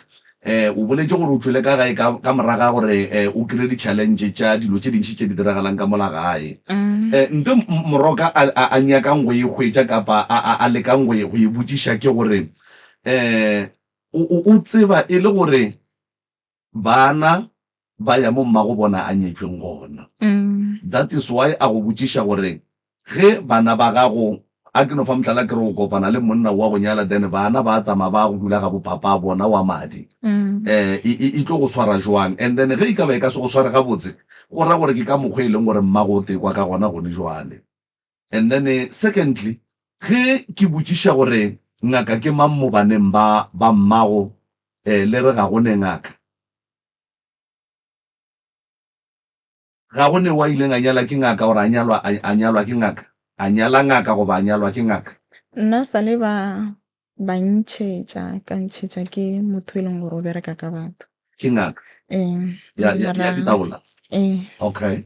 O boletše gore o tšwele ka gae ka ka morago ga gore o kry-e di-challenge tša dilo tše dintši tše di diragalang ka mola gae. Nto Moroka a a a nyakang go e hwetša kapa a a a lekang go e go e botšiša ke gore o o o tseba e le gore Bana ba ya mo mmago bona a nyetšweng gona. That is why a go botšiša gore ge bana ba gago, a ke no fa mohlala ke re o kopana le monna wa go nyala then bana ba tsamaya ba go dula ga bo papa bona wa madi e, e, e tlo go swara jwang and then ge e ka ba e ka se go sware gabotse go ra gore ke ka mokgwa e leng gore mmago o tekwa ka gona gone jwale. And then secondly ge ke botšiša gore ngaka ke mang mo baneng ba ba mmago eh le re ga go ne ngaka. Ga go ne wa ileng a nyala ke ngaka or a nyalwa a nyalwa ke ngaka? A nyala ngaka goba a nyalwa ke ngaka? Nna sale ba ba ntšhetša ka ntšhetša ke motho e leng gore o bereka ka batho. Ke ngaka? Ee. Ya ya ya ditaola? Ee. Okay.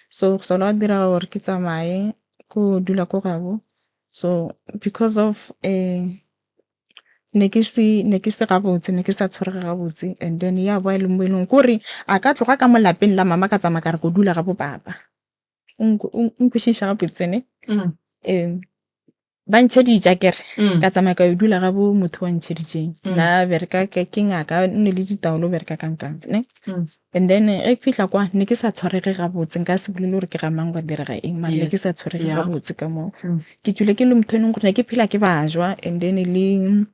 So go sala gwa dira gore ke tsamaye ko dula ko gabo so because of ne ke se ne ke se gabotse ne ke sa tshwarege gabotse and then ya boa e le mo e leng kore a ka tloga ka mo lapeng la mama ka tsamaya ka re ko dula ga bo papa. O nkwešiša gabotse ne? Ee. Ba ntšheditše akere, ka tsamaya ka yo dula ga bo motho wa ntšheditšeng. Na bereka ke ke ngaka, o ne le ditaolo o bereka kang kang ne. And then ge ke fihla kwa ne ke sa tshwarege gabotse, nka se bolele gore ke ga mang gwa direga eng mara ne ke sa tshwarege gabotse ka moo. Ke tšwile ke le motho e leng gore ne ke phela ke bajwa and then le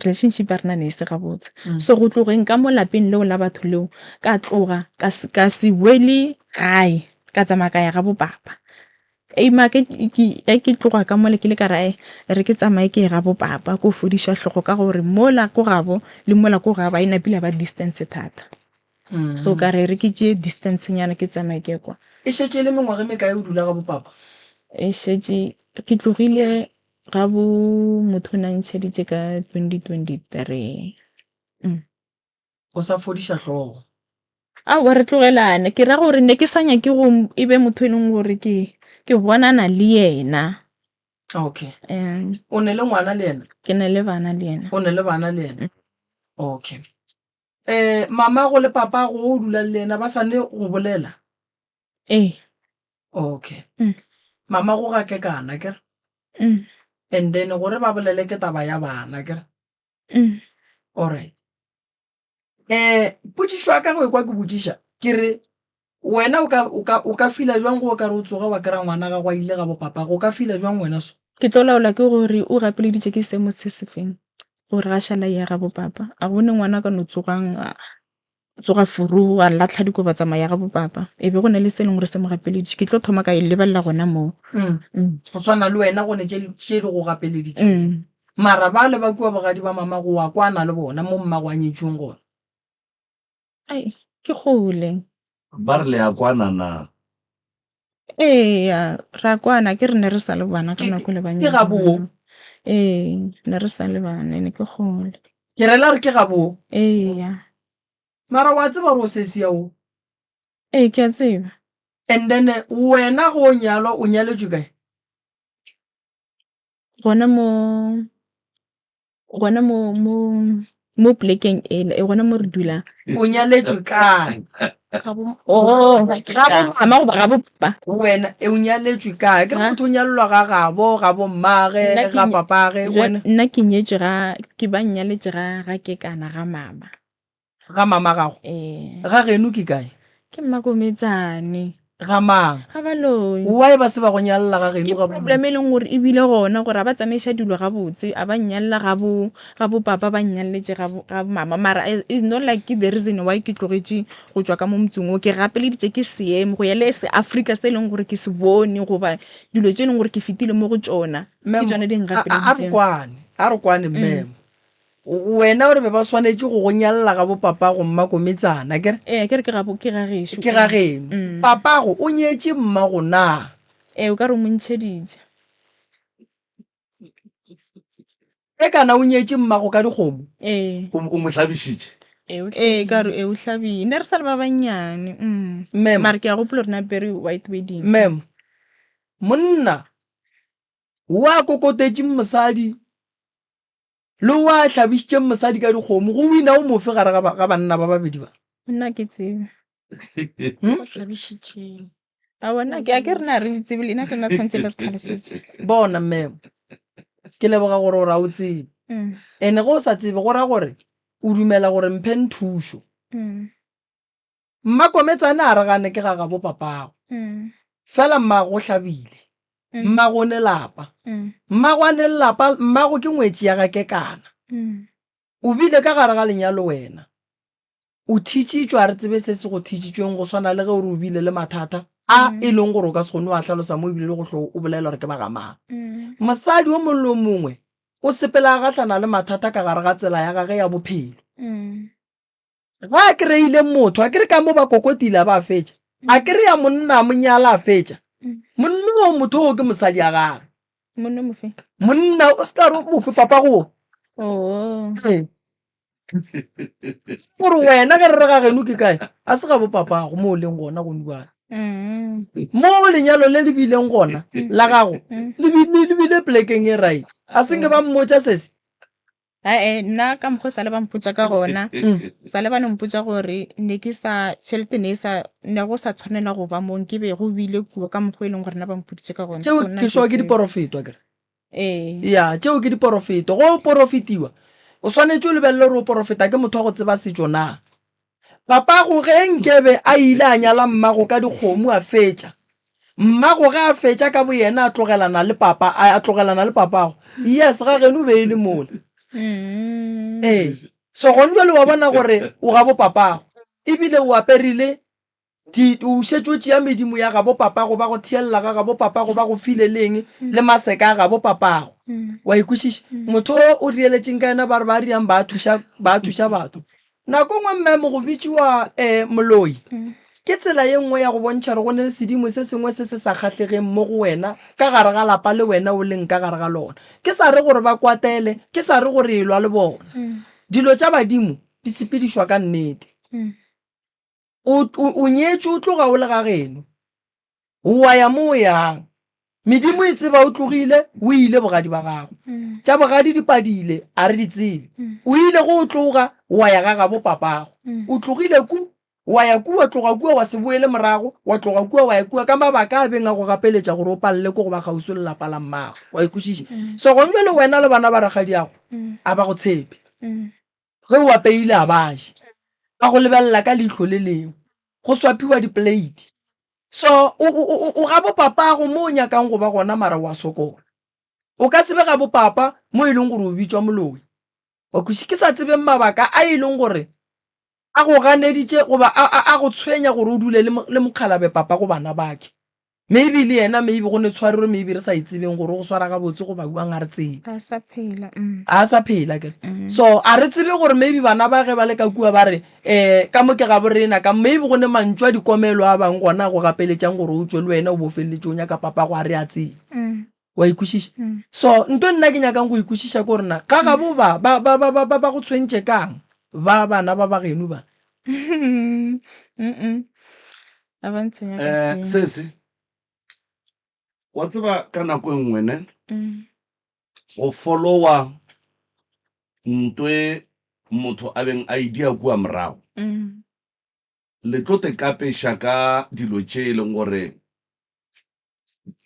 relationship ya rena ne e se gabotse. So go tlogeng ka mo lapeng leo la batho leo, ka tloga ka se ka se boele gae, ka tsamaya ka ya ga bo papa. Eima ke ke ge ke tloga ka mola ke ile ka re ae e re ke tsamaye ke ye ga bo papa ko fodiša hlogo ka gore mola ko gabo le mola ko gabo a e napile ya ba distance thata. So ka re e re ke tšee distance nyana ke tsamaye ke ye kwa. E šetše e le mengwaga e mekae o dula ga bo papa? E šetše ke tlogile ga bo motho o ne a ntšheditše ka 2023. O sa fodiša hlogo. Aowa re tlogelane. Ke ra gore ne ke sa nyake go e be motho e leng gore ke ke bonana le yena. Okay. O ne le ngwana le yena? Ke ne le bana le yena. O ne le bana le yena? Okay. Mamago le papago o dulang le yena ba sa ne go bolela? Ee. Okay. Mamago ga kekana akere? And then gore ba bolele ke taba ya bana akere? Alright. Um potšišo ya ka go ekwa ke botšiša ke re wena o ka o ka o ka fila jwang go o ka re o tsoga wa kry-a ngwana gago a ile ga bo papago o ka fila jwang wena so? Ke tlo laola ke gore o gapeleditše ke seemo se se feng gore ga šala ya ga bo papa. A gone ngwana a ka no tsogang a tsoga furu a latlha dikobo a tsamaya ga bo papa. E be go na le se e leng gore se mo gapeleditše. Ke tlo thoma ka e lebelela gona moo. Go tshwana le wena go ne tše tše di go gapeleditšeng. Mara bale ba kua bogadi ba mamago wa kwana le bona mo mmago a nyetšweng gona. Ai, ke kgole. Ba re le a kwana na? Eya, ra kwana ke re ne re sa le bana ka nako le ba Ke ga bo. Ee, ne re sa le bana ene ke kgole. Ke rela gore ke ga bo. Eya. Mara wa tseba gore o sesi ya o? Ee, ke a tseba. And then wena go o nyalwa o nyaletšwe kae? Gona mo gona mo mo mo polekeng ela e gona mo re dulang. O nyaletšwe kae? Oh, ga bo mama goba ga bo papa. Wena e o nyaletšwe kae? Ke re motho o nyalelwa ga gabo, ga bo mmage, ga papage, wena. Nna ke nyetšwe ga ke ba nnyaletše ga ga kekana ga mama. Ga mama gago? Ee. Ga geno ke kae? Ke Mmakometsane. Ga mang? Ga Baloi. Why ba se ba go nyalela ga geno Ke ga problem e leng gore e bile gona gore a ba tsamaiša dilo gabotse, a ba nnyalela ga bo ga bo papa ba nnyaleletše ga bo ga mama mara is not like ke the reason why ke tlogetše go tšwa ka mo motseng wo. Ke gapeleditše ke seemo go ya le seAfrika se e leng gore ke se bone goba dilo tše e leng gore ke fetile mo go tšona ke tšona di A re nggapeleditšeng. kwane, a re kwane ma'am. Wena o re be ba swanetše go go nyalela ga bo papago mmakometsana, akere? Ee, akere ke ga bo, ke ga gešo. Ke ga geno. Papago o nyetše mmago na? Ee, o ka re o mo ntšheditše. E kana o nyetše mmago ka dikgomo? Ee. O, o mo hlabišitše? Ee, o Ee, ka re ee, o hlabile. Ne re sa le ba bannyane. Mm. Ma'am. Mara ke a gopola gore na apere white wedding. Ma'am, monna wo a kokotetšeng mosadi le wo a hlabišitšeng mosadi ka dikgomo, go wina o mofe gare ga, ga banna ba babedi ba? Nna ke tsebe. Hmm? O hlabišitšeng. A bona ke a ke rena re di tsebe le ena ke nna tshwanetse le re tlhalosetse. Bona ma'am, ke leboga gore o ra o tsebe. Mm. Ene ge o sa tsebe go ra gore o dumela gore mpheng thušo. Mm. Mmakometsane a re gane ke ga gabo papago. Mm. Fela mmago o hlabile. Mm. Mmago o ne lapa. Mm. Mmago a ne lapa, mmago ke ngwetši ya ga Kekana. Mm. O bile ka gare ga lenyalo wena. O thitšitšwe, a re tsebe se se go thitšitšweng, go swana le ge o re o bile le mathata a e leng gore o ka se kgone go a hlalosa mo ebile le go hlo o bolela gore ke ba ga mang. Mosadi o mongwe le o mongwe o sepela a gahlana le mathata ka gare ga tsela ya gage ya bophelo. Ge a kry-ile motho, a ke re ka mo ba kokotile a ba a fetša, a ke re ya monna a mo nyala a fetša, monna oo motho oo ke mosadi ya gage. Monna mofe? Monna o se ka re mofe papa go. Oh. Ee. Gore wena ge re re ga geno ke kae, a se ga bo papago mo o leng gona go nubana. Mm. Mo lenyalo le le bileng gona la gago le bile le bile plekeng e right. A se nke ba mmotša sesi. Ae, nna ka mokgwa o sale ba mpotša ka gona, sale ba no mpotša gore ne ke sa tšhelete ne e sa ne go sa tshwanela go ba mo nke be go bile kua ka mokgwa e leng gore nna ba mpoditše ka gona. Tšeo So nna ke ke sure ke tsebe. diporofeto akere. Ee. Ya, tšeo ke diporofeto. Go porofetiwa, o swanetše o lebelele gore o porofeta ke motho wa go tseba setšo na. Papago ge nkebe a ile a nyala mmago ka dikgomo a fetša, mmago ge a fetša ka boyena a tlogelana le papa, a tlogelana le papago, yes, ga geno o be e le mola. Ee, so gone bjale wa bona gore o gabo papago, ebile o aperile Di, o šetše o tšea medimo ya gabo papago, ba go theelela ga gabo papago, ba go file le eng, le maseka a gabo papago. Wa e kwešiša? Motho o o reeletšeng ka yena ba re ba riang ba thuša, ba thuša batho. Nako nngwe mme mo go bitšiwa um moloi. Ke tsela ye nngwe ya go bontšha gore go ne sedimo se sengwe se se sa kgahlegeng mo go wena ka gare ga lapa le wena o leng ka gare ga lona. Ke sa re gore ba kwatele, ke sa re gore elwa le bona. Dilo tša badimo di sepedišwa ka nnete. O, o, o nyetšwe o tloga o le ga geno, wa ya mo o yang. Medimo e tseba o tlogile, o ile bogadi ba gago. Tša bogadi di padile, a re di tsebe. O ile go o tloga, wa ya ga gabo papago. O tlogile ku, wa ya kua, tloga kua wa se boele morago, wa tloga kua wa ya kua ka mabaka a beng a go gapeletša gore o palele ke go ba kgauswi le lapa la mmago. Wa e kwešiša? So gone bjale wena le bana ba rakgadiago a ba go tshepe. Ge o apeile a ba je. Ba go lebelela ka leihlo le lengwe. Go swapiwa dipoleiti. So o, o, o, o gabo papago mo o nyakang go ba gona mara o a sokola. O ka se be gabo papa mo e leng gore o bitšwa moloi. Wa kweši? Ke sa tsebeng mabaka a e leng gore a go ganeditše goba a, a, a go tshwenya gore o dule le, le mokgalabe papa go bana bake. Maybe le yena maybe go ne tshwarelo maybe re sa e tsebeng gore o go swara gabotse goba buang a re tsebe. A sa phela. Mm. A sa phela kere. Mm. So a re tsebe gore maybe bana ba ge ba le ka kua ba re eh ka mo ke gabo rena ka maybe go ne mantšu a dikomelo a bang gona a go gapeletšang gore o tšwe le wena o bo feleletše o nyaka papa go a re a tsebe. Mm. Wa ikwešiša? Mm. So nto nna ke nyakang go ikwešiša ke gore na ga gabo ba ba ba ba ba ba go tshwentše kang ba bana ba ba geno ba. Mm -mm. A ba ntshwenya ka Eh, selo. sesi, wa tseba ka nako e nngwe ne, Mm. go followa ntwe motho a beng a e dia kua morago, Mm. le tlo te kapeša ka dilo tše e leng gore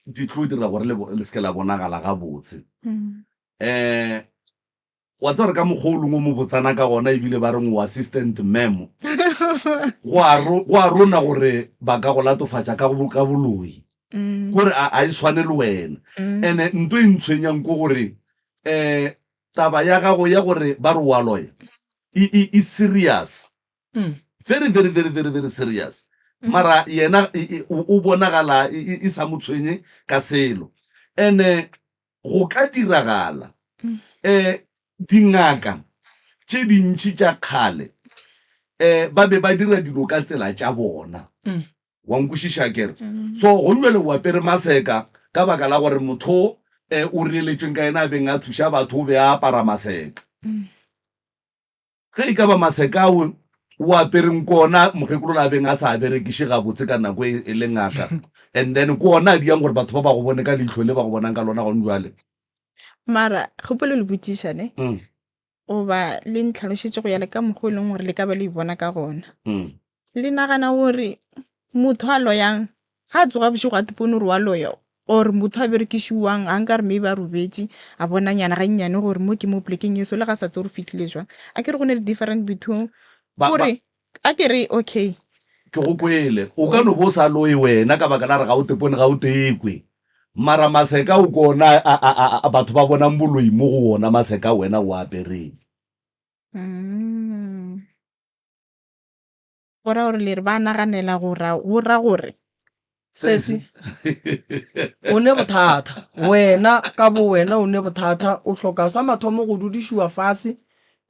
di tlo dira gore le, bo- le se ke la bonagala gabotse. Mm. Eh, Wa tseba gore ka mokgwa o leng o mobotsana ka gona ebile ba reng o assistant ma'am, go a ro, go a rona gore ba ka go latofatša ka, ka boloi. Kore a, a e swane le wena. Ene nto e ntshwenyang ko gore um taba ya gago ya gore ba re o a loya e, e, e serious. Very, very, very, very, very serious. Mara yena e, e, o, o bonagala e, e, e sa mo tshwenye ka selo. Ene Go ka diragala. Um dingaka tše dintši tša kgale um ba be ba dira dilo ka tsela tša bona. Wa nkwešiša akere? So gong bjale o apere maseka ka baka la gore motho o um o reeletšweng ka yena a beng a thuša batho o be a apara maseka. Ge e ka ba maseka ao o apereng ke ona mokgekolo a beng a sa a berekiše gabotse ka nako e, e le ngaka and then ke ona a diang gore batho ba ba go bone ka leihlo le ba go bonang ka lona gone jwale. Mara kgopelo le botšiša ne goba le ntlhalošetše go ya le ka mokgwa o e leng gore le ka ba le ibona ka gona. Le nagana gore motho a loyang ga a tsoga bošego a tipone gore wa loya or motho a berekišiwang ga nka re maybe a robetše a bona nyana ga nnyane gore mo ke mo polekeng ye so le ga sa tsebe gore o fihlile jwang. A ke re go ne le different between gore a ke re okay. Ke go kwele. O ka no bo o sa loye wena ka baka la re ga o tepone ga o tekwe. Mara maseka o ke ona a, a, a, a batho ba bonang boloi mo go wona maseka wena o a apereng. Mm. Go ra gore le re ba naganela go ra go ra gore. Sesi, o ne bothata. Wena ka bo wena o ne bothata. O hloka sa mathomo go dudišiwa fase,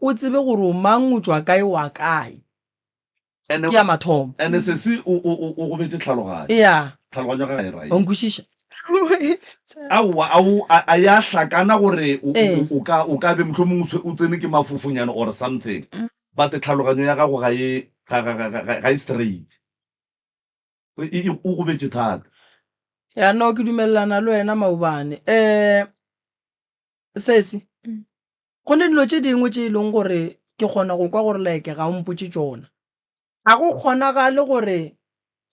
o tsebe gore o mang, o tšwa kae, wa kae. Ene, Ke ya mathomo. ene sesi o, o, o, o gobetše tlhaloganyo. Ea. Tlhaloganyo ya gagwe ga e right. O nkwešiša? Aowa, a o, a, a ya hlakana gore o, o, Ee. o ka, o ka be mohlomong o tshwe, o tsene ke mafofonyana or something. But tlhaloganyo ya gago ga e, ga, ga, ga, ga, ga e straight. E, e, o gobetše thata. Ya, no, ke dumelelana le wena maobane. Um, sesi, go ne dilo tše dingwe tše e leng gore ke kgona go kwa gore like ga o mpotše tšona. Ga go kgonagale gore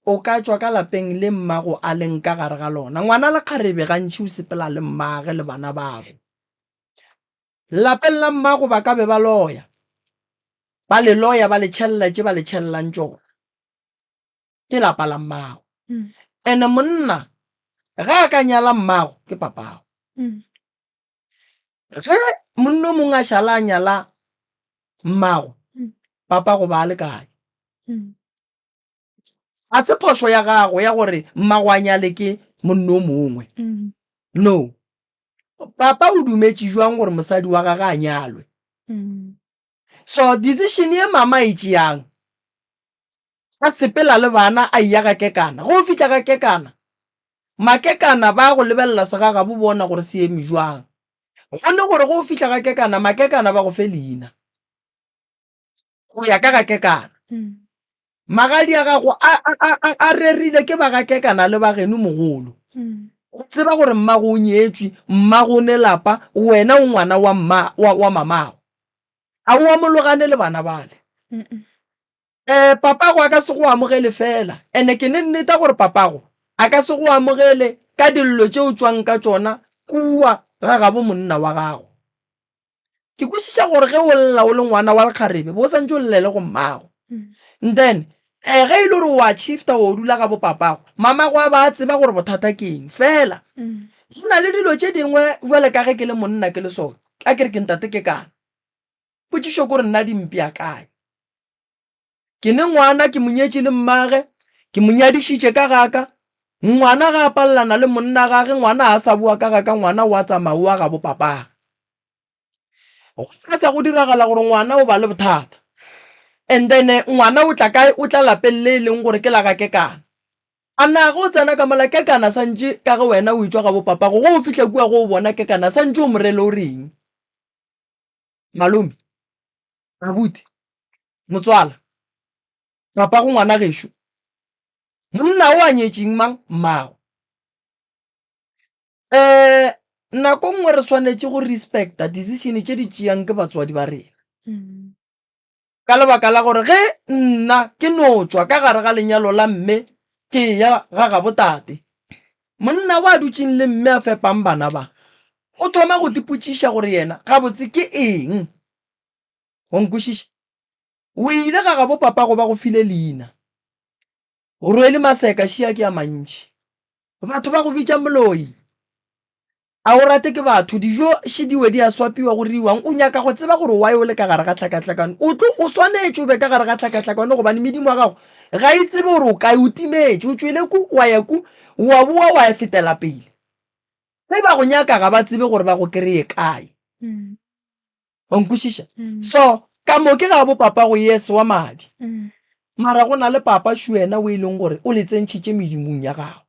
o ka tšwa ka lapeng le mmago a leng ka gare ga lona. Ngwana lekgarebe gantši o sepela le mmage le bana babo. Lapeng la mmago ba ka be ba loya, ba le loya ba le tšhelela tše ba le tšhelelang tšona. Ke lapa la mmago. Ene monna ge a ka nyala mmago ke papago. Ge monna o mongwe a šala a nyala mmago, papago ba a le kae? Ga se phošo ya gago ya gore mmago a nyale ke monna o mongwe. No. Papa o dumetše jwang gore mosadi wa gage a nyalwe? So decision ye mama a e tšeang, a sepela le bana a eya ga Kekana. Ge o fihla ga Kekana, Makekana ba go lebelela segagabo bona gore se eme jwang. Go ne gore ge o fihla ga Kekana, Makekana ba go fe leina. Go ya ka ga Kekana. Magadi a gago a, a, a, a, a rerile ke ba ga Kekana le ba geno mogolo. Go tseba gore mmago o nyetšwe, mmago o ne lapa, wena o ngwana wa mma, wa, wa mamago. A o amologane le bana bale. Um papago a ka se go amogele fela, ene ke ne nneta gore papago a ka se go amogele ka dillo tše o tšwang ka tšona kua ga gabo monna wa gago. Ke kwešiša gore ge o lla o le ngwana wa lekgarebe bo o santše o llele go mmago. And then eh, ge e le gore wa shifta o dula ga bo papago, mamago a ba a tseba gore bothata ke eng. Fela go na le dilo tše dingwe jwale ka ge ke le monna ke le so, a ke re ke ntate ke kana. Potšišo ke gore nna di mpea kae? Ke ne ngwana ke mo nyetše le mmage, ke mo nyadišitše ka ga ka. Ngwana ga a palelana le monna gage, ngwana ga a sa boa ka ga ka, ngwana o a tsamaya o a gabo papage. Go ka sa go diragala gore ngwana o ba le bothata and then ngwana o tla kae? O tla lapeng le e leng gore ke la ga Kekana. A na ge o tsena ka mola Kekana santše ka ge wena o etšwa gabo papago, ge o fihla kua ge o bona Kekana santše o mo rele o reng? Malome, abuti, motswala, papago ngwana gešo, monna o a nyetšeng mang? Mmago. Um nako nngwe re swanetše go respecta decision tše di tšeang ke batswadi ba rena. Ka lebaka la gore ge nna ke no tšwa ka gare ga lenyalo la mme ke eya ga gabo tate, monna wa dutšeng le mme a fepang bana ba, o thoma go tipotšiša gore yena gabotse ke eng. Wa nkwešiša? O ile ga gabo papago ba go file leina. O rwele maseka šia ke a mantši. Batho ba go bitša moloi. A o rate ke batho, dijo še diwe di a swapiwa go riwang. O nyaka go tseba gore why o le ka gare ga tlhakatlhakano. O tlo, o swanetše o be ka gare ga tlhakatlhakano gobane medimo ya gago ga e tsebe gore o kae, o timetše, o tšwele ku, wa ya ku, wa boa wa fetela pele. Ge ba go nyaka ga ba tsebe gore ba go kreye kae. Wa nkwešiša? So, ka mo ke ga bo papago yes wa madi. Mara go na le papa Shuena o e leng gore o le tsentšhitše medimong ya gago.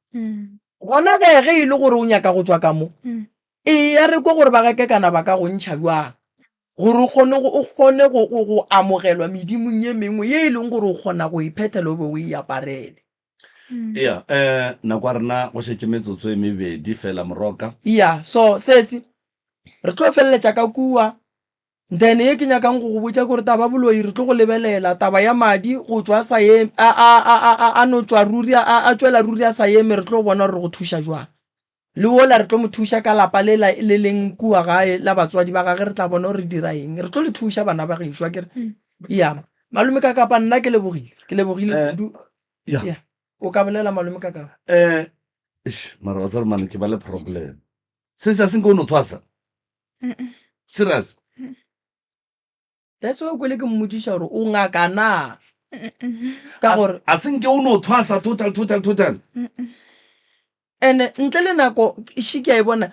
Gona ge ge e le gore o nyaka go tšwa ka mo, Eya re kwe gore ba ga Kekana ba ka go ntšha bjang gore o kgone go, o kgone go, go, go amogelwa medimong ye mengwe ye e leng gore o kgona go e phethela o be o e aparele. Eya, eh, nako ya rena go šetše metsotso e mebedi fela, Moroka. Eya, so sesi, re tlo feleletša ka kua. Then ye ke nyakang go go botša ke gore taba boloi re tlo go lebelela, taba ya madi go tšwa a sa eme, a, a, a, a, a, a no tšwa ruri, a, a tšwela ruri a sa eme, re tlo bona gore re go thuša jwang. Le wola re tlo mo thuša ka lapa le la le leng kua gae la batswadi ba gage, re tla bona gore re dira eng. Re tlo le thuša bana ba gešo, akere? Ya, malome Kakapa, nna ke lebogile, ke lebogile Eh, kudu. ya. Ya, o ka bolela malome Kakapa. Eh, eish, mara wa tseba mane ke ba le problem. Se se a se nke o no thwasa? Serious? That's why o kwele ke mmotšiša gore o ngaka na. Ka gore A se nke o no thwasa total total total. Ene ntle le nako ši ke a e bona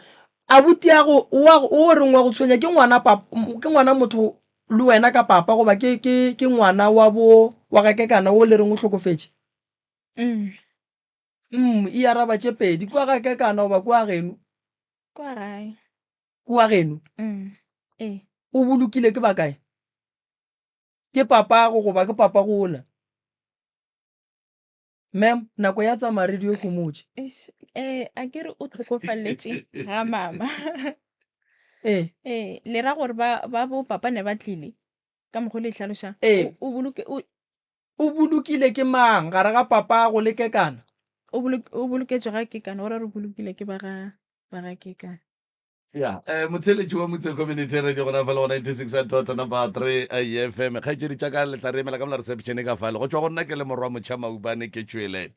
abuti ya go wa o reng wa go tshwenya ke ngwana papa ke ngwana motho le wena ka papa goba ke ke ke ngwana wa bo wa ga kekana o le reng o hlokofetše. Mm. Mm, e araba tše pedi kwa ga kekana goba kwa geno. Kwa gae. Kwa geno. Mm. Ee. O bolokile ke ba kae? Ke papago goba ke papa gola? Ma'am, nako ya tsamaya radio e homotše. Eish, eh, a ke re o tlhokofaletše ga mama. Ee. Eh, le ra gore ba ba bo papa ne ba tlile ka mokgwa o le hlalošang. Ee. O, o boloke o O bolokile ke mang gare ga papago le Kekana? O bolok o boloketšwe ga Kekana, o ra re o bolokile ke ba ga ba ga Kekana. Ya, eh, motheeletši wa Motse Community Radio gona fale go 96 dot number 3 FM. Kgaetšedi tša ka le tla re emela ka mola reception ka fale. Go tšwa go nna ke le morwa Motšha Maubane ke tšwele.